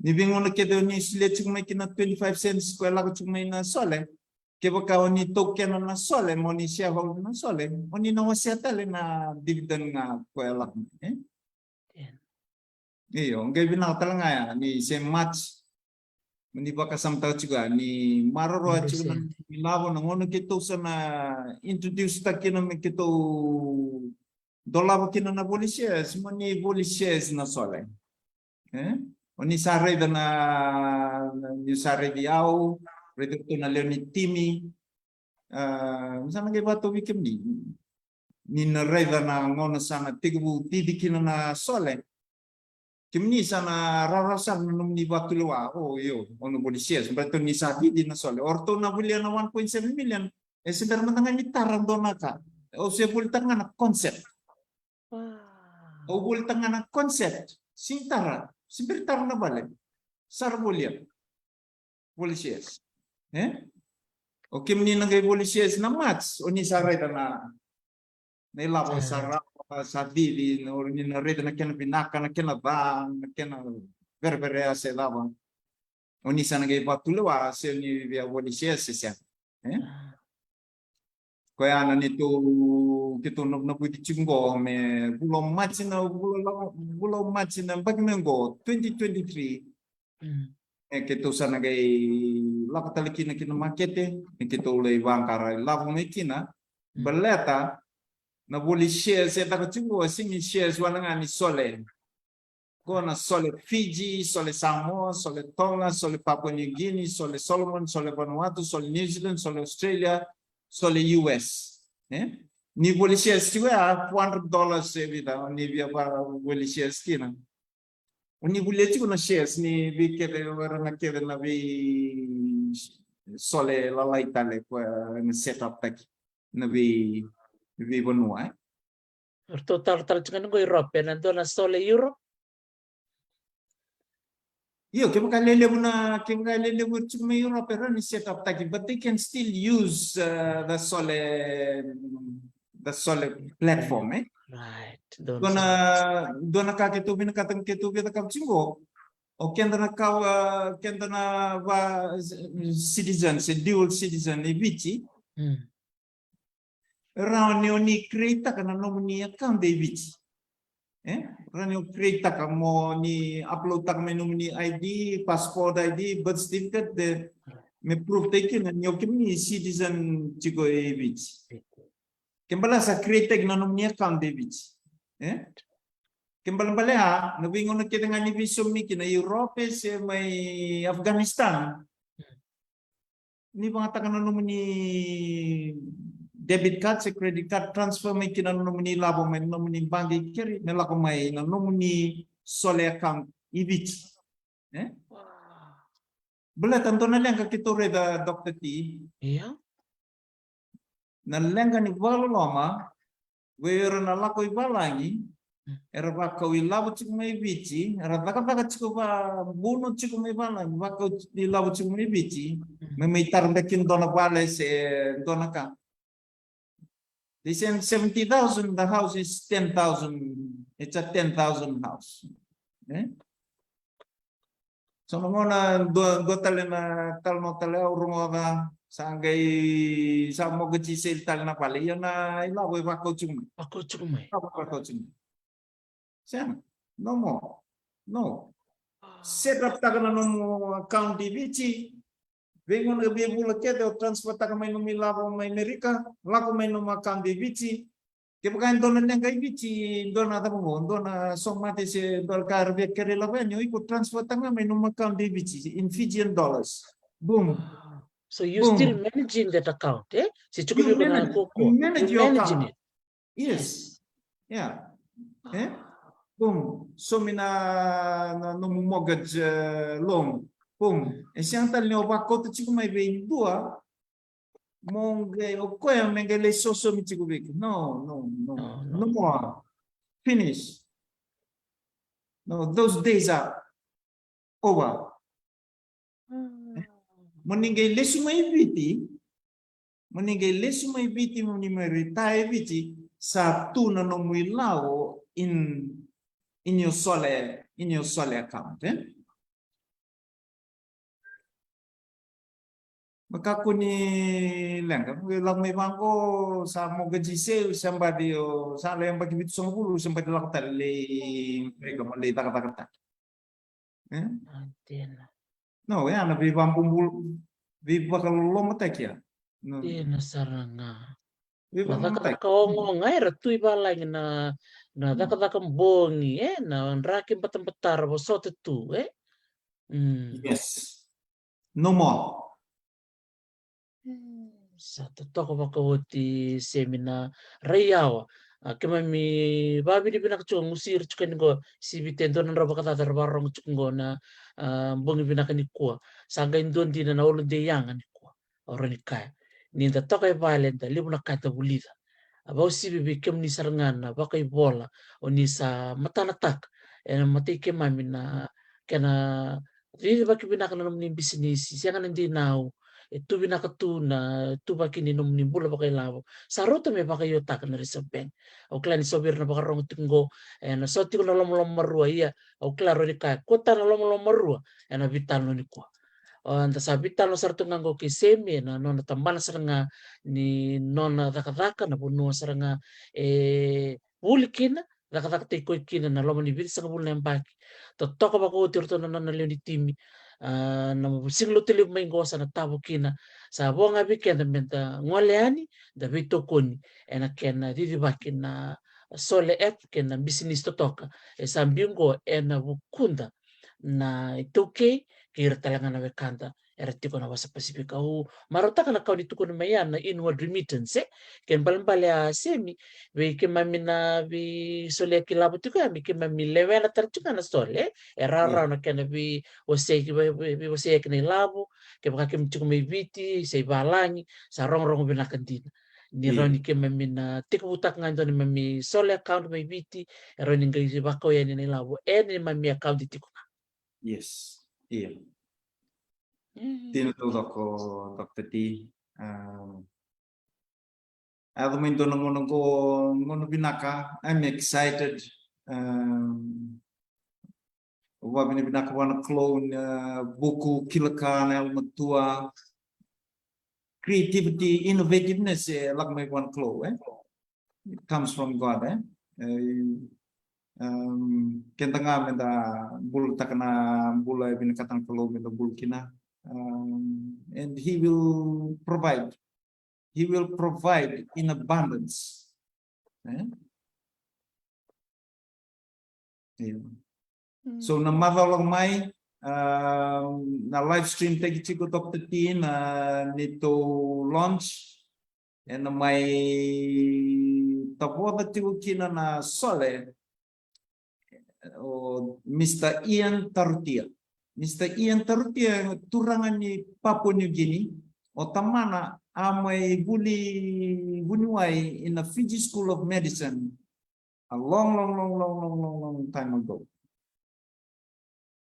Ni veigauna kece o ni solia tiko mai kina twenty-five cents ko e lako tiko mai na Sole. Kevaka o ni taukena na Sole, mo ni shareholder na Sole, o ni na wasea tale na dividend ga ko e lako mai, e? Io, qai vinaka tale ga ya, ni se Maji, ni vakasamataka tiko ya, ni maroroya tiko na ilavo, na gauna keitou sa na introduce-taka kina me keitou dolava kina na voli shares, mo ni voli shares na Sole. E? O ni sa raica na, na, ni sa raici au, raici ratou na lewe ni timi. A, ni sa na qai vakatauvi kemuni. Ni na raica na gauna sa na tekivu cici kina na Sole. Kemuni sa na rawarawa sara na nomuni vakatulewa. O, io, o na voli shares. Baleta ni sa cici na Sole. O ratou na volia na one point seven million. E se bera mada ga ni tara dua na ka. Au se volitaka ga na concept. Wow. Au volitaka ga na concept. Sega ni tara. Se bera tara na vale. Sa ra volia. Voli shares. E? O kemuni na qai voli shares na Maji, o ni sa raica na, na ilavo sa rawa, sa cici, na, o ni na raica na kena vinaka, na kena ca, na kena vereverea se cava. O ni sa na qai vakatulewa se o ni via voli shares se sega. E? Koya na neitou, keitou navunavuci tiko qo me vula o Maji na, vula, vula o Maji na yabaki mai qo, twenty twenty-three. Mm. E, keitou sa na qai lako tale kina ki na makete, me keitou lai vaqara ilavo mai kina. Mm. Baleta na voli shares e caka tiko qo, sega ni shares wale ga ni Sole. Qo na Sole Fiji, Sole Samoa, Sole Tonga, Sole Papua New Guinea, Sole Solomon, Sole Vanuatu, Sole New Zealand, Sole Australia, Sole U S. E? Ni voli shares tiko ya, four hundred dollars e vica, ni via va voli shares kina. O ni volia tiko na shares ni vei kece, o ira na kece na vei Sole lalai tale ko na set up taki na vei, veivanua, e? Ratou talatala tiko ni qo Europe, ena dua na sole Europe. Io, kevaka lelevu na, kevaka lelevu tiko mai Europe, era ni set up taki, but they can still use, uh, the sole, the sole platform, e? Right. Dua na, dua na ka keitou vinakata, keitou vinakata tiko qo. O keda na ka, uh, keda na va, citizen, se dual citizen e Viti. Mm. Rawa ni o ni create-taka na nomuni account e Viti. E? Rawa ni o create-taka mo ni upload-taka mai nomuni I D, passport I D, birth certificate, de me prove-taki kina ni o kemuni citizen tiko e Viti. Ke bale sa create-taki na nomuni account e Viti. E? Ke bale bale a, na veigauna kece ga ni veisaumi kina Europe se mai Afghanistan. Ni vagataka na nomuni debit card se credit card, transfer mai kina na nomuni lavo mai na nomuni baqe keri, me lako mai na nomuni sole account i Viti. E? Wow. Baleta dua na leqa keitou raica, Doctor T. Ia. Na leqa ni vakaloloma, vei ira na lako i valagi, era vakau ilavo tiko mai Viti, era cakacaka tiko va, buno tiko mai valagi, vakau ilavo tiko mai Viti, me mai tara beka ki dua na vale se dua na ka. They send seventy thousand, the house is ten thousand, it's a ten thousand house. E? So na gauna dua, dua tale na talanoa tale au rogoca, sa qai, sa mortgage sale tale na vale, ia na ilavo e vakau tiko mai. Vakau tiko mai. Vakau tiko mai. Sega. No more. No. Set up taka na nomu account i Viti. Veigauna, vei vula kece o transfer taka mai nomu ilavo mai Amerika, lako mai nomu account i Viti. Kevaka e dua na leqa i Viti, dua na cava qo, dua na somate se dua na ka era via kere lava yani, o iko transfer taka mai nomu account i Viti in Fijian dollars. Boom. Wow. So you still managing that account, e? Se tiko vei iko na koko. You manage your account. Yes. Yeah. E? Boom. Saumi na, na nomu mortgage, eh, loan. Boom. E sega tale ni o vakauta tiko mai vei dua, mo qai o koya me qai lai sosomi tiko vei iko. No, no, no. No, no. No more. Finish. No, those days are over. Mm. Mo ni qai lesu mai Viti, mo ni qai lesu mai Viti, mo ni mai retire e Viti, sa tu na nomu ilavo in, in your sole, in your sole account, e? Makaku ni leqa, lako mai vaqo, sa mortgage sale, sa baci o, sa lai yabaki vitusagavulu, sa baci lako tale lai, lai cakacaka tale. E? A, dina. No, e a na veivabubul-, veivakalolomataki ya. No. Dina sara ga. Na cakacaka ogaoga era tu i valagi na, na cakacaka bogi, e, na draki batabata ra vosota tu, e? Mm. Yes. No more. Mm, sa totoka vakaoti Semi na rai yawa. A, keimami vavinavinaka tiko, gusi ira tiko ni qo, sivita e dua na drau vakacaca era vakarorogo tiko qo na, a, bogi vinaka nikua. Sa qai dua dina na holiday yaga nikua. Au rawa ni kaya, ni da toka e vale, da levu na ka da vulica. A vakauasivi vei kemuni sara ga na vakaivola o ni sa matanataka ena matai keimami na kena cicivaki vinaka na nomuni bisinisi, sega na dinau, e tu vinaka tu na tuvaki ni nomuni bula vakailavo. Sa rauta me vakaiotaka na Reserve Bank. Au kila ni so vei ira na vakarorogo tiko qo, ena so tiko na lomalomarua, ia au kila rawa ni kaya, kua tale na lomalomarua ena veitalanoa nikua. O, da sa veitalanoa sara tu ga qo kei Semi ena nona tabana sara ga ni nona cakacaka, na vanua sara ga e vuli kina, cakacakataki koya kina na loma ni vitusagavulu na yabaki. Totoka vakaoti iratou na nona lewe ni timi. A, na siga Lotulevu mai qo sa na tavo kina. Sa vo ga vei keda me da gole yani, da veitokoni ena kena cicivaki na Sole app kei na bisinisi totoka e sa biu qo ena vukuda na iTaukei kei ira tale ga na wekada era tiko na wasa Pasifika. Au marautaka na ka o ni tukuna mai ya na inward remittance, e? Ke balebale a Semi, vei keimami na veisoliyaki lavo tiko ya, me keimami lewena tale tiko ga na Sole, e? E rawarawa na kena veiwasei, vei, vei, veiwaseiyaki na ilavo, kevaka keimami tiko mai Viti, se i valagi, sa rogorogo vinaka dina. Ni rawa ni keimami na tekivutaka ga e dua neimami Sole account mai Viti, e rawa ni qai vakau yani na ilavo ena neimami account tiko ga. Yes. Io. Dina taucoko, Doctor T. Um, a yaco mai dua na gauna qo, gauna vinaka. I'm excited. Um, vakavinavinaka vua na Kalou na vuku, kila ka, na yalomatua, creativity, innovativeness, e lako mai vua na Kalou, e? It comes from God, e? E, um, keda ga meda bulataka na bula e vinakata na Kalou meda bula kina. Um, and he will provide. He will provide in abundance. E? Io. So na macawa lako mai, um, na live stream taki tiko, Doctor T, na neitou launch, ena mai tavoca tiko kina na Sole, o Mister Ian Tarutia. Mister Ian Tarutia, turaga ni Papua New Guinea, o tamana a mai vuli vuniwai ina Fiji School of Medicine a long, long, long, long, long, long, long time ago.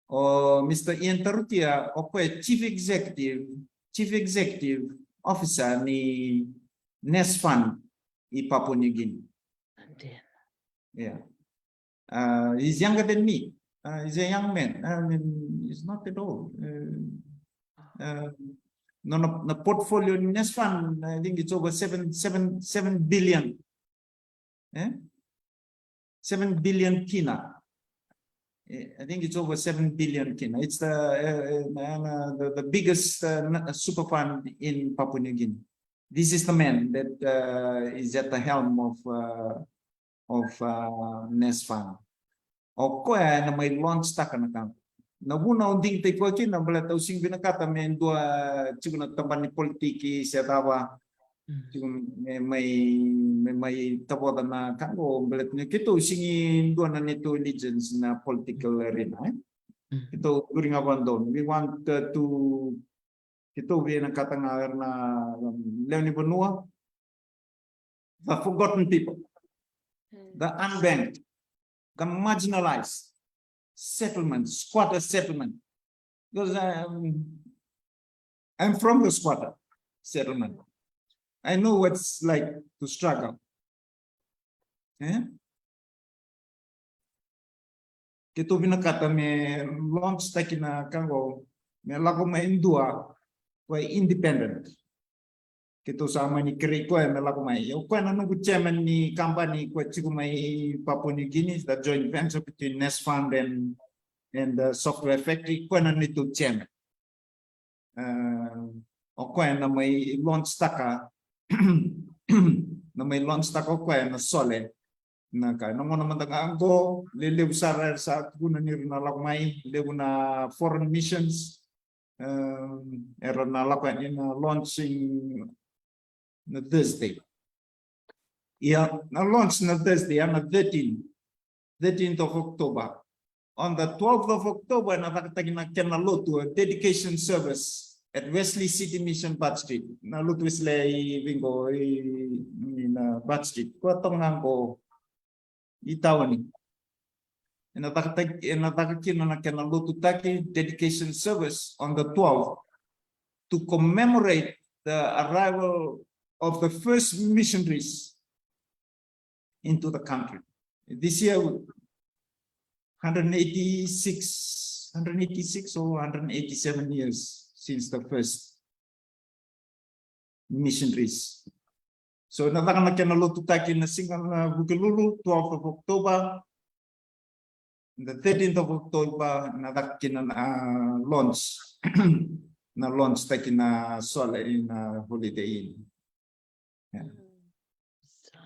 O Mister Ian Tarutia, o koya Chief Executive, Chief Executive Officer ni Nest Fund i Papua New Guinea. Yeah. Uh, he's younger than me. Uh, he's a young man. I mean, he's not at all. Uh, uh, no, no, the portfolio in Nest Fund, I think it's over seven, seven, seven billion. Eh? Seven billion kina. Eh, I think it's over seven billion kina. It's the, uh, uh, uh, the, the biggest, uh, n-, uh, super fund in Papua New Guinea. This is the man that, uh, is at the helm of, uh, of, uh, Nest Fund. O koya ena mai launch taka na ka. Na vuna au digitaki koya kina, baleta au sega ni vinakata me dua tiko na tabana ni politiki se cava. Mm. Tiko me mai, me mai tavoca na ka qo, baleta ni keitou sega ni dua na neitou allegiance na political arena, eh? Mm. Keitou curu ga vakadodonu. We want, uh, to, keitou vinakata ga era na, um, lewe ni vanua, the forgotten people, mm, the unbanked, the marginalized settlement, squatter settlement. Because, um, I'm from the squatter settlement. I know what's like to struggle. Eh? Keitou vinakata me launch taki na ka qo, me lako mai e dua ko e independent. Keitou sa mani kerei koya me lako mai. Ia o koya na noqu chairman ni kabani ko e tiko mai Papua New Guinea, the joint venture between Nest Fund and, and the software factory, koya na neitou chairman. Uh, o koya na mai launch taka, na mai launch taka o koya na Sole. Na ka, na gauna mada ga qo, lelevu sara era sa tukuna ni ra na lako mai, levu na foreign missions, um, era na lako yani na launching na Thursday. Ia, na launch na Thursday, a na thirteen, thirteenth of October. On the twelfth of October, na cakataki na kena lotu, a dedication service at Wesley City Mission, Butt Street. Na lotu Wesley i Vigo, i, i na Butt Street. Ko tonga qo i tauni. Ena cakataki, ena caka kina na kena lotutaki, dedication service on the twelfth to commemorate the arrival of the first missionaries into the country. This year, hundred eighty-six, hundred eighty-six or hundred eighty-seven years since the first missionaries. So, na caka na kena lotutaki na siga na Vukelulu, twelfth of October, the thirteenth of October, na caka kina na, uh, launch, na launch taki na Sole Inn, uh, Holiday Inn. Yeah. Mm. Sa,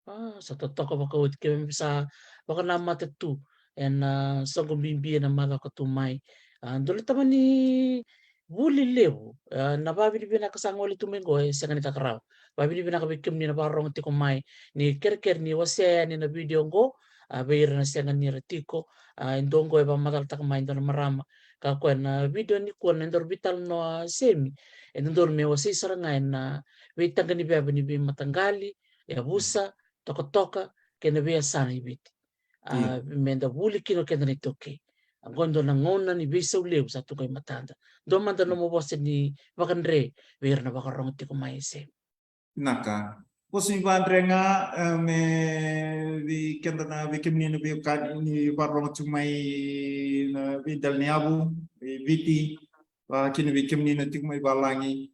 ah, sa totoka vakaoti, keimami sa vakanamata tu ena, ah, soqo bibi ena macawa ka tu mai. Ah, dou lai tamani vuli levu, e, na vakavinavinaka sa gole tu mai qo e sega ni caka rawa. Vakavinavinaka vei kemuni na vakarorogo tiko mai, ni kerekere ni wasea yani na vidio qo, a, vei ira na sega ni ra tiko, a, e dua qo e vakamacalataka mai e dua na marama. Ka koya na vidio nikua na nodaru veitalanoa semi, e dodonu me wasei sara ga ena veitaqaniveva ni veimataqali, yavusa, tokatoka, kei na veiyasana i Viti. A, meda vuli kina o keda na iTaukei. A, qo dua na gauna ni veisau levu sa tu qo i matada. Dua mada nomu vosa ni vakadre vei ira na vakarorogo tiko mai e semi. Vinaka. Vosa ni vakadre ga, e, me vei keda na, vei kemuni na veiwekani ni vakarorogo tiko mai na veidela ni yavu, e, Viti, vakakina vei kemuni na tiko mai valagi.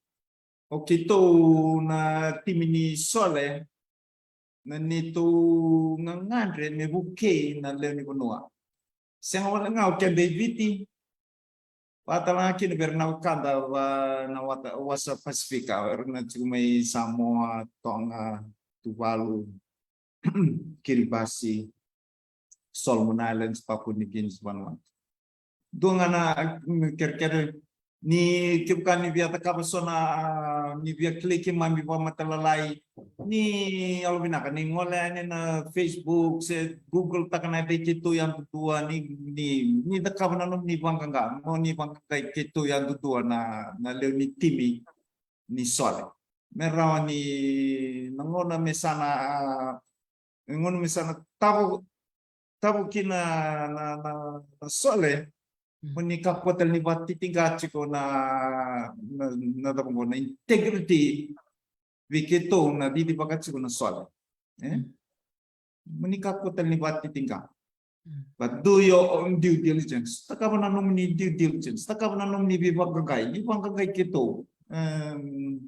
O keitou na timi ni Sole, na neitou gagadre me vukei na lewe ni vanua. Sega wale ga o keda i Viti, vakatalega kina vei ira na wekada va na wasa, wasa Pasifika, o ira na tiko mai Samoa, Toga, Tuvalu, Kiribati, Solomon Islands, Papua New Guinea, Vanuatu. Dua ga na, mm, kerekere ni kevaka ni via cakava so na, ni via kilai keimami vakamatailalai, ni yalovinaka ni gole yani na Facebook se Google taka na yaca i keitou yadudua, ni, ni, ni cakava na nomuni vaqaqa, mo ni vaqaqai keitou yadudua na, na lewe ni timi ni Sole. Me rawa ni na gauna me sa na, a, na gauna me sa na tavo, tavo kina na, na, na Sole, mo ni kakua tale ni vakatitiqa tiko na, na, na cava qo, na integrity vei keitou na cicivaka tiko na Sole. E? Mo ni kakua tale ni vakatitiqa. But do your own due diligence. Cakava na nomuni due diligence. Cakava na nomuni veivaqaqai. Ni vaqaqai keitou. Em,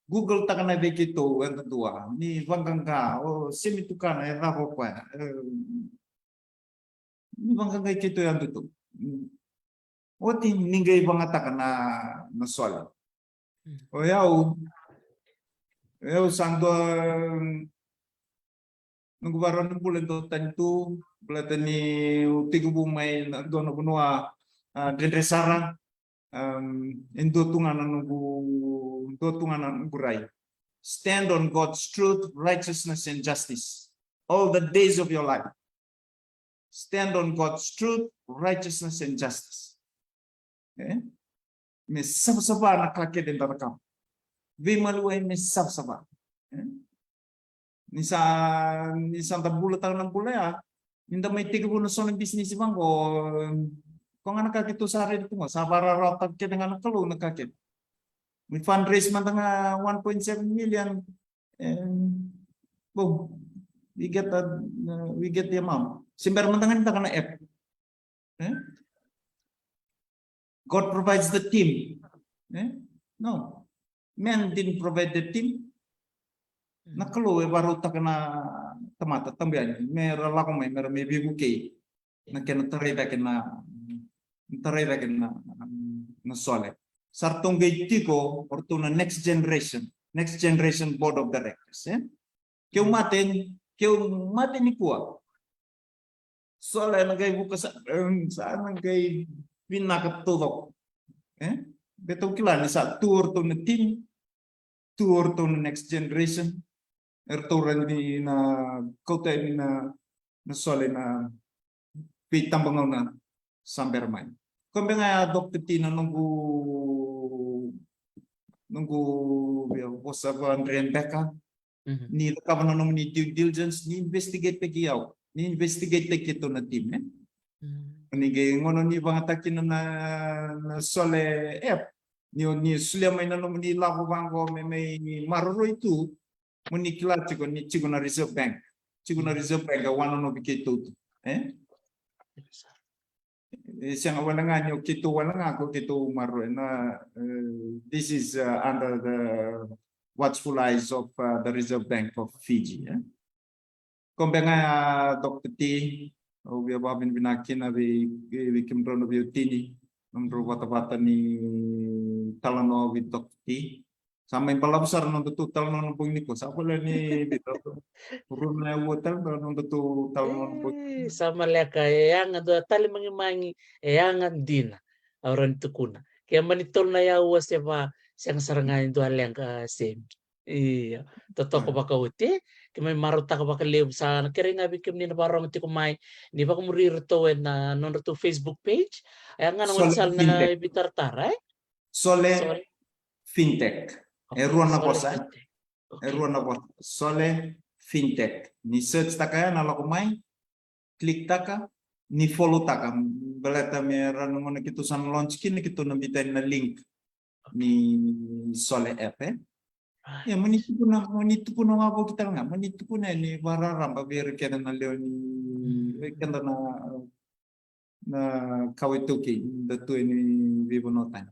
Google taka na yaca i keitou yadudua. Ni vaqaqa, o semi tukana, e cava o koya. Em, ni vaqaqai keitou yadudua. Oti ni qai vagataka na, na Sole. O yau, o yau sa dua, noqu vakarau ni bula e dua tani tu, baleta niu tekivu mai na dua na vanua, a, dredre sara, am, e dua tu ga na noqu, dua tu ga na noqu rai. Stand on God's truth, righteousness and justice all the days of your life. Stand on God's truth, righteousness and justice. E? Me savasava na ka kece da cakava. Veimaliwai me savasava. E? Ni sa, ni sa da bulataka na bula ya, ni da mai tekivu na so na bisinisi vaqo, ko ga na ka keitou sa raica tu ga, sa vakararawataka kece ga na Kalou na ka kece. Me fundraise mada ga one point seven million, e, bom, we get the, uh, we get the amount. Se bera mada ga ni caka na app. E? God provides the team. E? No. Man didn't provide the team. Na Kalou e vakarautaka na tamata, tabu yani, me ra lako mai, me ra mai veivukei. Na kena tarai cake na, tarai cake na, na Sole. Sa ratou qai tiko o ratou na next generation, next generation board of directors, e? Keu mate, keu mate nikua, Sole na qai vuka sa, em, sa na qai vinaka taucoko. E? Baleta au kila ni sa tu o ratou na team, tu o ratou na next generation, eratou rawa ni na kauta yani na, na Sole na veitabagauna sa bera mai. Koya beka ga ya, Doctor T, na noqu, noqu, ya, vosa vakadre beka. Ni cakava na nomuni due diligence, ni investigate taki au, ni investigate taki keitou na team, e? Ni qai gauna ni vagataka kina na, na Sole app, ni, ni solia mai na nomuni lavo vaqo me mai maroroi tu, mo ni kila tiko ni tiko na Reserve Bank. Tiko na Reserve Bank e wanonovi keitou tu, e? E sega wale ga ni o keitou wale ga ko keitou maroroi na, e, this is, uh, under the watchful eyes of, uh, the Reserve Bank of Fiji, e? Koya beka ga ya, Doctor T, au via vakavinavinaka kina vei, vei, vei kemudrau na veiwatini, nomudrau vatavata ni talanoa with Doctor T. Sa mai balavu sara na nodatou talanoa na bogi nikua, sa vale ni vica, rua na aua tale na nodatou talanoa na bogi. E, sa maleka, e yaga, dua tale magimagi, e yaga dina. Au rawa ni tukuna. Ke mani tolu na yaua se va, sega sara ga e dua leqa, Semi. Io, totoka vakaoti. Keimami marautaka vakalevu, sa na kerei ga vei kemuni na vakarorogo tiko mai ni vakamuri iratou ena nodratou Facebook page. E a ga na gaunisala na ivitaratara, e? Sole Fintech. E rua na vosa, e? E rua na vosa. Sole Fintech. Ni search taka ya, na lako mai, click taka, ni follow taka. Baleta me ra na gona keitou sa na launch kina, keitou na biuta yani na link ni Sole app, e? Ia, mani tukuna, mani tukuna ga vou ki tale ga, mani tukuna yani vakararaba vei ira kece na lewe ni, vei keda na, na kawa iTaukei da tu yani veivanua tani.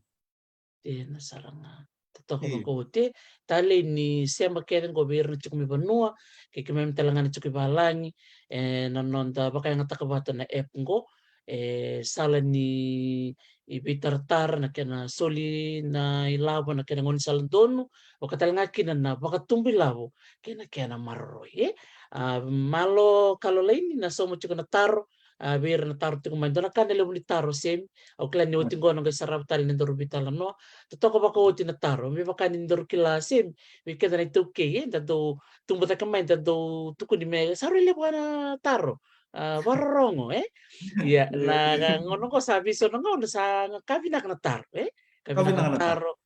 Dina sara ga. Totoka vakaoti. Talei ni sema kece qo vei ira na tiko mai vanua, kei keimami tale ga na tiko i valagi, ena noda vakayagataka vata na app qo, e sala ni ivitaratara, na kena soli na ilavo, na kena gaunisala donu, vaka tale ga kina na vakatubu ilavo kei na kena maroroi, e? A, malo Kalolaini, na sauma tiko na taro, a, vei ira na taro tiko mai. Dua na ka na levu ni taro, Semi, au kila ni oti qo na qai sarava tale ni daru veitalanoa. Totoka vakaoti na taro, me vaka ni daru kila, Semi, vei keda na iTaukei, e, da dau tubu cake mai, da dau tukuni me sa rui levu ga na taro, a, vakarorogo, e? Ia, na gauna qo sa veisau na gauna sa ka vinaka na taro, e? Ka vinaka na taro.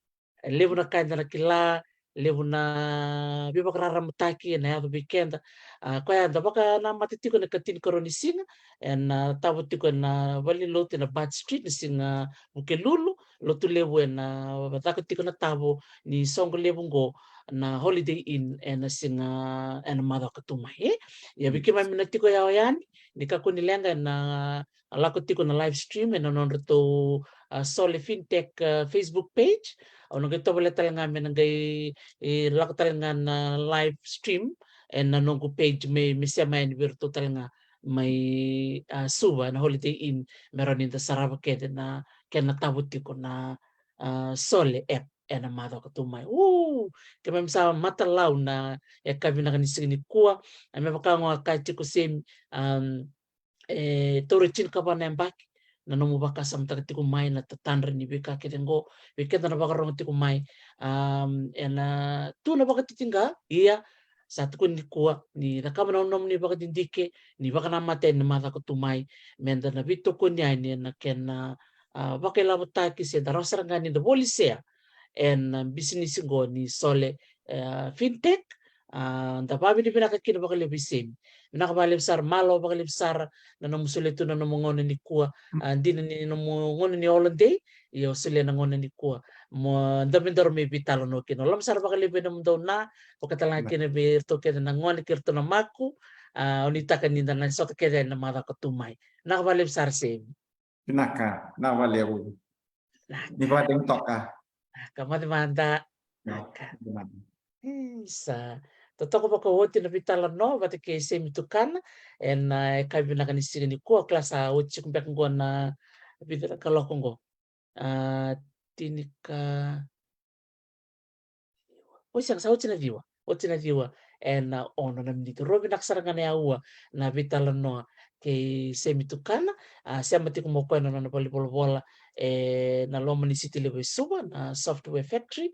E levu na ka eda na kila, levu na veivakararamataki ena yaco vei keda. A, koya eda vakanamata tiko ena ikatinikarua ni siga, ena tavo tiko ena valenilotu ena Butt Street, na siga Vukelulu, lotu levu ena caka tiko na tavo ni soqo levu qo na Holiday Inn ena siga, ena macawa ka tu mai, e? Ia vei keimami na tiko yawa yani, ni kakua ni leqa, ena lako tiko na live stream ena nodratou, a, Sole Fintech, a, Facebook page. Au na qai tovolea tale ga me na qai, e, lako tale ga na live stream ena noqu page me, me sema yani vei iratou tale ga mai, a, Suva, na Holiday Inn, me rawa ni da sarava kece na kena tavo tiko na, a, Sole app ena macawa ka tu mai. U, keimami sa matalau na yakavi vinaka ni siga nikua. A, me vaka ga au kaya tiko, Semi, am, e taura e tinikava na yabaki na nomu vakasamataka tiko mai na tatadra ni veika kece qo, vei keda na vakarorogo tiko mai. Am, ena tu na vakatitiqa, ia, sa tukuni nikua ni cakava na nomuni vakadidike, ni vakanamata yani na macawa ka tu mai, meda na veitokoni yani ena kena, a, vakailavotaki se da rawa sara ga ni da volisea ena bisinisi qo ni Sole, e, Fintech. A, da vakavinavinaka kina vakalevu, Semi. Vinaka vakalevu sara, malo vakalevu sara na nomu solia tu na nomu gauna nikua. A, dina ni nomu gauna ni holiday, ia o solia na gauna nikua mo dabedaru me veitalanoa kina. Loma sara vakalevu ena nomudou na, vaka tale ga kina vei iratou kece na gone kei iratou na maku. A, au nuitaka ni da na sota kece yani na macawa ka tu mai. Vinaka vakalevu sara, Semi. Vinaka, vinaka vakalevu. Vinaka. Ni vakadei toka. Vinaka, moce mada. Vinaka. Isa. Totoka vakaoti na veitalanoa vata kei Semi Tukana ena, e, yakavi vinaka ni siga nikua. Au kila sa oti tiko beka qo na vica na kaloko qo. A, tinika, oi, sega, sa oti na ciwa. Oti na ciwa ena, a, ono na miniti. Rua vinaka sara ga na yaua na veitalanoa kei Semi Tukana. A, sema tiko mai o koya na nona valenivolavola ena loma ni siti levu e Suva, na Software Factory.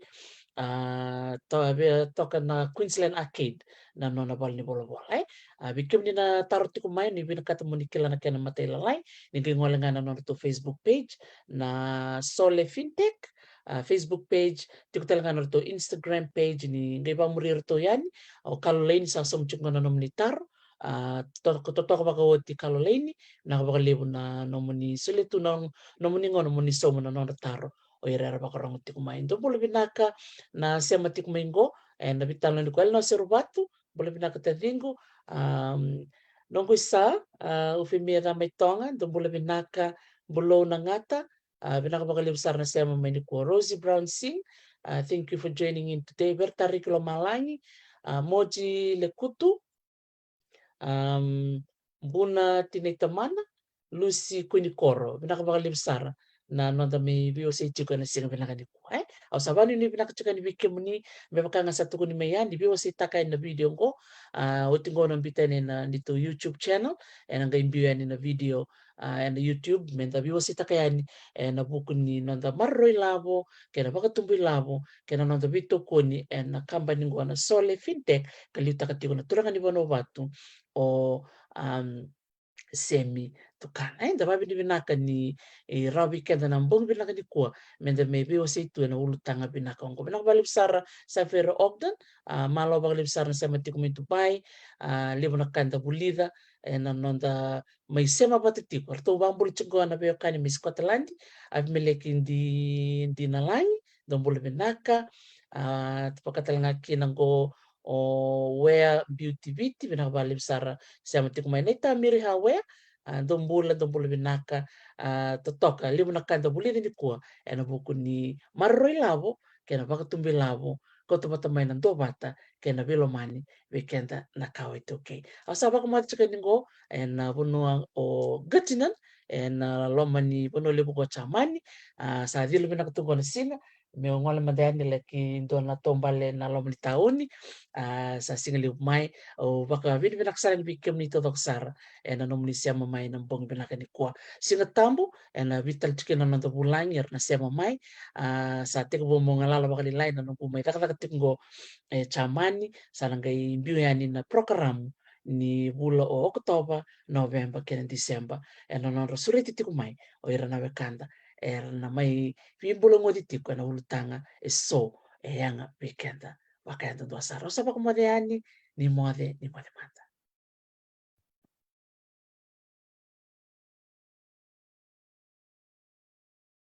A, to-, via toka na Queensland Arcade na nona valenivolavola, e? A, vei kemuni na taro tiko mai, ni vinakata mo ni kila na kena matailalai, ni qai gole ga na nodratou Facebook page, na Sole Fintech, a, Facebook page, tiko tale ga na nodratou Instagram page, ni qai vakamuri iratou yani. O Kalolaini, sa sauma tiko ga na nomuni taro. A, to-, totoka vakaoti, Kalolaini, vinaka vakalevu na nomuni solia tu na nomuni gauna mo ni sauma na nodra taro o ira era vakarorogo tiko mai. Dou bula vinaka na sema tiko mai qo ena veitalanoa nikua, Elenose Ruvatu. Bula vinaka taciqu. Am, noqu isa, a, Ufemia Camaitoga, dou bula vinaka. Bulou Nagata, a, vinaka vakalevu sara na sema mai nikua. Rosie Brown Singh, a, thank you for joining in today. Veritariki Lomalagi, a, Moji Lekutu, am, Buna Tinaitamana, Lucy Kunikoro, vinaka vakalevu sara na noda mai veiwasei tiko ena siga vinaka nikua, e? Au sa vakanuinui vinaka tiko yani vei kemuni, me vaka ga sa tukuni mai yani, ni veiwaseitaka yani na video qo. A, oti qo na biuta yani ena neitou YouTube channel, ena qai biu yani na video, a, ena YouTube, meda veiwaseitaka yani ena vuku ni noda maroroi lavo kei na vakatubu ilavo kei na noda veitokoni ena kabani qo na Sole Fintech, ka liutaka tiko na turaga ni Vanuavatu, o, am, Semi Tukana. Eda vakavinavinaka ni, e, rawa vei keda na bogi vinaka nikua meda mai veiwasei tu ena ulutaga vinaka oqo. Vinaka vakalevu sara Safira Ogden, a, malo vakalevu sara na sema tiko mai Dubai, a, levu na ka eda vulica ena noda mai sema vata tiko. Ratou vakabula tiko na veiwekani mai Scotland, Avimeleki Di, Dinalagi, dou bula vinaka. A, tu vaka tale ga kina qo o Wea Beauty Viti, vinaka vakalevu sara sema tiko mai. Naitamiri Hawea, a, dou bula, dou bula vinaka. A, totoka, levu na ka da vulica nikua ena vuku ni maroroi lavo kei na vakatubu ilavo, kauta vata mai na duavata kei na veilomani vei keda na kawa iTaukei. Au sa vakamoce tiko yani qo ena vanua o Göttingen, ena loma ni vanua levu ko Jamani. A, sa cila vinaka tu qo na siga meu gole mada yani laki dua na taubale na loma ni tauni. A, sa siga levu mai. Au vakavinavinaka sara yani vei kemuni taucoko sara ena nomuni sema mai na bogi vinaka nikua. Siga Tabu ena veitalia tiko na noda vulagi era na sema mai. A, sa tekivu meu galala vakalailai na noqu mai cakacaka tiko qo e Jamani. Sa na qai biu yani na porokaramu ni vula o Okotova, Noveba kei na Diseba ena nodra sureti tiko mai o ira na wekada era na mai veibulagoci tiko ena ulutaga eso e yaga vei keda vakayadudua sara. Au sa vakamoce yani, ni moce, ni moce mada.